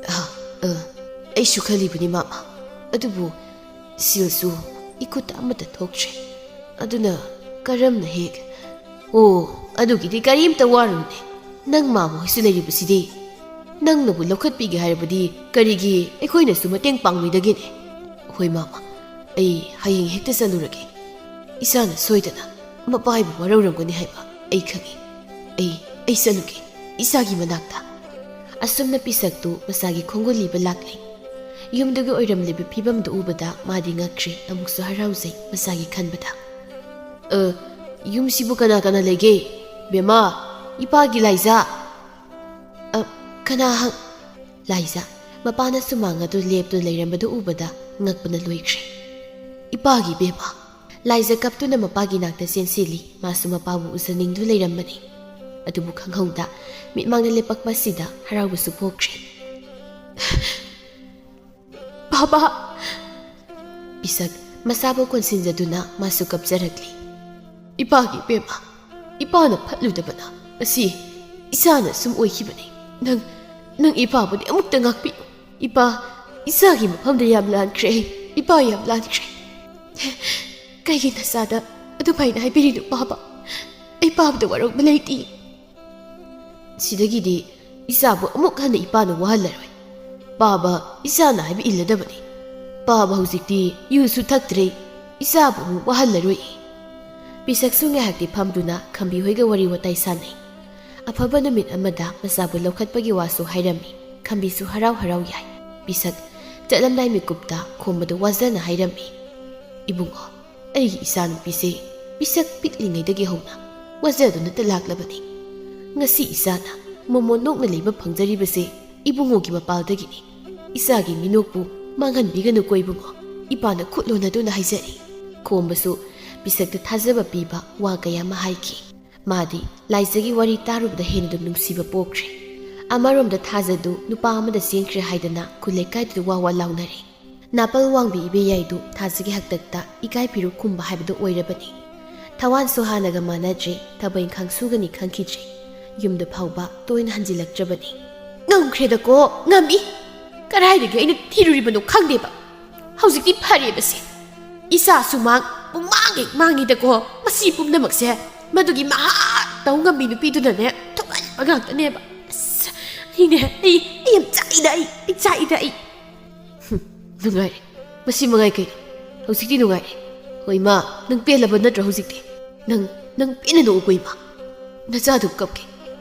ꯑ, ꯑ, ꯑꯩꯁꯨ ꯈꯜꯂꯤꯕꯅꯤ, ꯃꯥꯃ꯫ ꯑꯗꯨꯕꯨ ꯁꯦꯜꯁꯨ ꯏꯈꯨꯠꯇ ꯑꯃꯠꯇ ꯊꯣꯛꯇ꯭ꯔꯦ꯫ ꯑꯗꯨꯅ ꯀꯔꯝꯅ ꯍꯦꯛ? ꯑꯣ, ꯑꯗꯨꯒꯤꯗꯤ ꯀꯔꯤꯝꯇ ꯋꯥꯔꯨꯅꯦ꯫ ꯅꯪ ꯃꯥꯃ ꯍꯣꯏꯁꯨ ꯂꯩꯔꯤꯕꯁꯤꯗꯤ꯫ ꯅꯪꯅꯕꯨ ꯂꯧꯈꯠꯄꯤꯒꯦ ꯍꯥꯏꯔꯕꯗꯤ ꯀꯔꯤꯒꯤ ꯑꯩꯈꯣꯏꯅꯁꯨ ꯃꯇꯦꯡ ꯄꯥꯡꯂꯣꯏꯗꯒꯦꯅꯦ? ꯍꯣꯏ ꯃꯥꯃ, ꯑꯩ ꯍꯌꯦꯡ ꯍꯦꯛꯇ ꯆꯠꯂꯨꯔꯒꯦ꯫ ꯏꯆꯥꯅ ꯁꯣꯏꯗꯅ ꯃꯄꯥꯕꯨ ꯋꯥꯔꯧꯔꯝꯒꯅꯤ ꯍꯥꯏꯕ ꯑꯩ ꯈꯪꯏ꯫ ꯑꯩ, ꯑꯩ ꯆꯠꯂꯨꯒꯦ ꯏꯆꯥꯒꯤ ꯃꯅꯥꯛꯇ꯫ ꯑꯁꯨꯝꯅ ꯄꯤꯁꯛꯇꯨ ꯃꯆꯥꯒꯤ ꯈꯣꯡꯒꯨꯜ ꯂꯤꯕ ꯂꯥꯛꯂꯦ꯫ ꯌꯨꯝꯗꯨꯒꯤ ꯑꯣꯏꯔꯝꯂꯤꯕ ꯐꯤꯕꯝꯗꯨ ꯎꯕꯗ ꯃꯥꯗꯤ ꯉꯛꯈ꯭ꯔꯦ, ꯑꯃꯨꯛꯁꯨ ꯍꯔꯥꯎꯖꯩ ꯃꯆꯥꯒꯤ ꯈꯟꯕꯗ꯫ "ꯑ, ꯌꯨꯝꯁꯤꯕꯨ ꯀꯅꯥ ꯀꯅꯥ ꯂꯩꯒꯦ? ꯕꯦꯝꯃ, ꯏꯄꯥꯒꯤ ꯂꯥꯏꯖꯥ!" "ꯑ, ꯀꯅꯥ ꯍꯪ-" ꯂꯥꯏꯖꯥ, ꯃꯄꯥꯅ ꯁꯨꯃꯥꯡ ꯑꯗꯨ ꯂꯦꯞꯇꯨꯅ ꯂꯩꯔꯝꯕꯗꯨ ꯎꯕꯗ ꯉꯛꯄꯅ ꯂꯣꯏꯈ꯭ꯔꯦ꯫ "ꯏꯄꯥꯒꯤ ꯕꯦꯝꯃ!" ꯂꯥꯏꯖꯥ ꯀꯞꯇꯨꯅ ꯃꯄꯥꯒꯤ ꯅꯥꯛꯇ ꯆꯦꯟꯁꯤꯜꯂꯤ, ꯃꯥꯁꯨ ꯃꯄꯥꯕꯨ ꯎꯖꯅꯤꯡꯗꯨꯅ ꯂꯩꯔꯝꯕꯅꯤ꯫ ꯑꯗꯨꯕꯨ ꯈꯪꯍꯧꯗ ꯃꯤꯠꯃꯥꯡꯗ ꯂꯦꯞꯄꯛꯄꯁꯤꯗ ꯍꯔꯥꯎꯕꯁꯨ ꯄꯣꯛꯈ꯭ꯔꯦ꯫ "ꯕꯥꯕꯥ!" ꯄꯤꯁꯛ ꯃꯁꯥꯕꯨ ꯀꯣꯟꯁꯤꯟꯖꯗꯨꯅ ꯃꯥꯁꯨ ꯀꯞꯆꯔꯛꯂꯤ꯫ "ꯏꯄꯥꯒꯤ ꯕꯦꯝꯃ, ꯏꯄꯥꯅ ꯐꯠꯂꯨꯗꯕꯅ ꯉꯁꯤ ꯏꯆꯥꯅ ꯁꯨꯝ ꯑꯣꯏꯈꯤꯕꯅꯤ꯫ ꯅꯪ, ꯅꯪ ꯏꯄꯥꯕꯨꯗꯤ ꯑꯃꯨꯛꯇ ꯉꯥꯛꯄꯤꯌꯨ꯫ ꯏꯄꯥ, ꯏꯆꯥꯒꯤ ꯃꯐꯝꯗ ꯌꯥꯝ ꯂꯥꯟꯈ꯭ꯔꯦ꯫ ꯏꯄꯥ ꯌꯥꯝ ꯂꯥꯟꯈ꯭ꯔꯦ꯫" "ꯀꯩꯒꯤ ꯅꯆꯥꯗ ꯑꯗꯨꯃꯥꯏꯅ ꯍꯥꯏꯕꯤꯔꯤꯅꯣ, ꯕꯥꯕꯥ? ꯑꯩ ꯄꯥꯕꯗ ꯋꯥꯔꯧꯕ ꯂꯩꯇꯦ꯫ ꯁꯤꯗꯒꯤꯗꯤ ꯏꯆꯥꯕꯨ ꯑꯃꯨꯛ ꯍꯟꯅ ꯏꯄꯥꯅ ꯋꯥꯍꯜꯂꯔꯣꯏ꯫ ꯄꯥꯕ ꯏꯆꯥꯅ ꯍꯥꯏꯕ ꯏꯜꯂꯗꯕꯅꯤ꯫ ꯄꯥꯕ ꯍꯧꯖꯤꯛꯇꯤ ꯌꯨꯁꯨ ꯊꯛꯇ꯭ꯔꯦ꯫ ꯏꯆꯥꯕꯨ ꯑꯃꯨꯛ ꯋꯥꯍꯜꯂꯔꯣꯏ꯫" ꯄꯤꯁꯛꯁꯨ ꯉꯥꯏꯍꯥꯛꯇꯤ ꯐꯝꯗꯨꯅ ꯈꯝꯕꯤ ꯍꯣꯏꯒ ꯋꯥꯔꯤ ꯋꯥꯇꯥꯏ ꯁꯥꯟꯅꯩ꯫ ꯑꯐꯕ ꯅꯨꯃꯤꯠ ꯑꯃꯗ ꯃꯆꯥꯕꯨ ꯂꯧꯈꯠꯄꯒꯤ ꯋꯥꯁꯨ ꯍꯥꯏꯔꯝꯃꯤ꯫ ꯈꯝꯕꯤꯁꯨ ꯍꯔꯥꯎ ꯍꯔꯥꯎ ꯌꯥꯏ꯫ ꯄꯤꯁꯛ ꯆꯠꯂꯝꯗꯥꯏ ꯃꯤꯀꯨꯞꯇ ꯈꯣꯝꯕꯗꯨ ꯋꯥꯖꯅ ꯍꯥꯏꯔꯝꯃꯤ꯫ "ꯏꯕꯨꯡꯉꯣ, ꯑꯩꯒꯤ ꯏꯆꯥꯅꯨꯄꯤꯁꯦ ꯄꯤꯁꯛ ꯄꯤꯛꯂꯤꯉꯩꯗꯒꯤ ꯍꯧꯅ ꯋꯥꯖꯗꯨꯅꯇ ꯂꯥꯛꯂꯕꯅꯤ꯫ ꯉꯁꯤ ꯏꯆꯥꯅ ꯃꯣꯃꯣꯟ ꯅꯣꯛꯅ ꯂꯩꯕ ꯐꯪꯖꯔꯤꯕꯁꯦ ꯏꯕꯨꯡꯉꯣꯒꯤ ꯃꯄꯥꯜꯗꯒꯤꯅꯤ꯫ ꯏꯆꯥꯒꯤ ꯃꯤꯅꯣꯛꯄꯨ ꯃꯥꯡꯍꯟꯕꯤꯒꯅꯨꯀꯣ ꯏꯕꯨꯡꯉꯣ꯫ ꯏꯄꯥꯅ ꯈꯨꯠ ꯂꯣꯟꯅꯗꯨꯅ ꯍꯥꯏꯖꯔꯤ꯫" ꯈꯣꯝꯕꯁꯨ ꯄꯤꯁꯛꯇ ꯊꯥꯖꯕ ꯄꯤꯕ ꯋꯥ ꯀꯌꯥ ꯑꯃ ꯍꯥꯏꯈꯤ꯫ ꯃꯥꯗꯤ ꯂꯥꯏꯖꯒꯤ ꯋꯥꯔꯤ ꯇꯥꯔꯨꯕꯗ ꯍꯦꯟꯅ ꯑꯗꯨꯝ ꯅꯨꯡꯁꯤꯕ ꯄꯣꯛꯈ꯭ꯔꯦ꯫ ꯑꯃꯔꯣꯝꯗ ꯊꯥꯖꯗꯨ ꯅꯨꯄꯥ ꯑꯃꯗ ꯆꯦꯟꯈ꯭ꯔꯦ ꯍꯥꯏꯗꯅ ꯈꯨꯜ ꯂꯩꯀꯥꯏꯗꯨꯗ ꯋꯥ ꯋꯥ ꯂꯥꯎꯅꯔꯦ꯫ ꯅꯥꯄꯜ ꯋꯥꯡꯕꯤ ꯏꯕꯦꯌꯥꯏꯗꯨ ꯊꯥꯖꯒꯤ ꯍꯥꯛꯇꯛꯇ ꯏꯀꯥꯏ ꯐꯤꯔꯨꯛ ꯈꯨꯝꯕ ꯍꯥꯏꯕꯗꯨ ꯑꯣꯏꯔꯕꯅꯤ꯫ ꯊꯋꯥꯟꯁꯨ ꯍꯥꯟꯅꯒ ꯃꯥꯟꯅꯗ꯭ꯔꯦ, ꯊꯕꯛ ꯏꯪꯈꯥꯡ ꯁꯨꯒꯅꯤ ꯈꯪꯈꯤꯗ꯭ꯔꯦ꯫ ꯌꯨꯝꯗ ꯐꯥꯎꯕ ꯇꯣꯏꯅ ꯍꯟꯖꯤꯜꯂꯛꯇ꯭ꯔꯕꯅꯤ꯫ "ꯉꯝꯈ꯭ꯔꯦꯗꯀꯣ, ꯉꯝꯃꯤ꯫ ꯀꯗꯥꯏꯗꯒꯤ ꯑꯩꯅ ꯊꯤꯔꯨꯔꯤꯕꯅꯣ ꯈꯪꯗꯦꯕ꯫ ꯍꯧꯖꯤꯛꯇꯤ ꯐꯔꯦꯕꯁꯦ꯫ ꯏꯆꯥꯁꯨ ꯃꯥꯡ, ꯄꯨꯡꯃꯥꯡ ꯍꯦꯛ ꯃꯥꯡꯉꯤꯗꯀꯣ꯫ ꯃꯁꯤ ꯄꯨꯝꯅꯃꯛꯁꯦ ꯃꯗꯨꯒꯤ ꯃꯍꯥ ꯇꯧ ꯉꯝꯕꯤ ꯅꯨꯄꯤꯗꯨꯅꯅꯦ ꯊꯣꯛꯍꯟꯕ ꯉꯥꯛꯇꯅꯦꯕ꯫ ꯑꯁ, ꯑꯩꯅꯦ, ꯑꯩ, ꯑꯩ ꯌꯥꯝ ꯆꯥꯛꯏꯗ, ꯑꯩ, ꯑꯩ ꯆꯥꯛꯏꯗ, ꯑꯩ꯫ ꯍꯨꯝ, ꯅꯨꯡꯉꯥꯏꯔꯦ꯫ ꯃꯁꯤ ꯃꯉꯥꯏ ꯀꯩꯅꯣ? ꯍꯧꯖꯤꯛꯇꯤ ꯅꯨꯡꯉꯥꯏꯔꯦ꯫ ꯍꯣꯏ, ꯃꯥ, ꯅꯪ ꯄꯦꯜꯂꯕ ꯅꯠꯇ꯭ꯔꯣ ꯍꯧꯖꯤꯛꯇꯤ? ꯅꯪ, ꯅꯪ ꯄꯦꯟꯅ ꯅꯣꯛꯎꯀꯣ, ꯏꯃꯥ꯫ ꯅꯆꯥꯗꯨ ꯀꯞꯀꯦ꯫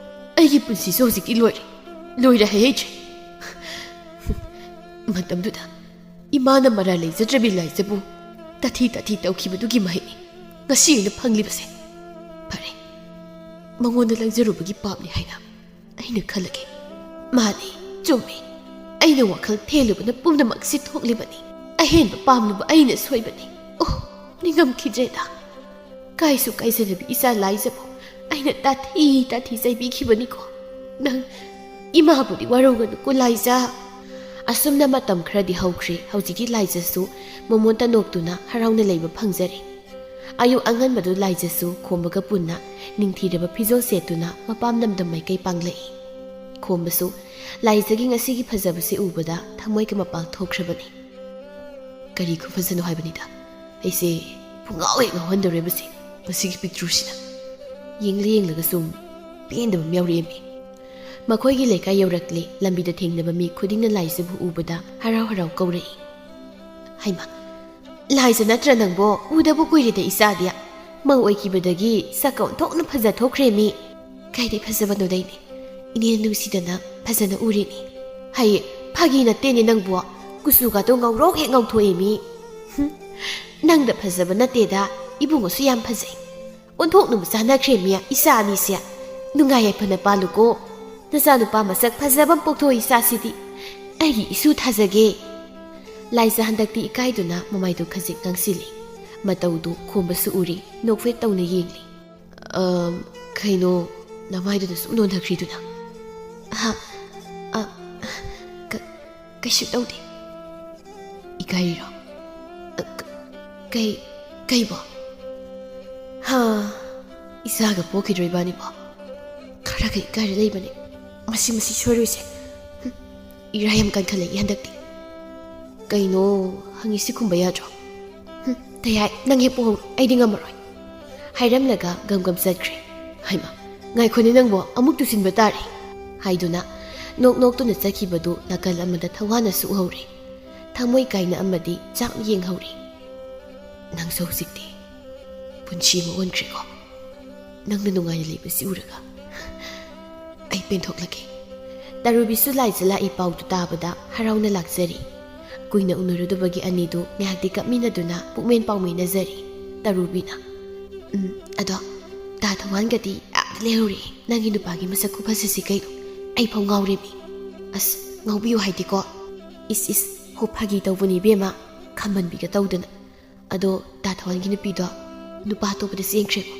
ꯑꯩꯒꯤ ꯄꯨꯟꯁꯤꯁꯨ ꯍꯧꯖꯤꯛꯇꯤ ꯂꯣꯏꯔꯦ꯫ ꯂꯣꯏꯔꯦ ꯍꯥꯏꯍꯩꯗ꯭ꯔꯦ꯫ ꯃꯇꯝꯗꯨꯗ ꯏꯃꯥꯅ ꯃꯔꯥꯜ ꯂꯩꯖꯗ꯭ꯔꯕꯤ ꯂꯥꯏꯖꯕꯨ ꯇꯥꯊꯤ ꯇꯥꯊꯤ ꯇꯧꯈꯤꯕꯗꯨꯒꯤ ꯃꯍꯩꯅꯤ ꯉꯁꯤ ꯑꯩꯅ ꯐꯪꯂꯤꯕꯁꯦ꯫ ꯐꯔꯦ, ꯃꯉꯣꯟꯗ ꯂꯪꯖꯔꯨꯕꯒꯤ ꯄꯥꯞꯅꯤ ꯍꯥꯏꯅ ꯑꯩꯅ ꯈꯜꯂꯒꯦ꯫ ꯃꯥꯅꯤ, ꯆꯨꯝꯃꯤ꯫ ꯑꯩꯅ ꯋꯥꯈꯜ ꯊꯦꯜꯂꯨꯕꯅ ꯄꯨꯝꯅꯃꯛꯁꯤ ꯊꯣꯛꯂꯤꯕꯅꯤ꯫ ꯑꯍꯦꯟꯕ ꯄꯥꯝꯂꯨꯕ ꯑꯩꯅ ꯁꯣꯏꯕꯅꯤ꯫ ꯑꯣ, ꯅꯤꯡꯉꯝꯈꯤꯗ꯭ꯔꯦꯗ꯫ ꯀꯥꯏꯁꯨ ꯀꯥꯏꯖꯗꯕꯤ ꯏꯆꯥ ꯂꯥꯏꯖꯕꯨ ꯑꯩꯅ ꯇꯥꯊꯤ ꯇꯥꯊꯤ ꯆꯩꯕꯤꯈꯤꯕꯅꯤꯀꯣ꯫ ꯅꯪ ꯏꯃꯥꯕꯨꯗꯤ ꯋꯥꯔꯧꯒꯅꯨꯀꯣ ꯂꯥꯏꯖ꯫ ꯑꯁꯨꯝꯅ ꯃꯇꯝ ꯈꯔꯗꯤ ꯍꯧꯈ꯭ꯔꯦ꯫ ꯍꯧꯖꯤꯛꯇꯤ ꯂꯥꯏꯖꯁꯨ ꯃꯃꯣꯟꯇ ꯅꯣꯛꯇꯨꯅ ꯍꯔꯥꯎꯅ ꯂꯩꯕ ꯐꯪꯖꯔꯦ꯫ ꯑꯌꯨꯛ ꯑꯉꯟꯕꯗꯨ ꯂꯥꯏꯖꯁꯨ ꯈꯣꯝꯕꯒ ꯄꯨꯟꯅ ꯅꯤꯡꯊꯤꯔꯕ ꯐꯤꯖꯣꯜ ꯁꯦꯠꯇꯨꯅ ꯃꯄꯥꯝ ꯂꯝꯗꯝ ꯃꯥꯏꯀꯩ ꯄꯥꯡꯂꯛꯏ꯫ ꯈꯣꯝꯕꯁꯨ ꯂꯥꯏꯖꯒꯤ ꯉꯁꯤꯒꯤ ꯐꯖꯕꯁꯤ ꯎꯕꯗ ꯊꯃꯣꯏꯒ ꯃꯄꯥꯜ ꯊꯣꯛꯈ꯭ꯔꯕꯅꯤ꯫ ꯀꯔꯤ ꯈꯨꯐꯖꯅꯣ ꯍꯥꯏꯕꯅꯤꯗ꯫ ꯑꯩꯁꯦ ꯄꯨꯡꯉꯥꯎ ꯍꯦꯛ ꯉꯥꯎꯍꯟꯗꯧꯔꯦꯕꯁꯦ, ꯃꯁꯤꯒꯤ ꯄꯤꯛꯇ꯭ꯔꯨꯁꯤꯅ꯫ ꯌꯦꯡꯂ ꯌꯦꯡꯂꯒ ꯁꯨꯝ ꯄꯦꯟꯗꯕ ꯑꯃ ꯌꯥꯎꯔꯛꯑꯦꯃꯤ꯫ ꯃꯈꯣꯏꯒꯤ ꯂꯩꯀꯥꯏ ꯌꯧꯔꯛꯂꯦ꯫ ꯂꯝꯕꯤꯗ ꯊꯦꯡꯅꯕ ꯃꯤ ꯈꯨꯗꯤꯡꯅ ꯂꯥꯏꯖꯕꯨ ꯎꯕꯗ ꯍꯔꯥꯎ ꯍꯔꯥꯎ ꯀꯧꯔꯛꯏ꯫ ꯍꯩꯃꯥ, ꯂꯥꯏꯖ ꯅꯠꯇ꯭ꯔ ꯅꯪꯕꯣ? ꯎꯗꯕ ꯀꯨꯏꯔꯦꯗ ꯏꯆꯥꯗꯤ꯫ ꯃꯧ ꯑꯣꯏꯈꯤꯕꯗꯒꯤ ꯁꯛꯀ ꯑꯣꯟꯊꯣꯛꯅ ꯐꯖ ꯊꯣꯛꯈ꯭ꯔꯦ ꯃꯤ꯫ ꯀꯥꯏꯗꯩ ꯐꯖꯕꯅꯣꯗ ꯏꯅꯦ? ꯏꯅꯦ ꯅꯨꯡꯁꯤꯗꯅ ꯐꯖꯅ ꯎꯔꯤꯅꯤ꯫ ꯍꯩ, ꯐꯥꯒꯤ ꯅꯠꯇꯦꯅꯦ ꯅꯪꯕꯣ꯫ ꯀꯨꯆꯨꯒꯗꯣ ꯉꯧꯔꯣꯛ ꯍꯦꯛ ꯉꯧꯊꯣꯛꯑꯦ ꯃꯤ꯫ ꯍꯨꯝ, ꯅꯪꯗ ꯐꯖꯕ ꯅꯠꯇꯦꯗ, ꯏꯕꯨꯡꯉꯣꯁꯨ ꯌꯥꯝ ꯐꯖꯩ꯫ ꯑꯣꯟꯊꯣꯛꯅꯕ ꯆꯥꯟꯅꯈ꯭ꯔꯦ ꯃꯤ ꯏꯆꯥ ꯑꯅꯤꯁꯦ꯫ ꯅꯨꯡꯉꯥꯏ ꯌꯥꯏꯐꯅ ꯄꯥꯜꯂꯨꯀꯣ꯫ ꯅꯆꯥꯅꯨꯄꯥ ꯃꯁꯛ ꯐꯖꯕ ꯑꯃ ꯄꯣꯛꯊꯣꯛꯏ ꯏꯆꯥꯁꯤꯗꯤ꯫ ꯑꯩꯒꯤ ꯏꯁꯨ ꯊꯥꯖꯒꯦ꯫ ꯂꯥꯏꯖ ꯍꯟꯗꯛꯇꯤ ꯏꯀꯥꯏꯗꯨꯅ ꯃꯃꯥꯏꯗꯨ ꯈꯖꯤꯛ ꯉꯥꯡꯁꯤꯜꯂꯤ꯫ ꯃꯇꯧꯗꯨ ꯈꯣꯝꯕꯁꯨ ꯎꯔꯤ, ꯅꯣꯛꯐꯦꯠ ꯇꯧꯅ ꯌꯦꯡꯂꯤ꯫ "ꯑꯝ, ꯀꯩꯅꯣ ꯅꯃꯥꯏꯗꯨꯗ ꯁꯨꯝ ꯅꯣꯟꯊꯈ꯭ꯔꯤꯗꯨꯅ?" "ꯑꯍ, ꯑ, ꯀ-, ꯀꯩꯁꯨ ꯇꯧꯗꯦ꯫" "ꯏꯀꯥꯏꯔꯤꯔꯣ?" "ꯑ, ꯀ-, ꯀꯩ, ꯀꯩꯕꯣ?" "ꯍꯥ, ꯏꯆꯥꯒ ꯄꯣꯛꯈꯤꯗ꯭ꯔꯣ ꯏꯕꯥꯅꯤꯕꯣ? ꯈꯔꯒ ꯏꯀꯥꯏꯔ ꯂꯩꯕꯅꯦ꯫ ꯃꯁꯤ, ꯃꯁꯤ ꯁꯣꯏꯔꯣꯏꯁꯦ꯫ ꯍꯨꯝ, ꯏꯔꯥꯏ ꯌꯥꯝ ꯀꯟꯈꯠꯂꯛꯏ ꯍꯟꯗꯛꯇꯤ꯫" "ꯀꯩꯅꯣ ꯍꯪꯉꯤꯁꯤ ꯈꯨꯝꯕ ꯌꯥꯗ꯭ꯔꯣ?" "ꯍꯨꯝ, ꯇꯌꯥꯏ, ꯅꯪ ꯍꯦꯛ ꯄꯣꯍꯧꯔꯣ, ꯑꯩꯗꯤ ꯉꯝꯃꯔꯣꯏ꯫" ꯍꯥꯏꯔꯝꯂꯒ ꯒꯝ ꯒꯝ ꯆꯠꯈ꯭ꯔꯦ꯫ "ꯍꯩꯃꯥ, ꯉꯥꯏꯈꯣꯅꯦ ꯅꯪꯕꯣ, ꯑꯃꯨꯛ ꯇꯨꯁꯤꯟꯕ ꯇꯥꯔꯦ꯫" ꯍꯥꯏꯗꯨꯅ ꯅꯣꯛ ꯅꯣꯛꯇꯨꯅ ꯆꯠꯈꯤꯕꯗꯨ ꯅꯥꯀꯜ ꯑꯃꯗ ꯊꯧꯋꯥꯟꯅꯁꯨ ꯎꯍꯧꯔꯦ꯫ ꯊꯃꯣꯏ ꯀꯥꯏꯅ ꯑꯃꯗꯤ ꯆꯥꯛꯅ ꯌꯦꯡꯍꯧꯔꯦ꯫ "ꯅꯪꯁꯨ ꯍꯧꯖꯤꯛꯇꯤ ꯄꯨꯟꯁꯤ ꯑꯃ ꯑꯣꯟꯈ꯭ꯔꯦꯀꯣ꯫ ꯅꯪꯅ ꯅꯨꯡꯉꯥꯏꯅ ꯂꯩꯕꯁꯤ ꯎꯔꯒ ꯑꯩ ꯄꯦꯟꯊꯣꯛꯂꯒꯦ꯫" ꯇꯔꯨꯕꯤꯁꯨ ꯂꯥꯏꯖ ꯂꯥꯛꯏ ꯄꯥꯎꯗꯨ ꯇꯥꯕꯗ ꯍꯔꯥꯎꯅ ꯂꯥꯛꯆꯔꯤ꯫ ꯀꯨꯏꯅ ꯎꯅꯔꯨꯗꯕꯒꯤ ꯑꯅꯤꯗꯨ ꯉꯥꯏꯍꯥꯛꯇꯤ ꯀꯞꯃꯤꯟꯅꯗꯨꯅ ꯄꯨꯛꯃꯦꯟ ꯄꯥꯎꯃꯤꯟꯅꯖꯔꯤ꯫ ꯇꯔꯨꯕꯤꯅ, "ꯎꯝ, ꯑꯗꯣ ꯇꯥ ꯊꯧꯋꯥꯟꯒꯗꯤ ꯑꯥꯗ ꯂꯩꯍꯧꯔꯦ꯫ ꯅꯪꯒꯤ ꯅꯨꯄꯥꯒꯤ ꯃꯁꯛ ꯈꯨꯐꯖꯁꯤ ꯀꯩꯅꯣ? ꯑꯩ ꯐꯥꯎ ꯉꯥꯎꯔꯦꯃꯤ꯫" "ꯑꯁ, ꯉꯥꯎꯕꯤꯌꯨ ꯍꯥꯏꯗꯤꯀꯣ꯫" "ꯏꯁ ꯏꯁ, ꯍꯣ, ꯐꯥꯒꯤ ꯇꯧꯕꯅꯤ ꯏꯕꯦꯝꯃ, ꯈꯝꯕꯟꯕꯤꯒ ꯇꯧꯗꯅ꯫ ꯑꯗꯣ ꯇꯥ ꯊꯧꯋꯥꯟꯒꯤ ꯅꯨꯄꯤꯗꯣ ꯅꯨꯄꯥ ꯑꯇꯣꯞꯄꯗ ꯆꯦꯟꯈ꯭ꯔꯦꯀꯣ꯫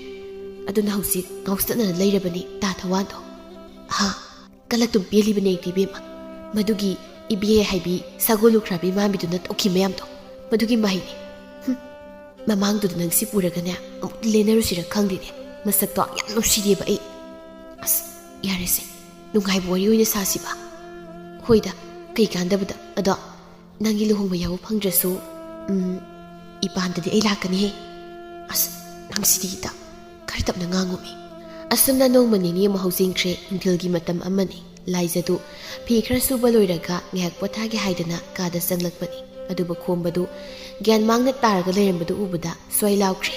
ꯑꯗꯨꯅ ꯍꯧꯖꯤꯛ ꯉꯥꯎꯆꯠꯅꯅ ꯂꯩꯔꯕꯅꯤ ꯇꯥ ꯊꯧꯋꯥꯟꯗꯣ꯫ ꯍꯥ, ꯀꯂꯛꯇꯨꯝ ꯄꯦꯜꯂꯤꯕꯅꯦ ꯑꯩꯗꯤ ꯏꯕꯦꯝꯃ꯫ ꯃꯗꯨꯒꯤ ꯏꯕꯦ ꯍꯥꯏꯕꯤ ꯁꯒꯣꯜ ꯂꯨꯈ꯭ꯔꯥꯕꯤ ꯃꯥꯟꯕꯤꯗꯨꯅ ꯇꯧꯈꯤ ꯃꯌꯥꯝꯗꯣ, ꯃꯗꯨꯒꯤ ꯃꯍꯩꯅꯤ꯫ ꯍꯨꯝ, ꯃꯃꯥꯡꯗꯨꯗ ꯅꯪ ꯁꯤ ꯄꯨꯔꯒꯅꯦ ꯑꯃꯨꯛ ꯂꯦꯟꯅꯔꯨꯁꯤꯔ ꯈꯪꯗꯦꯅꯦ꯫ ꯃꯁꯛꯇꯣ ꯌꯥꯝ ꯅꯨꯡꯁꯤꯔꯦꯕ ꯑꯩ꯫ ꯑꯁ, ꯌꯥꯔꯦꯁꯦ, ꯅꯨꯡꯉꯥꯏꯕ ꯋꯥꯔꯤ ꯑꯣꯏꯅ ꯁꯥꯁꯤꯕ꯫" "ꯍꯣꯏꯗ, ꯀꯩ ꯀꯥꯟꯗꯕꯗ꯫ ꯑꯗꯣ ꯅꯪꯒꯤ ꯂꯨꯍꯣꯡꯕ ꯌꯥꯎꯕ ꯐꯪꯗ꯭ꯔꯁꯨ, ꯎꯝ, ꯏꯄꯥꯟꯗꯗꯤ ꯑꯩ ꯂꯥꯛꯀꯅꯤꯍꯦ꯫" "ꯑꯁ, ꯅꯪꯁꯤꯗꯤ ꯏꯇꯥ, ꯈꯔ ꯇꯞꯅ ꯉꯥꯡꯉꯨꯃꯤ꯫" ꯑꯁꯨꯝꯅ ꯅꯣꯡꯃ ꯅꯤꯅꯤ ꯑꯃ ꯍꯧꯖꯤꯟꯈ꯭ꯔꯦ꯫ ꯅꯨꯡꯊꯤꯜꯒꯤ ꯃꯇꯝ ꯑꯃꯅꯤ꯫ ꯂꯥꯏꯖꯗꯨ ꯐꯤ ꯈꯔ ꯁꯨꯕ ꯂꯣꯏꯔꯒ ꯉꯥꯏꯍꯥꯛ ꯄꯣꯊꯥꯒꯦ ꯍꯥꯏꯗꯅ ꯀꯥꯗ ꯆꯪꯂꯛꯄꯅꯤ꯫ ꯑꯗꯨꯕꯨ ꯈꯣꯝꯕꯗꯨ ꯒ꯭ꯌꯥꯟ ꯃꯥꯡꯅ ꯇꯥꯔꯒ ꯂꯩꯔꯝꯕꯗꯨ ꯎꯕꯗ ꯁ꯭ꯋꯥꯏ ꯂꯥꯎꯈ꯭ꯔꯦ꯫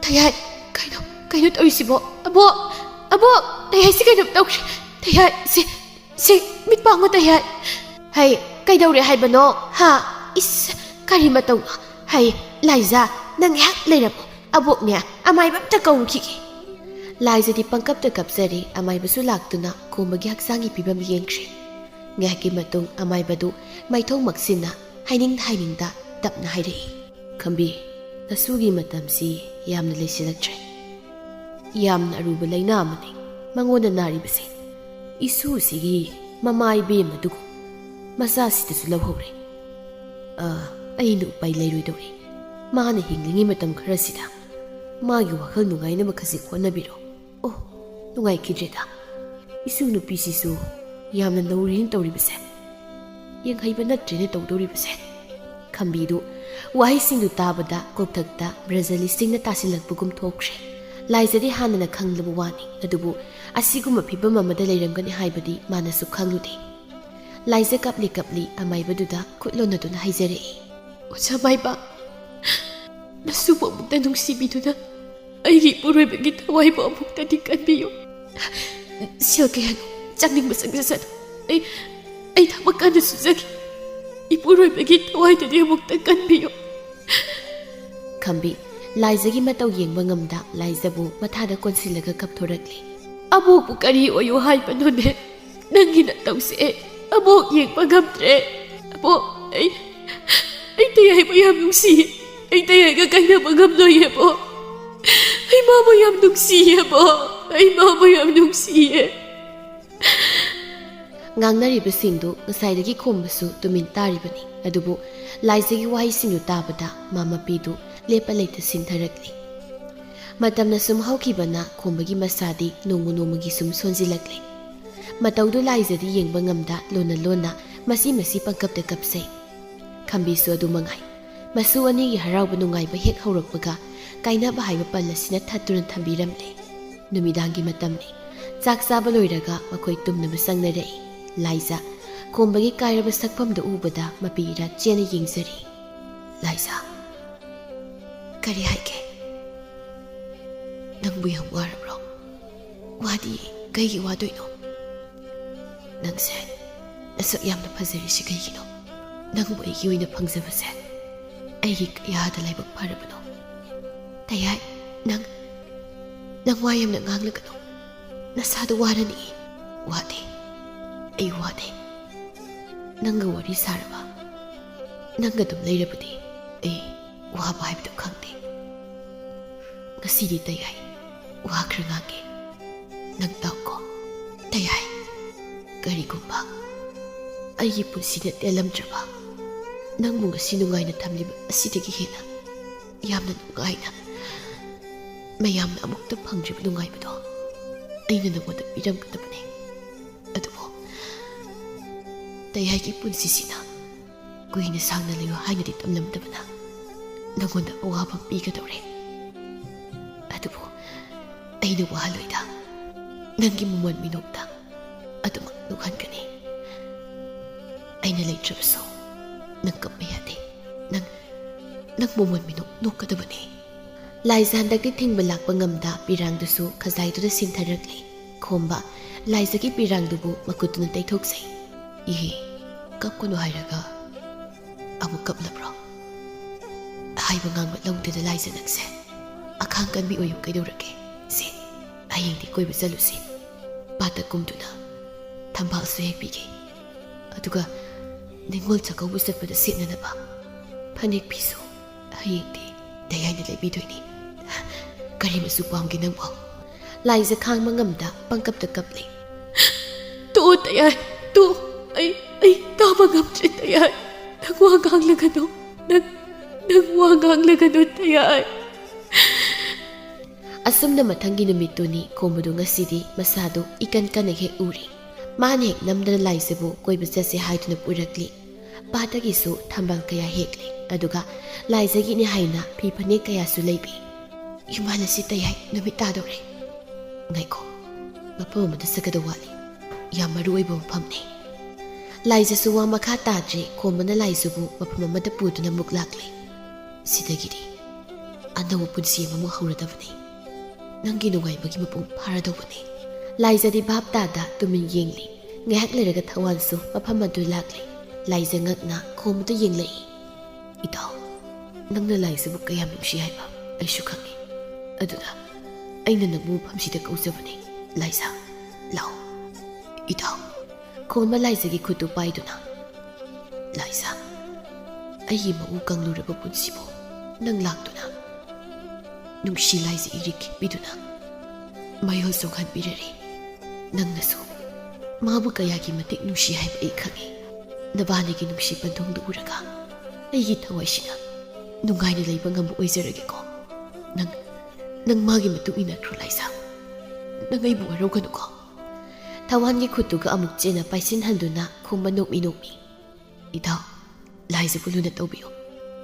"ꯇꯌꯥꯏ, ꯀꯩꯅꯣ, ꯀꯩꯅꯣ ꯇꯧꯔꯤꯁꯤꯕꯣ? ꯑꯕꯣꯛ, ꯑꯕꯣꯛ, ꯇꯌꯥꯏꯁꯤ ꯀꯩꯅꯣꯝ ꯇꯧꯈ꯭ꯔꯦ꯫ ꯇꯌꯥꯏ, ꯁꯤ, ꯁꯤ, ꯃꯤꯠ ꯄꯥꯡꯉꯣ ꯇꯌꯥꯏ꯫" "ꯍꯩ, ꯀꯩꯗꯧꯔꯦ ꯍꯥꯏꯕꯅꯣ? ꯍꯥ? ꯏꯁ, ꯀꯔꯤ ꯃꯇꯧꯅꯣ? ꯍꯩ, ꯂꯥꯏꯖ, ꯅꯪ ꯉꯥꯏꯍꯥꯛ ꯂꯩꯔꯝꯃꯣ꯫ ꯑꯕꯣꯛꯅꯦ, ꯑꯃꯥꯏꯕ ꯑꯝꯇ ꯀꯧꯔꯨꯈꯤꯒꯦ꯫" ꯂꯥꯏꯖꯗꯤ ꯄꯪꯀꯞꯇ ꯀꯞꯆꯔꯦ꯫ ꯑꯃꯥꯏꯕꯁꯨ ꯂꯥꯛꯇꯨꯅ ꯈꯣꯝꯕꯒꯤ ꯍꯛꯆꯥꯡꯒꯤ ꯐꯤꯕꯝ ꯌꯦꯡꯈ꯭ꯔꯦ꯫ ꯉꯥꯏꯍꯥꯛꯀꯤ ꯃꯇꯨꯡ ꯑꯃꯥꯏꯕꯗꯨ ꯃꯥꯏꯊꯣꯡ ꯃꯛꯁꯤꯟꯅ ꯍꯥꯏꯅꯤꯡ ꯍꯥꯏꯅꯤꯡꯗ ꯇꯞꯅ ꯍꯥꯏꯔꯛꯏ꯫ "ꯈꯝꯕꯤ, ꯅꯁꯨꯒꯤ ꯃꯇꯝꯁꯤ ꯌꯥꯝꯅ ꯂꯩꯁꯤꯜꯂꯛꯇ꯭ꯔꯦ꯫ ꯌꯥꯝꯅ ꯑꯔꯨꯕ ꯂꯥꯏꯅꯥ ꯑꯃꯅꯤ ꯃꯉꯣꯟꯗ ꯅꯥꯔꯤꯕꯁꯦ꯫ ꯏꯁꯨꯁꯤꯒꯤ ꯃꯃꯥ ꯏꯕꯦꯝ ꯑꯗꯨꯒ ꯃꯆꯥꯁꯤꯗꯁꯨ ꯂꯧꯍꯧꯔꯦ꯫ ꯑ, ꯑꯩꯅ ꯎꯄꯥꯏ ꯂꯩꯔꯣꯏꯗꯧꯔꯤ꯫ ꯃꯥꯅ ꯍꯤꯡꯂꯤꯉꯩ ꯃꯇꯝ ꯈꯔꯁꯤꯗ ꯃꯥꯒꯤ ꯋꯥꯈꯜ ꯅꯨꯡꯉꯥꯏꯅꯕ ꯈꯖꯤꯛ ꯍꯣꯠꯅꯕꯤꯔꯣ꯫ ꯑꯣ, ꯅꯨꯡꯉꯥꯏꯈꯤꯗ꯭ꯔꯦꯗ꯫ ꯏꯁꯨ ꯅꯨꯄꯤꯁꯤꯁꯨ ꯌꯥꯝꯅ ꯅꯧꯔꯤꯅ ꯇꯧꯔꯤꯕꯁꯦ꯫ ꯌꯦꯡꯍꯩꯕ ꯅꯠꯇ꯭ꯔꯦꯅꯦ ꯇꯧꯗꯧꯔꯤꯕꯁꯦ꯫" ꯈꯝꯕꯤꯗꯨ ꯋꯥꯍꯩꯁꯤꯡꯗꯨ ꯇꯥꯕꯗ ꯀꯣꯛꯊꯛꯇ ꯕ꯭ꯔꯖꯂꯤꯁꯤꯡꯅ ꯇꯥꯁꯤꯜꯂꯛꯄꯒꯨꯝ ꯊꯣꯛꯈ꯭ꯔꯦ꯫ ꯂꯥꯏꯖꯗꯤ ꯍꯥꯟꯅꯅ ꯈꯪꯂꯕ ꯋꯥꯅꯤ, ꯑꯗꯨꯕꯨ ꯑꯁꯤꯒꯨꯝꯕ ꯐꯤꯕꯝ ꯑꯃꯗ ꯂꯩꯔꯝꯒꯅꯤ ꯍꯥꯏꯕꯗꯤ ꯃꯥꯅꯁꯨ ꯈꯪꯂꯨꯗꯦ꯫ ꯂꯥꯏꯖ ꯀꯞꯂꯤ ꯀꯞꯂꯤ ꯑꯃꯥꯏꯕꯗꯨꯗ ꯈꯨꯠ ꯂꯣꯟꯅꯗꯨꯅ ꯍꯥꯏꯖꯔꯛꯏ, "ꯑꯣꯖꯥ ꯃꯥꯏꯕ, ꯅꯁꯨꯕꯨ ꯑꯃꯨꯛꯇ ꯅꯨꯡꯁꯤꯕꯤꯗꯨꯅ ꯑꯩꯒꯤ ꯏꯄꯨꯔꯣꯏꯕꯒꯤ ꯊꯋꯥꯏꯕꯨ ꯑꯃꯨꯛꯇꯗꯤ ꯀꯟꯕꯤꯌꯨ꯫ ꯁꯦꯜ ꯀꯌꯥꯅꯣ ꯆꯪꯅꯤꯡꯕ ꯆꯪꯖꯁꯅꯨ꯫ ꯑꯩ, ꯑꯩ ꯊꯕꯛ ꯀꯟꯅ ꯁꯨꯖꯒꯦ꯫ ꯏꯄꯨꯔꯣꯏꯕꯒꯤ ꯊꯋꯥꯏꯗꯨꯗꯤ ꯑꯃꯨꯛꯇ ꯀꯟꯕꯤꯌꯨ꯫" ꯈꯝꯕꯤ, ꯂꯥꯏꯖꯒꯤ ꯃꯇꯧ ꯌꯦꯡꯕ ꯉꯝꯗ ꯂꯥꯏꯖꯕꯨ ꯃꯊꯥꯗ ꯀꯣꯟꯁꯤꯜꯂꯒ ꯀꯞꯊꯣꯔꯛꯂꯤ꯫ "ꯑꯕꯣꯛꯄꯨ ꯀꯔꯤ ꯑꯣꯏꯌꯨ ꯍꯥꯏꯕꯅꯣꯅꯦ? ꯅꯪꯒꯤ ꯅꯇꯧꯁꯦ ꯑꯩ ꯑꯕꯣꯛ ꯌꯦꯡꯕ ꯉꯝꯗ꯭ꯔꯦ꯫ ꯑꯕꯣꯛ, ꯑꯩ, ꯑꯩ ꯇꯌꯥꯏꯕꯨ ꯌꯥꯝ ꯅꯨꯡꯁꯤꯌꯦ꯫ ꯑꯩ ꯇꯌꯥꯏꯒ ꯀꯥꯏꯅꯕ ꯉꯝꯂꯣꯏꯌꯦ ꯑꯕꯣꯛ꯫ ꯑꯩ ꯃꯥꯕꯨ ꯌꯥꯝ ꯅꯨꯡꯁꯤꯌꯦ ꯑꯕꯣꯛ꯫ ꯑꯩ ꯃꯥꯕꯨ ꯌꯥꯝ ꯅꯨꯡꯁꯤꯌꯦ꯫" ꯉꯥꯡꯅꯔꯤꯕꯁꯤꯡꯗꯨ ꯉꯁꯥꯏꯗꯒꯤ ꯈꯣꯝꯕꯁꯨ ꯇꯨꯃꯤꯟ ꯇꯥꯔꯤꯕꯅꯤ꯫ ꯑꯗꯨꯕꯨ ꯂꯥꯏꯖꯒꯤ ꯋꯥꯍꯩꯁꯤꯡꯗꯨ ꯇꯥꯕꯗ ꯃꯥ ꯃꯄꯤꯗꯨ ꯂꯦꯞꯄ ꯂꯩꯇ ꯁꯤꯟꯊꯔꯛꯂꯤ꯫ ꯃꯇꯝꯅ ꯁꯨꯝ ꯍꯧꯈꯤꯕꯅ ꯈꯣꯝꯕꯒꯤ ꯃꯁꯥꯗꯤ ꯅꯣꯡꯃ ꯅꯣꯡꯃꯒꯤ ꯁꯨꯝ ꯁꯣꯟꯖꯤꯜꯂꯛꯂꯦ꯫ ꯃꯇꯧꯗꯨ ꯂꯥꯏꯖꯗꯤ ꯌꯦꯡꯕ ꯉꯝꯗ ꯂꯣꯟꯅ ꯂꯣꯟꯅ ꯃꯁꯤ ꯃꯁꯤ ꯄꯪꯀꯞꯇ ꯀꯞꯆꯩ꯫ ꯈꯝꯕꯤꯁꯨ ꯑꯗꯨ ꯃꯉꯥꯏ꯫ ꯃꯁꯨ ꯑꯅꯤꯒꯤ ꯍꯔꯥꯎꯕ ꯅꯨꯡꯉꯥꯏꯕ ꯍꯦꯛ ꯍꯧꯔꯛꯄꯒ ꯀꯥꯏꯅꯕ ꯍꯥꯏꯕ ꯄꯜ ꯑꯁꯤꯅ ꯊꯠꯇꯨꯅ ꯊꯝꯕꯤꯔꯝꯂꯦ꯫ ꯅꯨꯃꯤꯗꯥꯡꯒꯤ ꯃꯇꯝꯅꯤ꯫ ꯆꯥꯛ ꯆꯥꯕ ꯂꯣꯏꯔꯒ ꯃꯈꯣꯏ ꯇꯨꯝꯅꯕ ꯆꯪꯅꯔꯛꯏ꯫ ꯂꯥꯏꯖ ꯈꯣꯝꯕꯒꯤ ꯀꯥꯏꯔꯕ ꯁꯛꯐꯝꯗꯨ ꯎꯕꯗ ꯃꯄꯤ ꯏꯔꯥ ꯆꯦꯟꯅ ꯌꯦꯡꯖꯔꯤ꯫ "ꯂꯥꯏꯖ, ꯀꯔꯤ ꯍꯥꯏꯒꯦ? ꯅꯪꯕꯨ ꯌꯥꯝ ꯋꯥꯔꯕ꯭ꯔꯣ? ꯋꯥꯗꯤ ꯀꯩꯒꯤ ꯋꯥꯗꯣꯏꯅꯣ? ꯅꯪꯁꯦ ꯅꯁꯛ ꯌꯥꯝꯅ ꯐꯖꯔꯤꯁꯤ ꯀꯩꯒꯤꯅꯣ? ꯅꯪꯕꯨ ꯑꯩꯒꯤ ꯑꯣꯏꯅ ꯐꯪꯖꯕꯁꯦ ꯑꯩꯒꯤ ꯀꯌꯥꯗ ꯂꯥꯏꯕꯛ ꯐꯔꯕꯅꯣ? ꯇꯌꯥꯏ, ꯅꯪ, ꯅꯪ ꯋꯥ ꯌꯥꯝꯅ ꯉꯥꯡꯂꯒꯅꯨ꯫ ꯅꯁꯥꯗꯣ ꯋꯥꯔꯅꯤ꯫" "ꯋꯥꯗꯦ, ꯑꯩ ꯋꯥꯗꯦ꯫ ꯅꯪꯒ ꯋꯥꯔꯤ ꯁꯥꯔꯕ, ꯅꯪꯒ ꯑꯗꯨꯝ ꯂꯩꯔꯕꯗꯤ ꯑꯩ ꯋꯥꯕ ꯍꯥꯏꯕꯗꯨ ꯈꯪꯗꯦ꯫ ꯉꯁꯤꯗꯤ ꯇꯌꯥꯏ, ꯋꯥ ꯈꯔ ꯉꯥꯡꯒꯦ꯫ ꯅꯪ ꯇꯥꯎꯀꯣ꯫ ꯇꯌꯥꯏ, ꯀꯔꯤꯒꯨꯝꯕ ꯑꯩꯒꯤ ꯄꯨꯟꯁꯤꯗ ꯇꯦꯜꯂꯝꯗ꯭ꯔꯕ ꯅꯪꯕꯨ ꯉꯁꯤ ꯅꯨꯡꯉꯥꯏꯅ ꯊꯝꯂꯤꯕ ꯑꯁꯤꯗꯒꯤ ꯍꯦꯟꯅ ꯌꯥꯝꯅ ꯅꯨꯡꯉꯥꯏꯅ ꯃꯌꯥꯝꯅ ꯑꯃꯨꯛꯇ ꯐꯪꯗ꯭ꯔꯤꯕ ꯅꯨꯡꯉꯥꯏꯕꯗꯣ ꯑꯩꯅ ꯅꯉꯣꯟꯗ ꯄꯤꯔꯝꯒꯗꯕꯅꯦ꯫ ꯑꯗꯨꯕꯨ ꯇꯌꯥꯏꯒꯤ ꯄꯨꯟꯁꯤꯁꯤꯅ ꯀꯨꯏꯅ ꯁꯥꯡꯅ ꯂꯩꯌꯨ ꯍꯥꯏꯅꯗꯤ ꯇꯝꯂꯝꯗꯕꯅ ꯅꯉꯣꯟꯗ ꯑꯋꯥꯕ ꯄꯤꯒꯗꯧꯔꯦ꯫ ꯑꯗꯨꯕꯨ ꯑꯩꯅ ꯋꯥꯍꯜꯂꯣꯏꯗ꯫ ꯅꯪꯒꯤ ꯃꯃꯣꯟ ꯃꯤꯅꯣꯛꯇ ꯑꯗꯨꯃꯛ ꯅꯣꯛꯍꯟꯒꯅꯤ꯫ ꯑꯩꯅ ꯂꯩꯇ꯭ꯔꯕꯁꯨ ꯅꯪ ꯀꯞꯄ ꯌꯥꯗꯦ꯫ ꯅꯪ, ꯅꯪ ꯃꯃꯣꯟ ꯃꯤꯅꯣꯛ ꯅꯣꯛꯀꯗꯕꯅꯤ꯫ ꯂꯥꯏꯖ ꯍꯟꯗꯛꯇꯤ ꯊꯤꯡꯕ ꯂꯥꯛꯄ ꯉꯝꯗ ꯄꯤꯔꯥꯡꯗꯨꯁꯨ ꯈꯖꯥꯏꯗꯨꯗ ꯁꯤꯟꯊꯔꯛꯂꯤ꯫ ꯈꯣꯝꯕ, ꯂꯥꯏꯖꯒꯤ ꯄꯤꯔꯥꯡꯗꯨꯕꯨ ꯃꯈꯨꯠꯇꯨꯅ ꯇꯩꯊꯣꯛꯆꯩ꯫ "ꯏꯍꯦ, ꯀꯞꯀꯅꯨ ꯍꯥꯏꯔꯒ ꯑꯃꯨꯛ ꯀꯞꯂꯕ꯭ꯔꯣ? ꯍꯥꯏꯕ ꯉꯥꯡꯕ ꯂꯧꯗꯦꯗ ꯂꯥꯏꯖ ꯅꯪꯁꯦ꯫ ꯑꯈꯥꯡ ꯀꯟꯕꯤ ꯑꯣꯏꯌꯨ, ꯀꯩꯗꯧꯔꯒꯦ? ꯁꯦ, ꯍꯌꯦꯡꯗꯤ ꯀꯣꯏꯕ ꯆꯠꯂꯨꯁꯤ꯫ ꯄꯥꯠꯇ ꯀꯨꯝꯗꯨꯅ ꯊꯝꯕꯥꯜꯁꯨ ꯍꯦꯛꯄꯤꯒꯦ꯫ ꯑꯗꯨꯒ ꯅꯤꯉꯣꯜ ꯆꯥꯛꯀꯧꯕ ꯆꯠꯄꯗ ꯁꯦꯠꯅꯅꯕ ꯐꯅꯦꯛ ꯐꯤꯁꯨ ꯍꯌꯦꯡꯗꯤ ꯇꯌꯥꯏꯅ ꯂꯩꯕꯤꯗꯣꯏꯅꯤ꯫ ꯀꯔꯤ ꯃꯆꯨ ꯄꯥꯝꯒꯦ ꯅꯪꯕꯣ?" ꯂꯥꯏꯖ ꯈꯥꯡꯕ ꯉꯝꯗ ꯄꯪꯀꯞꯇ ꯀꯞꯂꯤ꯫ "ꯇꯣꯛꯑꯣ ꯇꯌꯥꯏ, ꯇꯣꯛꯑꯣ꯫ ꯑꯩ, ꯑꯩ ꯇꯥꯕ ꯉꯝꯗ꯭ꯔꯦ ꯇꯌꯥꯏ꯫ ꯅꯪ ꯋꯥ ꯉꯥꯡꯂꯒꯅꯨ꯫ ꯅꯪ, ꯅꯪ ꯋꯥ ꯉꯥꯡꯂꯒꯅꯨ ꯇꯌꯥꯏ꯫" ꯑꯁꯨꯝꯅ ꯃꯊꯪꯒꯤ ꯅꯨꯃꯤꯠꯇꯨꯅꯤ꯫ ꯈꯣꯝꯕꯗꯨ ꯉꯁꯤꯗꯤ ꯃꯁꯥꯗꯨ ꯏꯀꯟ ꯀꯟꯅ ꯍꯦꯛ ꯎꯔꯤ꯫ ꯃꯥꯅ ꯍꯦꯛ ꯅꯝꯗꯅ ꯂꯥꯏꯖꯕꯨ ꯀꯣꯏꯕ ꯆꯠꯁꯦ ꯍꯥꯏꯗꯨꯅ ꯄꯨꯔꯛꯂꯤ꯫ ꯄꯥꯠꯇꯒꯤꯁꯨ ꯊꯝꯕꯥꯜ ꯀꯌꯥ ꯍꯦꯛꯂꯤ꯫ ꯑꯗꯨꯒ ꯂꯥꯏꯖꯒꯤꯅꯦ ꯍꯥꯏꯅ ꯐꯤ ꯐꯅꯦꯛ ꯀꯌꯥꯁꯨ ꯂꯩꯕꯤ꯫ "ꯏꯃꯥꯟꯅꯁꯤ ꯇꯌꯥꯏ, ꯅꯨꯃꯤꯠ ꯇꯥꯗꯧꯔꯦ꯫ ꯉꯥꯏꯈꯣ, ꯃꯐꯝ ꯑꯃꯗ ꯆꯠꯀꯗꯧ ꯋꯥꯠꯂꯤ꯫ ꯌꯥꯝ ꯃꯔꯨ ꯑꯣꯏꯕ ꯃꯐꯝꯅꯤ꯫" ꯂꯥꯏꯖꯁꯨ ꯋꯥ ꯃꯈꯥ ꯇꯥꯗ꯭ꯔꯦ꯫ ꯈꯣꯝꯕꯅ ꯂꯥꯏꯖꯕꯨ ꯃꯐꯝ ꯑꯃꯗ ꯄꯨꯗꯨꯅ ꯑꯃꯨꯛ ꯂꯥꯛꯂꯤ꯫ "ꯁꯤꯗꯒꯤꯗꯤ ꯑꯅꯧꯕ ꯄꯨꯟꯁꯤ ꯑꯃꯃꯨꯛ ꯍꯧꯔꯗꯕꯅꯤ꯫ ꯅꯪꯒꯤ ꯅꯨꯡꯉꯥꯏꯕꯒꯤ ꯃꯄꯨꯡ ꯐꯥꯔꯗꯧꯕꯅꯤ꯫" ꯂꯥꯏꯖꯗꯤ ꯚꯥꯞ ꯇꯥꯗ ꯇꯨꯃꯤꯟ ꯌꯦꯡꯂꯤ꯫ ꯉꯥꯏꯍꯥꯛ ꯂꯩꯔꯒ ꯊꯋꯥꯟꯁꯨ ꯃꯐꯝ ꯑꯗꯨ ꯂꯥꯛꯂꯤ꯫ ꯂꯥꯏꯖ ꯉꯛꯅ ꯈꯣꯝꯕꯗꯨ ꯌꯦꯡꯂꯛꯏ꯫ "ꯏꯇꯥꯎ, ꯅꯪꯅ ꯂꯥꯏꯖꯕꯨ ꯀꯌꯥꯝ ꯅꯨꯡꯁꯤ ꯍꯥꯏꯕ ꯑꯩꯁꯨ ꯈꯪꯏ꯫ ꯑꯗꯨꯅ ꯑꯩꯅ ꯅꯪꯕꯨ ꯃꯐꯝꯁꯤꯗ ꯀꯧꯖꯕꯅꯤ꯫ ꯂꯥꯏꯖ, ꯂꯥꯛꯑꯣ꯫" "ꯏꯇꯥꯎ꯫" ꯈꯣꯝꯕ ꯂꯥꯏꯖꯒꯤ ꯈꯨꯠꯇꯨ ꯄꯥꯏꯗꯨꯅ, "ꯂꯥꯏꯖ, ꯑꯩꯒꯤ ꯃꯎ ꯀꯪꯂꯨꯔꯕ ꯄꯨꯟꯁꯤꯕꯨ ꯅꯪ ꯂꯥꯛꯇꯨꯅ ꯅꯨꯡꯁꯤ ꯂꯥꯏꯖ ꯏꯔꯤꯛ ꯄꯤꯗꯨꯅ ꯃꯌꯣꯜ ꯆꯣꯡꯍꯟꯕꯤꯔꯔꯦ꯫ ꯅꯪꯅꯁꯨ ꯃꯥꯕꯨ ꯀꯌꯥꯒꯤ ꯃꯇꯤꯛ ꯅꯨꯡꯁꯤ ꯍꯥꯏꯕ ꯑꯩ ꯈꯪꯏ꯫ ꯅꯕꯥꯅꯤꯒꯤ ꯅꯨꯡꯁꯤ ꯄꯟꯊꯨꯡꯗꯨ ꯎꯔꯒ ꯑꯩꯒꯤ ꯊꯋꯥꯏꯁꯤꯅ ꯅꯨꯡꯉꯥꯏꯅ ꯂꯩꯕ ꯉꯝꯕ ꯑꯣꯏꯖꯔꯒꯦꯀꯣ꯫ ꯅꯪ, ꯅꯪ ꯃꯥꯒꯤ ꯃꯇꯨꯡ ꯏꯟꯅꯈ꯭ꯔꯣ ꯂꯥꯏꯖ꯫ ꯅꯪ ꯑꯩꯕꯨ ꯋꯥꯔꯧꯒꯅꯨꯀꯣ꯫" ꯊꯋꯥꯟꯒꯤ ꯈꯨꯠꯇꯨꯒ ꯑꯃꯨꯛ ꯆꯦꯟꯅ ꯄꯥꯏꯁꯤꯟꯍꯟꯗꯨꯅ ꯈꯣꯝꯕ ꯅꯣꯛꯃꯤ ꯅꯣꯛꯃꯤ, "ꯏꯇꯥꯎ, ꯂꯥꯏꯖꯕꯨ ꯂꯨꯅ ꯇꯧꯕꯤꯌꯨ꯫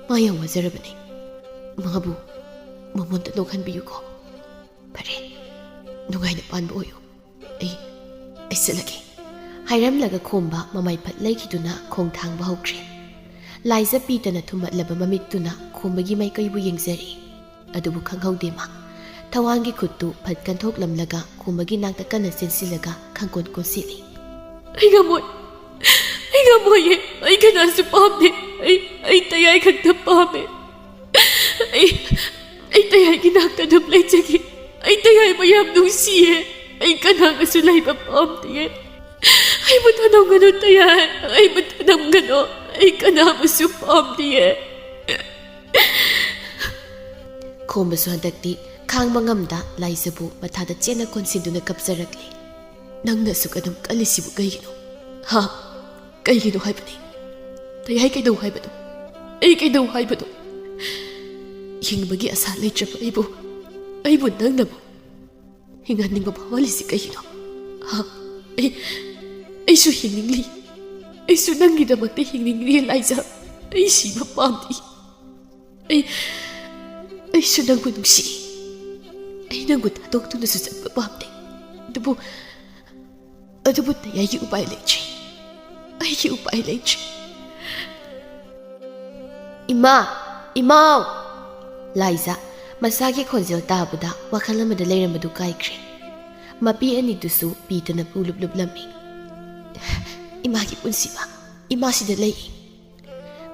ꯃꯥ ꯌꯥꯝ ꯋꯥꯖꯔꯕꯅꯤ꯫ ꯃꯥꯕꯨ ꯃꯃꯣꯟꯗ ꯅꯣꯛꯍꯟꯕꯤꯌꯨꯀꯣ꯫ ꯐꯔꯦ, ꯅꯨꯡꯉꯥꯏꯅ ꯄꯥꯟꯕ ꯑꯣꯏꯌꯨ꯫ ꯑꯩ, ꯑꯩ ꯆꯠꯂꯒꯦ," ꯍꯥꯏꯔꯝꯂꯒ ꯈꯣꯝꯕ ꯃꯃꯥꯏ ꯐꯠ ꯂꯩꯈꯤꯗꯨꯅ ꯈꯣꯡ ꯊꯥꯡꯕ ꯍꯧꯈ꯭ꯔꯦ꯫ ꯂꯥꯏꯖ ꯄꯤꯇꯅ ꯊꯨꯝꯍꯠꯂꯕ ꯃꯃꯤꯠꯇꯨꯅ ꯈꯣꯝꯕꯒꯤ ꯃꯥꯏꯀꯩꯕꯨ ꯌꯦꯡꯖꯔꯛꯏ꯫ ꯑꯗꯨꯕꯨ ꯈꯪꯍꯧꯗꯦ ꯃꯥ꯫ ꯊꯋꯥꯟꯒꯤ ꯈꯨꯠꯇꯨ ꯐꯠ ꯀꯟꯊꯣꯛꯂꯝꯂꯒ ꯈꯣꯝꯕꯒꯤ ꯅꯥꯛꯇ ꯀꯟꯅ ꯆꯦꯟꯁꯤꯜꯂꯒ ꯈꯪꯀꯣꯟ ꯀꯣꯟꯁꯤꯜꯂꯤ꯫ "ꯑꯩ ꯉꯝꯃꯣꯏ, ꯑꯩ ꯉꯝꯃꯣꯏꯌꯦ, ꯑꯩ ꯀꯅꯥꯁꯨ ꯄꯥꯝꯗꯦ, ꯑꯩ, ꯑꯩ ꯇꯌꯥꯏ ꯈꯛꯇ ꯄꯥꯝꯃꯦ꯫ ꯑꯩ, ꯑꯩ ꯇꯌꯥꯏꯒꯤ ꯅꯥꯛꯇ ꯑꯗꯨꯝ ꯂꯩꯖꯒꯦ꯫ ꯑꯩ ꯇꯌꯥꯏꯕꯨ ꯌꯥꯝ ꯅꯨꯡꯁꯤꯌꯦ꯫ ꯑꯩ ꯀꯅꯥꯒꯁꯨ ꯂꯩꯕ ꯄꯥꯝꯗꯤꯌꯦ꯫ ꯑꯩꯕꯨ ꯊꯅꯝꯒꯅꯨ ꯇꯌꯥꯏ, ꯑꯩꯕꯨ ꯊꯅꯝꯒꯅꯨ꯫ ꯑꯩ ꯀꯅꯥꯕꯨꯁꯨ ꯄꯥꯝꯗꯤꯌꯦ꯫" ꯈꯣꯝꯕꯁꯨ ꯍꯟꯗꯛꯇꯤ ꯈꯥꯡꯕ ꯉꯝꯗ ꯂꯥꯏꯖꯕꯨ ꯃꯊꯥꯗ ꯆꯦꯠꯅ ꯀꯣꯟꯁꯤꯟꯗꯨꯅ ꯀꯞꯆꯔꯛꯂꯦ꯫ "ꯅꯪꯅ ꯑꯁꯨꯛ ꯑꯗꯨꯝ ꯀꯜꯂꯤꯁꯤꯕꯨ ꯀꯩꯒꯤꯅꯣ? ꯍꯥ? ꯀꯩꯒꯤꯅꯣ ꯍꯥꯏꯕꯅꯤ? ꯇꯌꯥꯏ ꯀꯩꯗꯧ ꯍꯥꯏꯕꯅꯣ? ꯑꯩ ꯀꯩꯗꯧ ꯍꯥꯏꯕꯅꯣ? ꯍꯤꯡꯕꯒꯤ ꯑꯁꯥ ꯂꯩꯇ꯭ꯔꯕ ꯑꯩꯕꯨ, ꯑꯩꯕꯨ ꯅꯪꯅꯕꯨ ꯍꯤꯡꯍꯟꯅꯤꯡꯕ ꯐꯥꯎꯍꯜꯂꯤꯁꯤ ꯀꯩꯒꯤꯅꯣ? ꯍꯥ? ꯑꯩ, ꯑꯩꯁꯨ ꯍꯤꯡꯅꯤꯡꯂꯤ꯫ ꯑꯩꯁꯨ ꯅꯪꯒꯤꯗꯃꯛꯇ ꯍꯤꯡꯅꯤꯡꯂꯤ ꯂꯥꯏꯖ꯫ ꯑꯩ ꯁꯤꯕ ꯄꯥꯝꯗꯦ꯫ ꯑꯩ, ꯑꯩꯁꯨ ꯅꯪꯕꯨ ꯅꯨꯡꯁꯤ꯫ ꯑꯩ ꯅꯪꯕꯨ ꯊꯥꯗꯣꯛꯇꯨꯅꯁꯨ ꯆꯠꯄ ꯄꯥꯝꯗꯦ꯫ ꯑꯗꯨꯕꯨ, ꯑꯗꯨꯕꯨ ꯇꯌꯥꯏꯒꯤ ꯎꯄꯥꯏ ꯂꯩꯇ꯭ꯔꯦ꯫ ꯑꯩꯒꯤ ꯎꯄꯥꯏ ꯂꯩꯇ꯭ꯔꯦ꯫" "ꯏꯃꯥ! ꯏꯃꯥꯎ!" ꯂꯥꯏꯖ ꯃꯆꯥꯒꯤ ꯈꯣꯟꯖꯦꯜ ꯇꯥꯕꯗ ꯋꯥꯈꯜ ꯑꯃꯗ ꯂꯩꯔꯝꯕꯗꯨ ꯀꯥꯏꯈ꯭ꯔꯦ꯫ ꯃꯄꯤ ꯑꯅꯤꯗꯨꯁꯨ ꯄꯤꯇꯅ ꯄꯨꯂꯨꯞ ꯂꯨꯞꯂꯝꯃꯤ꯫ "ꯏꯃꯥꯒꯤ ꯄꯨꯟꯁꯤꯕ, ꯏꯃꯥꯁꯤꯗ ꯂꯩ꯫"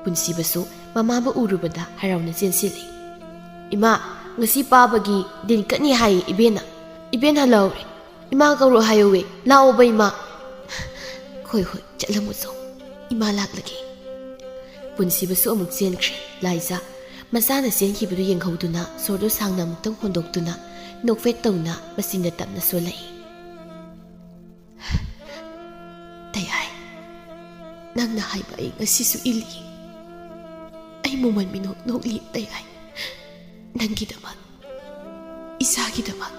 ꯄꯨꯟꯁꯤꯕꯁꯨ ꯃꯃꯥꯕꯨ ꯎꯔꯨꯕꯗ ꯍꯔꯥꯎꯅ ꯆꯦꯟꯁꯤꯜꯂꯤ꯫ "ꯏꯃꯥ, ꯉꯁꯤ ꯄꯥꯕꯒꯤ ꯗꯤꯟ ꯀꯠꯅꯤ ꯍꯥꯏꯌꯦ ꯏꯕꯦꯟꯅ꯫ ꯏꯕꯦꯟ ꯍꯜꯂꯛꯍꯧꯔꯦ꯫ ꯏꯃꯥ ꯀꯧꯔꯣ ꯍꯥꯏꯌꯣꯋꯦ꯫ ꯂꯥꯛꯑꯣꯕ ꯏꯃꯥ꯫" "ꯍꯣꯏ, ꯍꯣꯏ, ꯆꯠꯂꯝꯃꯨꯆꯣ꯫ ꯏꯃꯥ ꯂꯥꯛꯂꯒꯦ꯫" ꯄꯨꯟꯁꯤꯕꯁꯨ ꯑꯃꯨꯛ ꯆꯦꯟꯈ꯭ꯔꯦ꯫ ꯂꯥꯏꯖ ꯃꯆꯥꯅ ꯆꯦꯟꯈꯤꯕꯗꯨ ꯌꯦꯡꯍꯧꯗꯨꯅ ꯁꯣꯔꯗꯨ ꯁꯥꯡꯅ ꯑꯃꯨꯛꯇꯪ ꯍꯣꯟꯗꯣꯛꯇꯨꯅ ꯅꯣꯛꯐꯦꯠ ꯇꯧꯅ ꯃꯆꯤꯟꯗ ꯇꯞꯅ ꯁꯣꯜꯂꯛꯏ꯫ "ꯇꯌꯥꯏ, ꯅꯪꯅ ꯍꯥꯏꯕ ꯑꯩ ꯉꯁꯤꯁꯨ ꯏꯜꯂꯤ꯫ ꯑꯩ ꯃꯃꯜ ꯃꯤꯅꯣꯛ ꯅꯣꯛꯂꯤ ꯇꯌꯥꯏ꯫ ꯅꯪꯒꯤꯗꯃꯛ, ꯏꯆꯥꯒꯤꯗꯃꯛ,